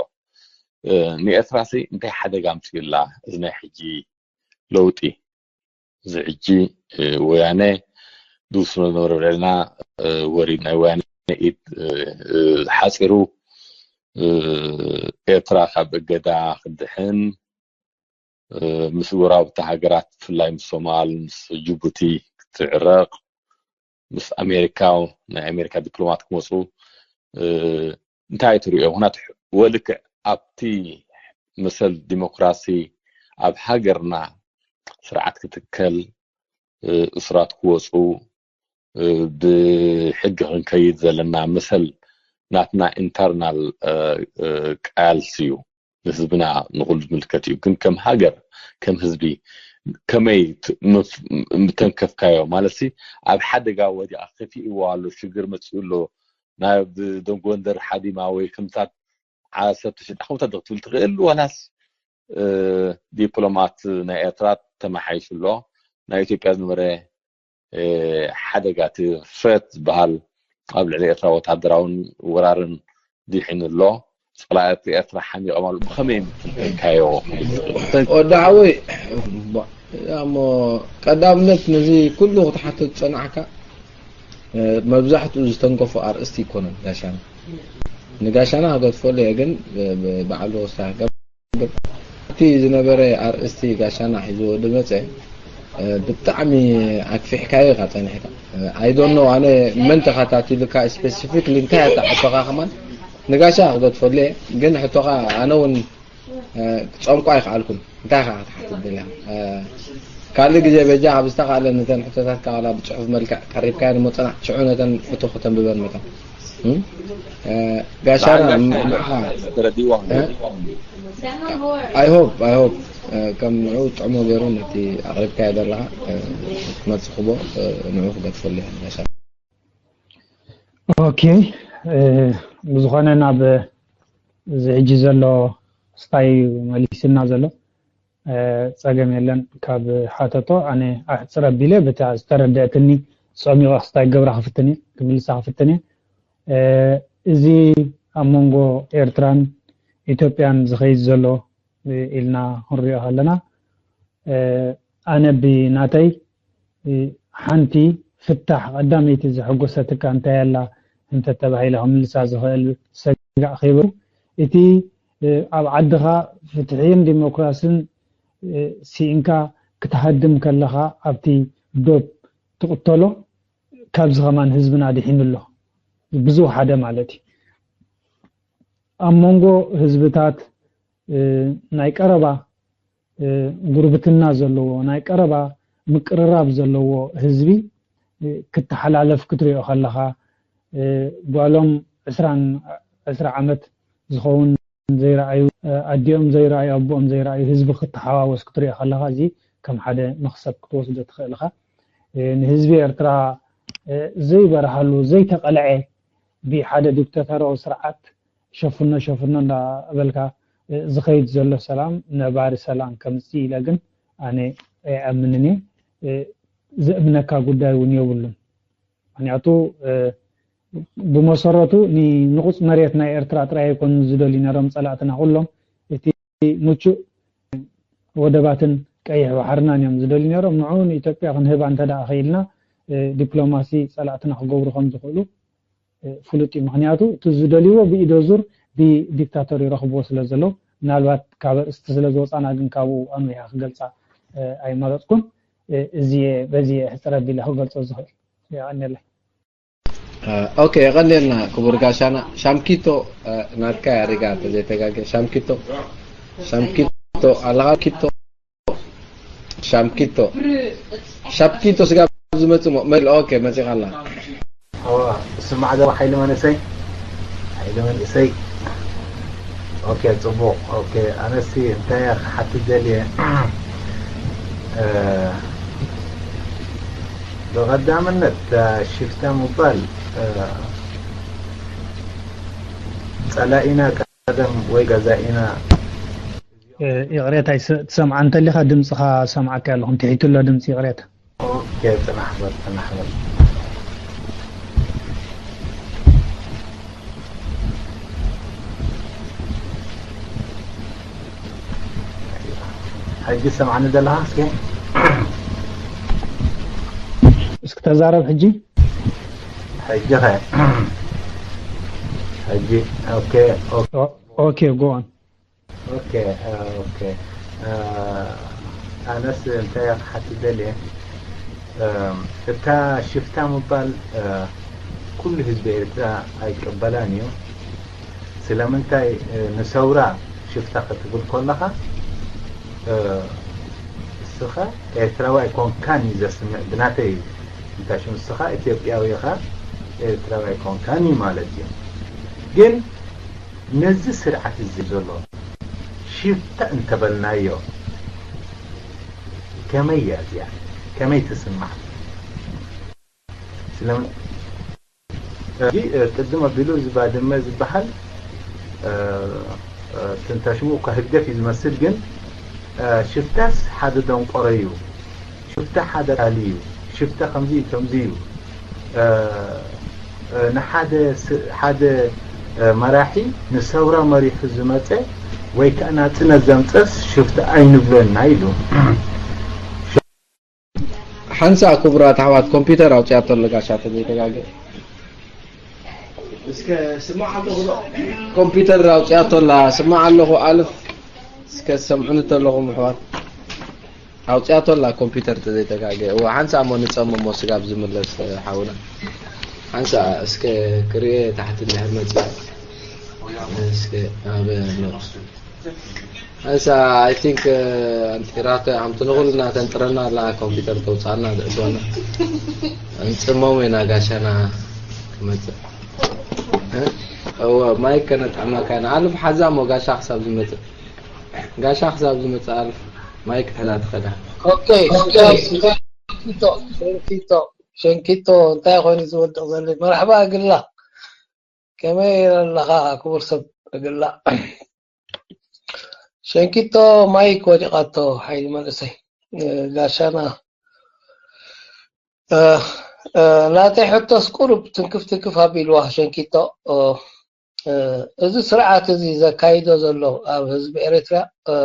ንኤርትራ ሲ እንታይ ሓደጋ ኣምፅኡላ እዚ ናይ ሕጂ ለውጢ? እዚ ሕጂ ወያነ ድውስኖ ዝነበረ ብልዕልና ወሪድ ናይ ወያነ ኢድ ሓፂሩ ኤርትራ ካብ እገዳ ክድሕን ምስ ጎረባብቲ ሃገራት ብፍላይ ምስ ሶማል ምስ ጅቡቲ ክትዕረቕ ምስ ኣሜሪካ ናይ ኣሜሪካ ዲፕሎማት ክመፁ እንታይ ትሪኦ? ምክንያቱ ወልክዕ ኣብቲ መሰል ዲሞክራሲ ኣብ ሃገርና ስርዓት ክትከል እሱራት ክወፁ ብሕጊ ክንከይድ ዘለና መሰል ናትና ኢንተርናል ቃልሲ እዩ። ንህዝብና ንኩሉ ዝምልከት እዩ። ግን ከም ሃገር ከም ህዝቢ ከመይ ምተንከፍካዮ ማለት ሲ ኣብ ሓደጋ ወዲኣ ከፊእዎ ኣሎ ሽግር መፅኡ ኣሎ ናብ ጎንደር ሓዲማ ወይ ከምታት ዓሰርተ ሽሕ ዓመታት ክትብል ትኽእል ዋላስ ዲፕሎማት ናይ ኤርትራ ተመሓይሹ ኣሎ ናይ ኢትዮጵያ ዝነበረ ሓደጋ እቲ ፍረት ዝበሃል ኣብ ልዕሊ ኤርትራ ወታደራውን ወራርን ድሒኑ ኣሎ። ፀላእቲ ኤርትራ ሓሚቖም ኣለዉ። ብኸመይ ምትንተንካዮ? ወዲ ሓወይ እሞ ቀዳምነት ነዚ ኩሉ ክትሓትት ዝፀናሕካ መብዛሕትኡ ዝተንከፎ ኣርእስቲ ይኮነን ጋሻና ንጋሻና ክገድፈሉ እየ ግን ባዕሉ ክስተካከል እቲ ዝነበረ ኣርእስቲ ጋሻና ሒዝዎ ዝመፀ ብጣዕሚ ኣክፊሕካዮ ኢኻ ፀኒሕካ። I don't know ኣነ መን ተኸታቲሉካ specifically እንታይ ኣታ ሕቶኻ ከማን ንጋሻ ክገድፈሉ እየ ግን ሕቶኻ ኣነ እውን ክፀንቋ ኣይከኣልኩን። እንታይ ኢኻ ክትሓትት ደሊኻ? ካልእ ግዜ በጃ ኣብ ዝተኻእለ ነተን ሕቶታትካ ዋላ ብፅሑፍ መልክዕ ቀሪብካየን እሞ ፅናሕ ሽዑ ነተን ሕቶ ክተንብበን መታን። ጋሻና ንዓኻ ተረዲእዋ I hope I hope ከም ንዑ ጥዕሞ ገይሩ ነቲ ኣቕሪብካዮ ዘለኻ ክትመልሲ ክቦ ንዑ ክገድፈሉ እየ ጋሻ። ኦኬ ብዝኾነ ናብ እዚ ሕጂ ዘሎ ስታይ መሊስና ዘሎ ጸገም የለን ካብ ሓተቶ ኣነ ኣሕጽር ኣቢለ በታ ዝተረደእትኒ ጸሚቐ ክስታይ ገብራ ክፍትን እየ ክምልሳ ክፍትን እየ እዚ ኣብ መንጎ ኤርትራን ኢትዮጵያን ዝኸይድ ዘሎ ኢልና ክንሪኦ ከለና ኣነ ብናተይ ሓንቲ ፍታሕ ቀዳመይቲ ዘሐጎሰትካ እንታይ ኣላ እንተተባሂለ ክምልሳ ዝኽእል ሰጋእ ከይበሉ እቲ ኣብ ዓድኻ ፍትሕን ዲሞክራስን ስኢንካ ክትሃድም ከለኻ ኣብቲ ዶብ ትቕተሎ ካብዚ ከማን ህዝብና ድሒኑ ኣሎ ብዝወሓደ ማለት እዩ ኣብ መንጎ ህዝብታት ናይ ቀረባ ጉርብትና ዘለዎ ናይ ቀረባ ምቅርራብ ዘለዎ ህዝቢ ክተሓላለፍ ክትሪኦ ከለኻ ጓሎም ዕስራን ዕስራ ዓመት ዝኸውን ዘይረኣዩ ኣዲኦም ዘይረኣዩ ኣቦኦም ዘይረኣዩ ህዝቢ ክተሓዋወስ ክትሪኦ ከለኻ እዚ ከም ሓደ መኽሰብ ክትወስዶ ትኽእል ኢኻ ንህዝቢ ኤርትራ ዘይበርሃሉ ዘይተቐልዐ ብሓደ ዲክታተራዊ ስርዓት ሸፍኖ ሸፍኖ እንዳበልካ ዝኸይድ ዘሎ ሰላም ነባሪ ሰላም ከምፅእ ኢለ ግን ኣነ ኣይኣምንን እየ ዘእምነካ ጉዳይ እውን የብሉን ምክንያቱ ብመሰረቱ ንንቁፅ መሬት ናይ ኤርትራ ጥራይ ኣይኮኑ ዝደልዩ ነሮም ፀላእትና ኩሎም እቲ ምቹእ ወደባትን ቀይሕ ባሕርናን እዮም ዝደልዩ ነሮም ንዑ ንኢትዮጵያ ክንህባ እንተደኣ ኽኢልና ዲፕሎማሲ ፀላእትና ክገብሩ ከም ዝኽእሉ ፍሉጥ እዩ ምክንያቱ እቲ ዝደልይዎ ብኢደ ዙር ብዲክታቶር ይረኽብዎ ስለ ዘለዉ ምናልባት ካብ ኣርእስቲ ስለ ዝወፃና ግን ካብኡ ኣንዊሓ ክገልፃ ኣይመረፅኩን እዚ በዚ ሕፅር ኣቢለ ክገልፆ ዝኽእል። የቐንየለይ። ኦኬ፣ የቐንየልና ክቡር ጋሻና። ሻምኪቶ ናትካ ያሪጋ ተዘይተጋገ። ሻምኪቶ ሻምኪቶ ኣለኻ? ኪቶ ሻምኪቶ ሻምኪቶ ስጋብ ዝመጽእ ሞ መል ኦኬ፣ መጺኻ ኣላ። ስማዕ ዘባ ሓይሊ መንእሰይ ሓይሊ መንእሰይ። ኦኬ፣ ጽቡቕ። ኦኬ፣ ኣነሲ እንታይ ክሓትት ደልየ? ብቐዳምነት ሽፍታ ምባል ጸላኢና ቀደም ወይ ገዛኢና። ይቕሬታ፣ ትሰምዓ እንተሊኻ ድምፅኻ ሰምዓካ ኣለኹ፣ እንቲሒቱ ኣሎ ድምፂ። ይቕሬታ። ኦኬ፣ ጽናሕ በል፣ ጽናሕ በል። ሕጂ ሰምዓኒ ዘለኻ እስኪ? እስኪ ተዛረብ ሕጂ። ሕጂ ኸ? ሕጂ ኦኬ፣ ኦኬ። ኦኬ፣ ጎ ኦን። ኦኬ፣ ኦኬ። ኣነስ እንታይ ክሓትት ደልየ፣ እታ ሽፍታ ምባል ኩሉ ህዝቢ ኤርትራ ኣይቀበላን እዩ። ስለምንታይ ንሰውራ ሽፍታ ክትብል ከለኻ፣ እስኻ ኤርትራዊ ኣይኮንካን እዩ ዘስምዕ። ብናተይ እንታይ ሽሙ፣ እስኻ ኢትዮጵያዊ ኢኻ፣ ኤርትራዊ ኣይኮንካን እዩ ማለት እዩ። ግን ነዚ ስርዓት እዚ ዘሎ ሽፍታ እንተበልናዮ ከመይ እያ እዚኣ? ከመይ ትስማዕ? ስለምን ሕጂ ቅድም ኣቢሉ እዚ ባድመ ዝበሃል ትንታሽሙ እኳ ህግደፍ እዩ ዝመስል፣ ግን ሽፍታስ ሓደ ደንቆሮ እዩ። ሽፍታ ሓደ ቃል እዩ። ሽፍታ ከምዚ እዩ፣ ከምዚ እዩ። ንሓደ ሓደ መራሒ ንሰውራ መሪሑ ዝመፀ ወይ ከዓ ናፅነት ዘምፀስ ሽፍታ ኣይንብሎን ኢና ኢሉ። ሓንሳእ ክቡራት ኣሕዋት ኮምፒውተር ኣውፅኣቶ ኣሎ ጋሻ ተዘይተጋገ እስከ ስማዕ ኣለኹ ዶ? ኮምፒውተር ኣውፅኣቶ ኣላ ስማዕ ኣለኹ ኣልፍ እስከ ሰምዑኒ ተለኹም ኣሕዋት ኣውፅኣቶ ኣላ ኮምፒውተር ተዘይተጋገ እዋ ሓንሳእ እሞ ንፀም እሞ ስጋብ ዝምለስ ሓውና ሓንሳእ እስከ ክሪኤ ታሕቲ እንድሕር መፅእ እስከ ኣብ ኣንሳ I think ኣንጢራቶ ኣምቲ ንኹልና ተንጥረና ኣላ ኮምፒውተር ተውፃና ድዕዶና እንፅሞም ኢና ጋሻና ክመፅእ እወ ማይክ ከነጥዕመካ ኢና ኣልፍ ሓዛ እሞ ጋሻ ክሳብ ዝመፅእ ጋሻ ክሳብ ዝመፅእ ኣልፍ ማይክ ትሕዛ ትኸዳ ኦኬ ሸንኪቶ ሸንኪቶ እንታይ ኮይኑ ዝወድቕ ዘሎ መርሓባ ግላ ከመይ ኣለኻ ክቡር ሰብ ግላ ሸንኪቶ ማይክ ወዲቓቶ ሓይሊ መንእሰይ ጋሻና ናተይ ሕቶስ ቁሩብ ትንክፍ ትንክፍ ኣቢልዋ ሸንኪቶ እዚ ስርዓት እዚ ዘካይዶ ዘሎ ኣብ ህዝቢ ኤርትራ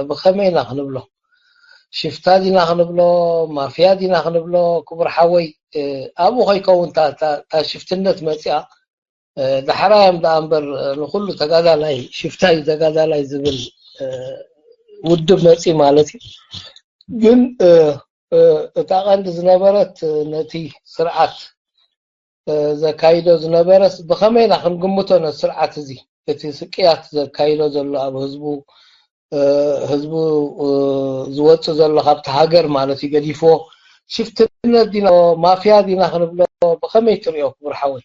ብኸመይ ኢና ክንብሎ ሽፍታ ዲና ክንብሎ ማፍያ ዲና ክንብሎ ክቡር ሓወይ ኣብኡ ከይከውን እታ ሽፍትነት መፅኣ ዳሕራዮም ደኣ እምበር ንኩሉ ተጋዳላይ ሽፍታ እዩ ተጋዳላይ ዝብል ውድብ መፂ ማለት እዩ ግን እታ ቀንዲ ዝነበረት ነቲ ስርዓት ዘካይዶ ዝነበረስ ብኸመይ ኢና ክንግምቶ ነቲ ስርዓት እዚ እቲ ስቅያት ዘካይዶ ዘሎ ኣብ ህዝቡ ህዝቡ ዝወፅእ ዘሎ ካብቲ ሃገር ማለት እዩ ገዲፍዎ ሽፍትነት ዲና ማፍያ ዲና ክንብሎ ብኸመይ ትሪኦ ክቡር ሓወይ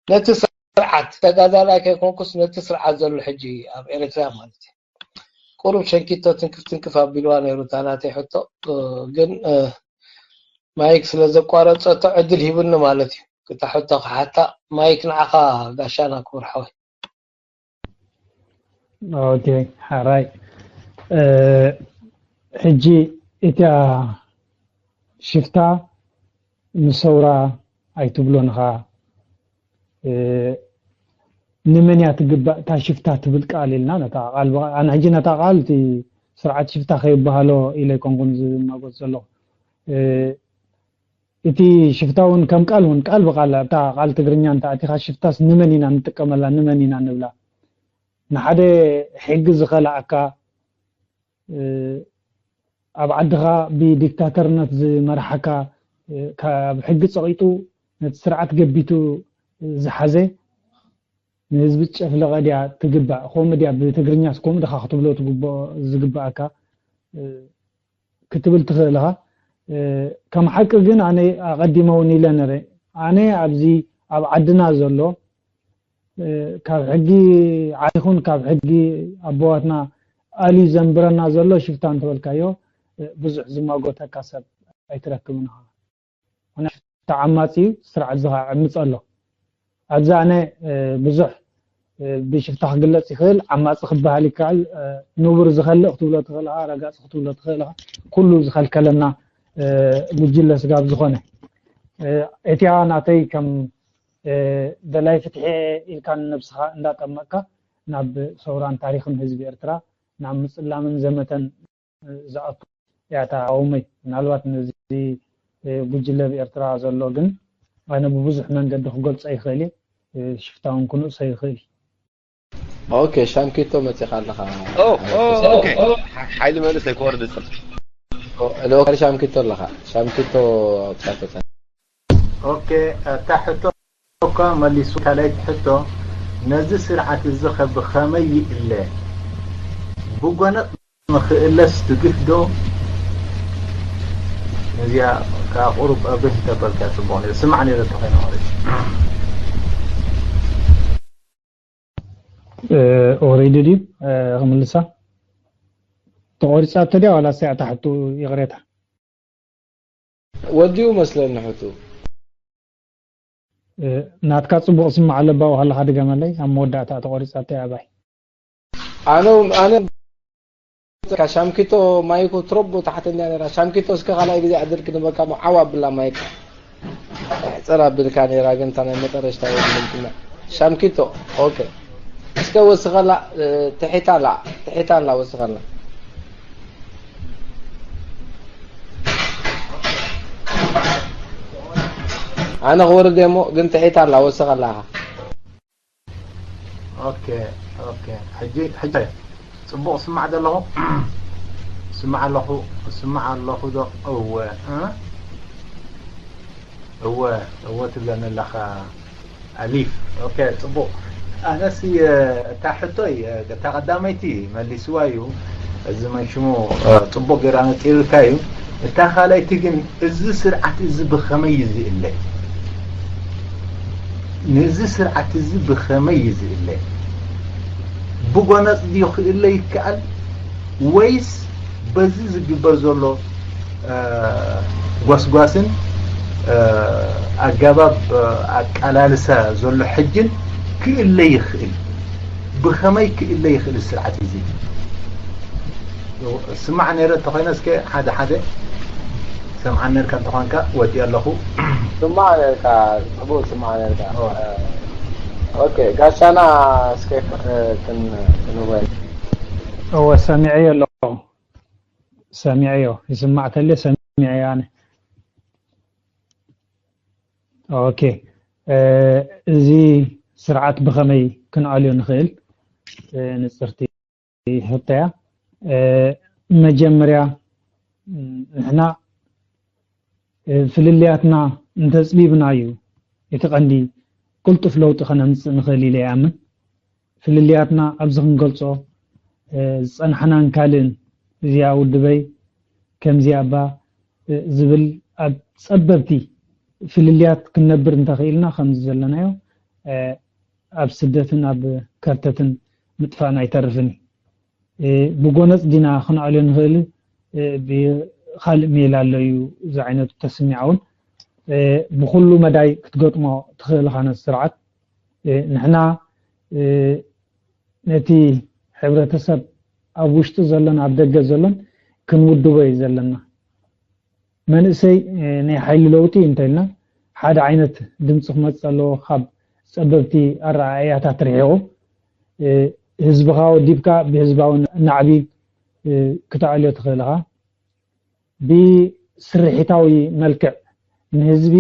ነቲ ስርዓት ተጋዳላይ ከይኮንኩስ ነቲ ስርዓት ዘሎ ሕጂ ኣብ ኤርትራ ማለት እዩ ቁሩብ ሸንኪቶ ትንክፍ ትንክፍ ኣቢልዋ ነይሩ እታ ናተይ ሕቶ ግን ማይክ ስለ ዘቋረፀቶ ዕድል ሂብኒ ማለት እዩ ክታ ሕቶ ክሓታ ማይክ ንዓኻ ጋሻና ክቡር ሓወይ ኦኬ ሓራይ ሕጂ እቲያ ሽፍታ ንሰውራ ኣይትብሎን ኢኻ ንመን እያ ትግባእ እታ ሽፍታ ትብል ቃል ኢልና ነታ ቃል ኣነ ሕጂ ነታ ቃል እቲ ስርዓት ሽፍታ ከይበሃሎ ኢለ ኣይኮንኩን ዝናጎት ዘለኹ እቲ ሽፍታ እውን ከም ቃል እውን ቃል ብቃል ኣብታ ቃል ትግርኛ እንተ ኣቲኻ ሽፍታስ ንመን ኢና ንጥቀመላ ንመን ኢና ንብላ ንሓደ ሕጊ ዝኸልኣካ ኣብ ዓድኻ ብዲክታተርነት ዝመርሓካ ካብ ሕጊ ጸቒጡ ነቲ ስርዓት ገቢቱ ዝሓዘ ንህዝቢ ጨፍለቐ ድያ ትግባእ? ከምኡ ድያ ብትግርኛስ ከምኡ ድኻ ክትብሎ ዝግብኣካ ክትብል ትኽእል ኢኻ። ከም ሓቂ ግን ኣነ ኣቐዲመ እውን ኢለ ነረ። ኣነ ኣብዚ ኣብ ዓድና ዘሎ ካብ ሕጊ ዓሊኹን ካብ ሕጊ ኣቦዋትና ኣልዩ ዘንብረና ዘሎ ሽፍታ እንተበልካዮ ብዙሕ ዝማጎተካ ሰብ ኣይትረክብን ኢኻ። ምኽንያቱ ሽፍታ ዓማጺ እዩ፣ ስርዓት ዝኸዓ ዕምፅ ኣሎ። ኣብዚ ኣነ ብዙሕ ብሽፍታ ክግለፅ ይኽእል፣ ዓማፂ ክበሃል ይከኣል፣ ንቡር ዝኸልእ ክትብሎ ትኽእል ኢኻ፣ ረጋፂ ክትብሎ ትኽእል ኢኻ። ኩሉ ዝኸልከለና ጉጅለ ስጋብ ዝኾነ እቲኣ ናተይ ከም ደላይ ፍትሒ ኢልካ ንነብስኻ እንዳጠመቅካ ናብ ሰውራን ታሪኽን ህዝቢ ኤርትራ ናብ ምፅላምን ዘመተን ዝኣቱ እያ እታ ተቃውሞይ። ምናልባት ነዚ ጉጅለ ኣብ ኤርትራ ዘሎ ግን ኣነ ብብዙሕ መንገዲ ክገልጾ ይኽእል እየ። ሽፍታ እውን ክንእሶ ይኽእል እዩ። ኦኬ ሻምኪቶ መጺኻ ኣለኻ። ኦኬ ሓይሊ መንእሰይ ክወርድ ጽል ሎካል ሻምኪቶ ኣለኻ። ሻምኪቶ ኣብጻተታ ኦኬ እታ ሕቶ እኳ መሊሱ ካልኣይቲ ሕቶ ነዚ ስርዓት እዚ ከ ብኸመይ ይእለ ብጎነጽ ንኽእለስ ትግህ ዶ ነዚኣ ካብ ቁሩብ ኣብህ እንተበልካ ጽቡቕ ነይሩ ስማዕ ነይረ እንተኾይነ ማለት ኦሬዲ ድዩ ክምልሳ ተቆሪጻቶ ድያ ዋላ ሲያታ ሕቱ ይቕሬታ ወዲኡ መስለኒ ሕቱ ናትካ ጽቡቕ ስማዕ ኣለባ ዋሃለኻ ድገመለይ ኣብ መወዳእታ ተቆሪጻቶ ኣባይ ኣነ ኣነ ሻምኪቶ ማይኮ ትሮቦ ታሕተኛ ነራ ሻምኪቶ እስከ ካልኣይ ግዜ ዕድል ክንበካ ዓዋ ብላ ማይካ ሕጽር ኣቢልካ ነራ ግን እታ ናይ መጠረሽታ የብልንክና ሻምኪቶ ኦኬ እስከ ወስኸላ ትሒታ ኣላ ትሒታ ኣላ ወስኸላ ኣነ ክወርድ እሞ ግን ትሒታ ኣላ ወስኸላ ኦኬ ኦኬ ሕጂ ሕጂ ጽቡቕ ስማዕ ዘለኹ ስማዕ ኣለኹ ስማዕ ኣለኹ ዶ እወ እወ እወ ትብለኒ ኣለኻ ኣሊፍ ኦኬ ጽቡቕ ኣነስ እታ ሕቶይ እታ ቀዳመይቲ መሊስዋ እዩ እዚ መንሽሙ ጽቡቕ ገይራ ነጢርካ እዩ እታ ካልኣይቲ ግን እዚ ስርዓት እዚ ብኸመይ እዩ ዝእለ ነዚ ስርዓት እዚ ብኸመይ እዩ ዝእለ ብጎነጽ ድዩ ክእለ ይከኣል ወይስ በዚ ዝግበር ዘሎ ጎስጓስን ኣገባብ ኣቃላልሳ ዘሎ ሕጅን ክእለ ይኽእል ብኸመይ ክእለ ይኽእል ስርዓት እዚ ስማዕ ነይረ እንተኾይነ እስከ ሓደ ሓደ ሰምዓን ነርካ እንተኾንካ ወዲ ኣለኹ ስማዕ ነርካ ጽቡቅ ስማዕ ነርካ ኦኬ ጋሻና እስከ ክንወይ እወ ሰሚዐዮ ኣለኹ ሰሚዐዮ ይስማዕ ተለ ሰሚዐዮ ኣነ ኦኬ እዚ ስርዓት ብኸመይ ክንኣልዮ ንኽእል ንፅርቲ ሕቶያ መጀመርያ ንሕና ፍልልያትና እንተፅቢብና እዩ እቲ ቀንዲ ቅልጡፍ ለውጢ ከነምፅእ ንኽእል ኢለ ይኣምን ፍልልያትና ኣብዚ ክንገልፆ ዝፀናሕናን ካልእን እዚኣ ውድበይ ከምዚኣ እባ ዝብል ኣብ ፀበብቲ ፍልልያት ክንነብር እንተኽኢልና ከምዚ ዘለናዮ ኣብ ስደትን ኣብ ከርተትን ምጥፋእና ኣይተርፍን እዩ ብጎነፅ ዲና ክንኣልዮ ንኽእል ብካልእ ሜላ ኣሎ እዩ እዚ ዓይነቱ ተስሚዓ እውን ብኩሉ መዳይ ክትገጥሞ ትኽእል ኻነ ስርዓት ንሕና ነቲ ሕብረተሰብ ኣብ ውሽጢ ዘሎን ኣብ ደገ ዘሎን ክንውድቦ እዩ ዘለና መንእሰይ ናይ ሓይሊ ለውጢ እንተልና ሓደ ዓይነት ድምፂ ክመፅእ ኣለዎ ካብ ፀበብቲ ኣረኣእያታት ርሒቑ ህዝብኻ ወዲብካ ብህዝባዊ ናዕቢ ክተዕልዮ ትኽእል ኢኻ ብስርሒታዊ መልክዕ ንህዝቢ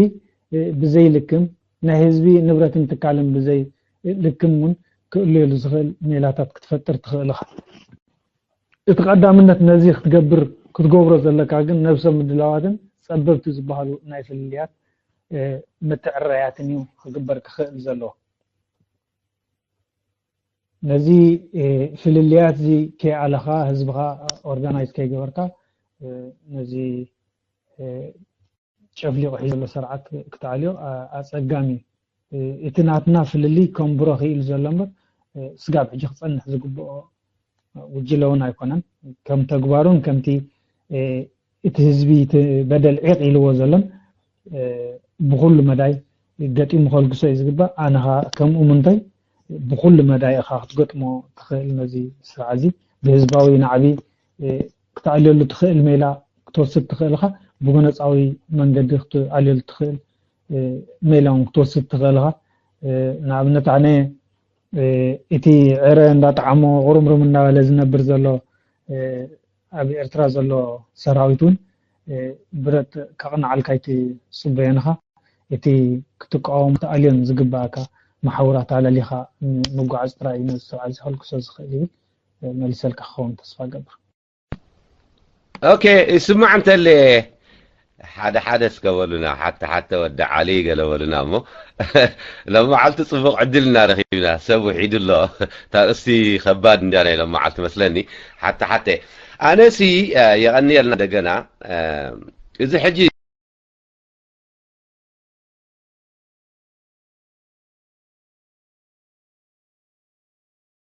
ብዘይልክም ናይ ህዝቢ ንብረትን ትካልን ብዘይልክም እውን ክእልየሉ ዝኽእል ሜላታት ክትፈጥር ትኽእል ኢኻ እቲ ቀዳምነት ነዚ ክትገብር ክትገብሮ ዘለካ ግን ነብሰ ምድላዋትን ጸበብቲ ዝበሃሉ ናይ ፍልልያት ምትዕርራያትን እዩ ክግበር ክኽእል ዘለዎ። ነዚ ፍልልያት እዚ ከይኣለኻ፣ ህዝብኻ ኦርጋናይዝ ከይገበርካ፣ ነዚ ጨፍሊቑ ሒዙ ዘሎ ስርዓት ክትኣልዮ ኣጸጋሚ እዩ። እቲ ናትና ፍልልይ ከንብሮ ክኢል ዘሎ እምበር፣ ስጋብ ሕጂ ክጸንሕ ዝግብኦ ጉጅለ እውን ኣይኮነን። ከም ተግባሩን ከምቲ እቲ ህዝቢ እቲ በደል ዒቕ ኢልዎ ዘሎን ብኹሉ መዳይ ገጢሙ ከልግሶ እዩ ዝግባእ። ኣነ ኸኣ ከምኡ ምንታይ ብኹሉ መዳይ ኢኻ ክትገጥሞ ትኽእል። ነዚ ስርዓት እዚ ብህዝባዊ ናዕቢ ክትኣልየሉ ትኽእል ሜላ ክትወስድ ትኽእል ኢኻ። ብጎነጻዊ መንገዲ ክትኣልየሉ ትኽእል ሜላ እውን ክትወስድ ትኽእል ኢኻ። ንኣብነት ኣነ እቲ ዕረ እንዳጠዓሞ ቁርምርም እናበለ ዝነብር ዘሎ ኣብ ኤርትራ ዘሎ ሰራዊት እውን ብረት ከቕንዓልካ ኣይትጽበዮን ኢኻ። እቲ ክትቃወም ክትኣልዮን ዝግባእካ መሓውራት ኣለሊኻ ምጉዓዝ ጥራይ እዩ ነዚ ስርዓት እዚ ከልግሶ ዝኽእል ይብል። መሊሰልካ ክኸውን ተስፋ እገብር። ኦኬ፣ ይስማዕ እንተለ ሓደ ሓደ እስከ በሉና፣ ሓተ ሓተ ወዲ ዓሊ ገለ በሉና እሞ። ሎማዓልቲ ጽቡቕ ዕድል ኢና ረኺብና፣ ሰብ ውሒዱ ኣሎ። እታ ርእስቲ ከባድ እንድያ ናይ ሎማዓልቲ መስለኒ። ሓተ ሓተ ኣነሲ የቐንየልና እንደገና። እዚ ሕጂ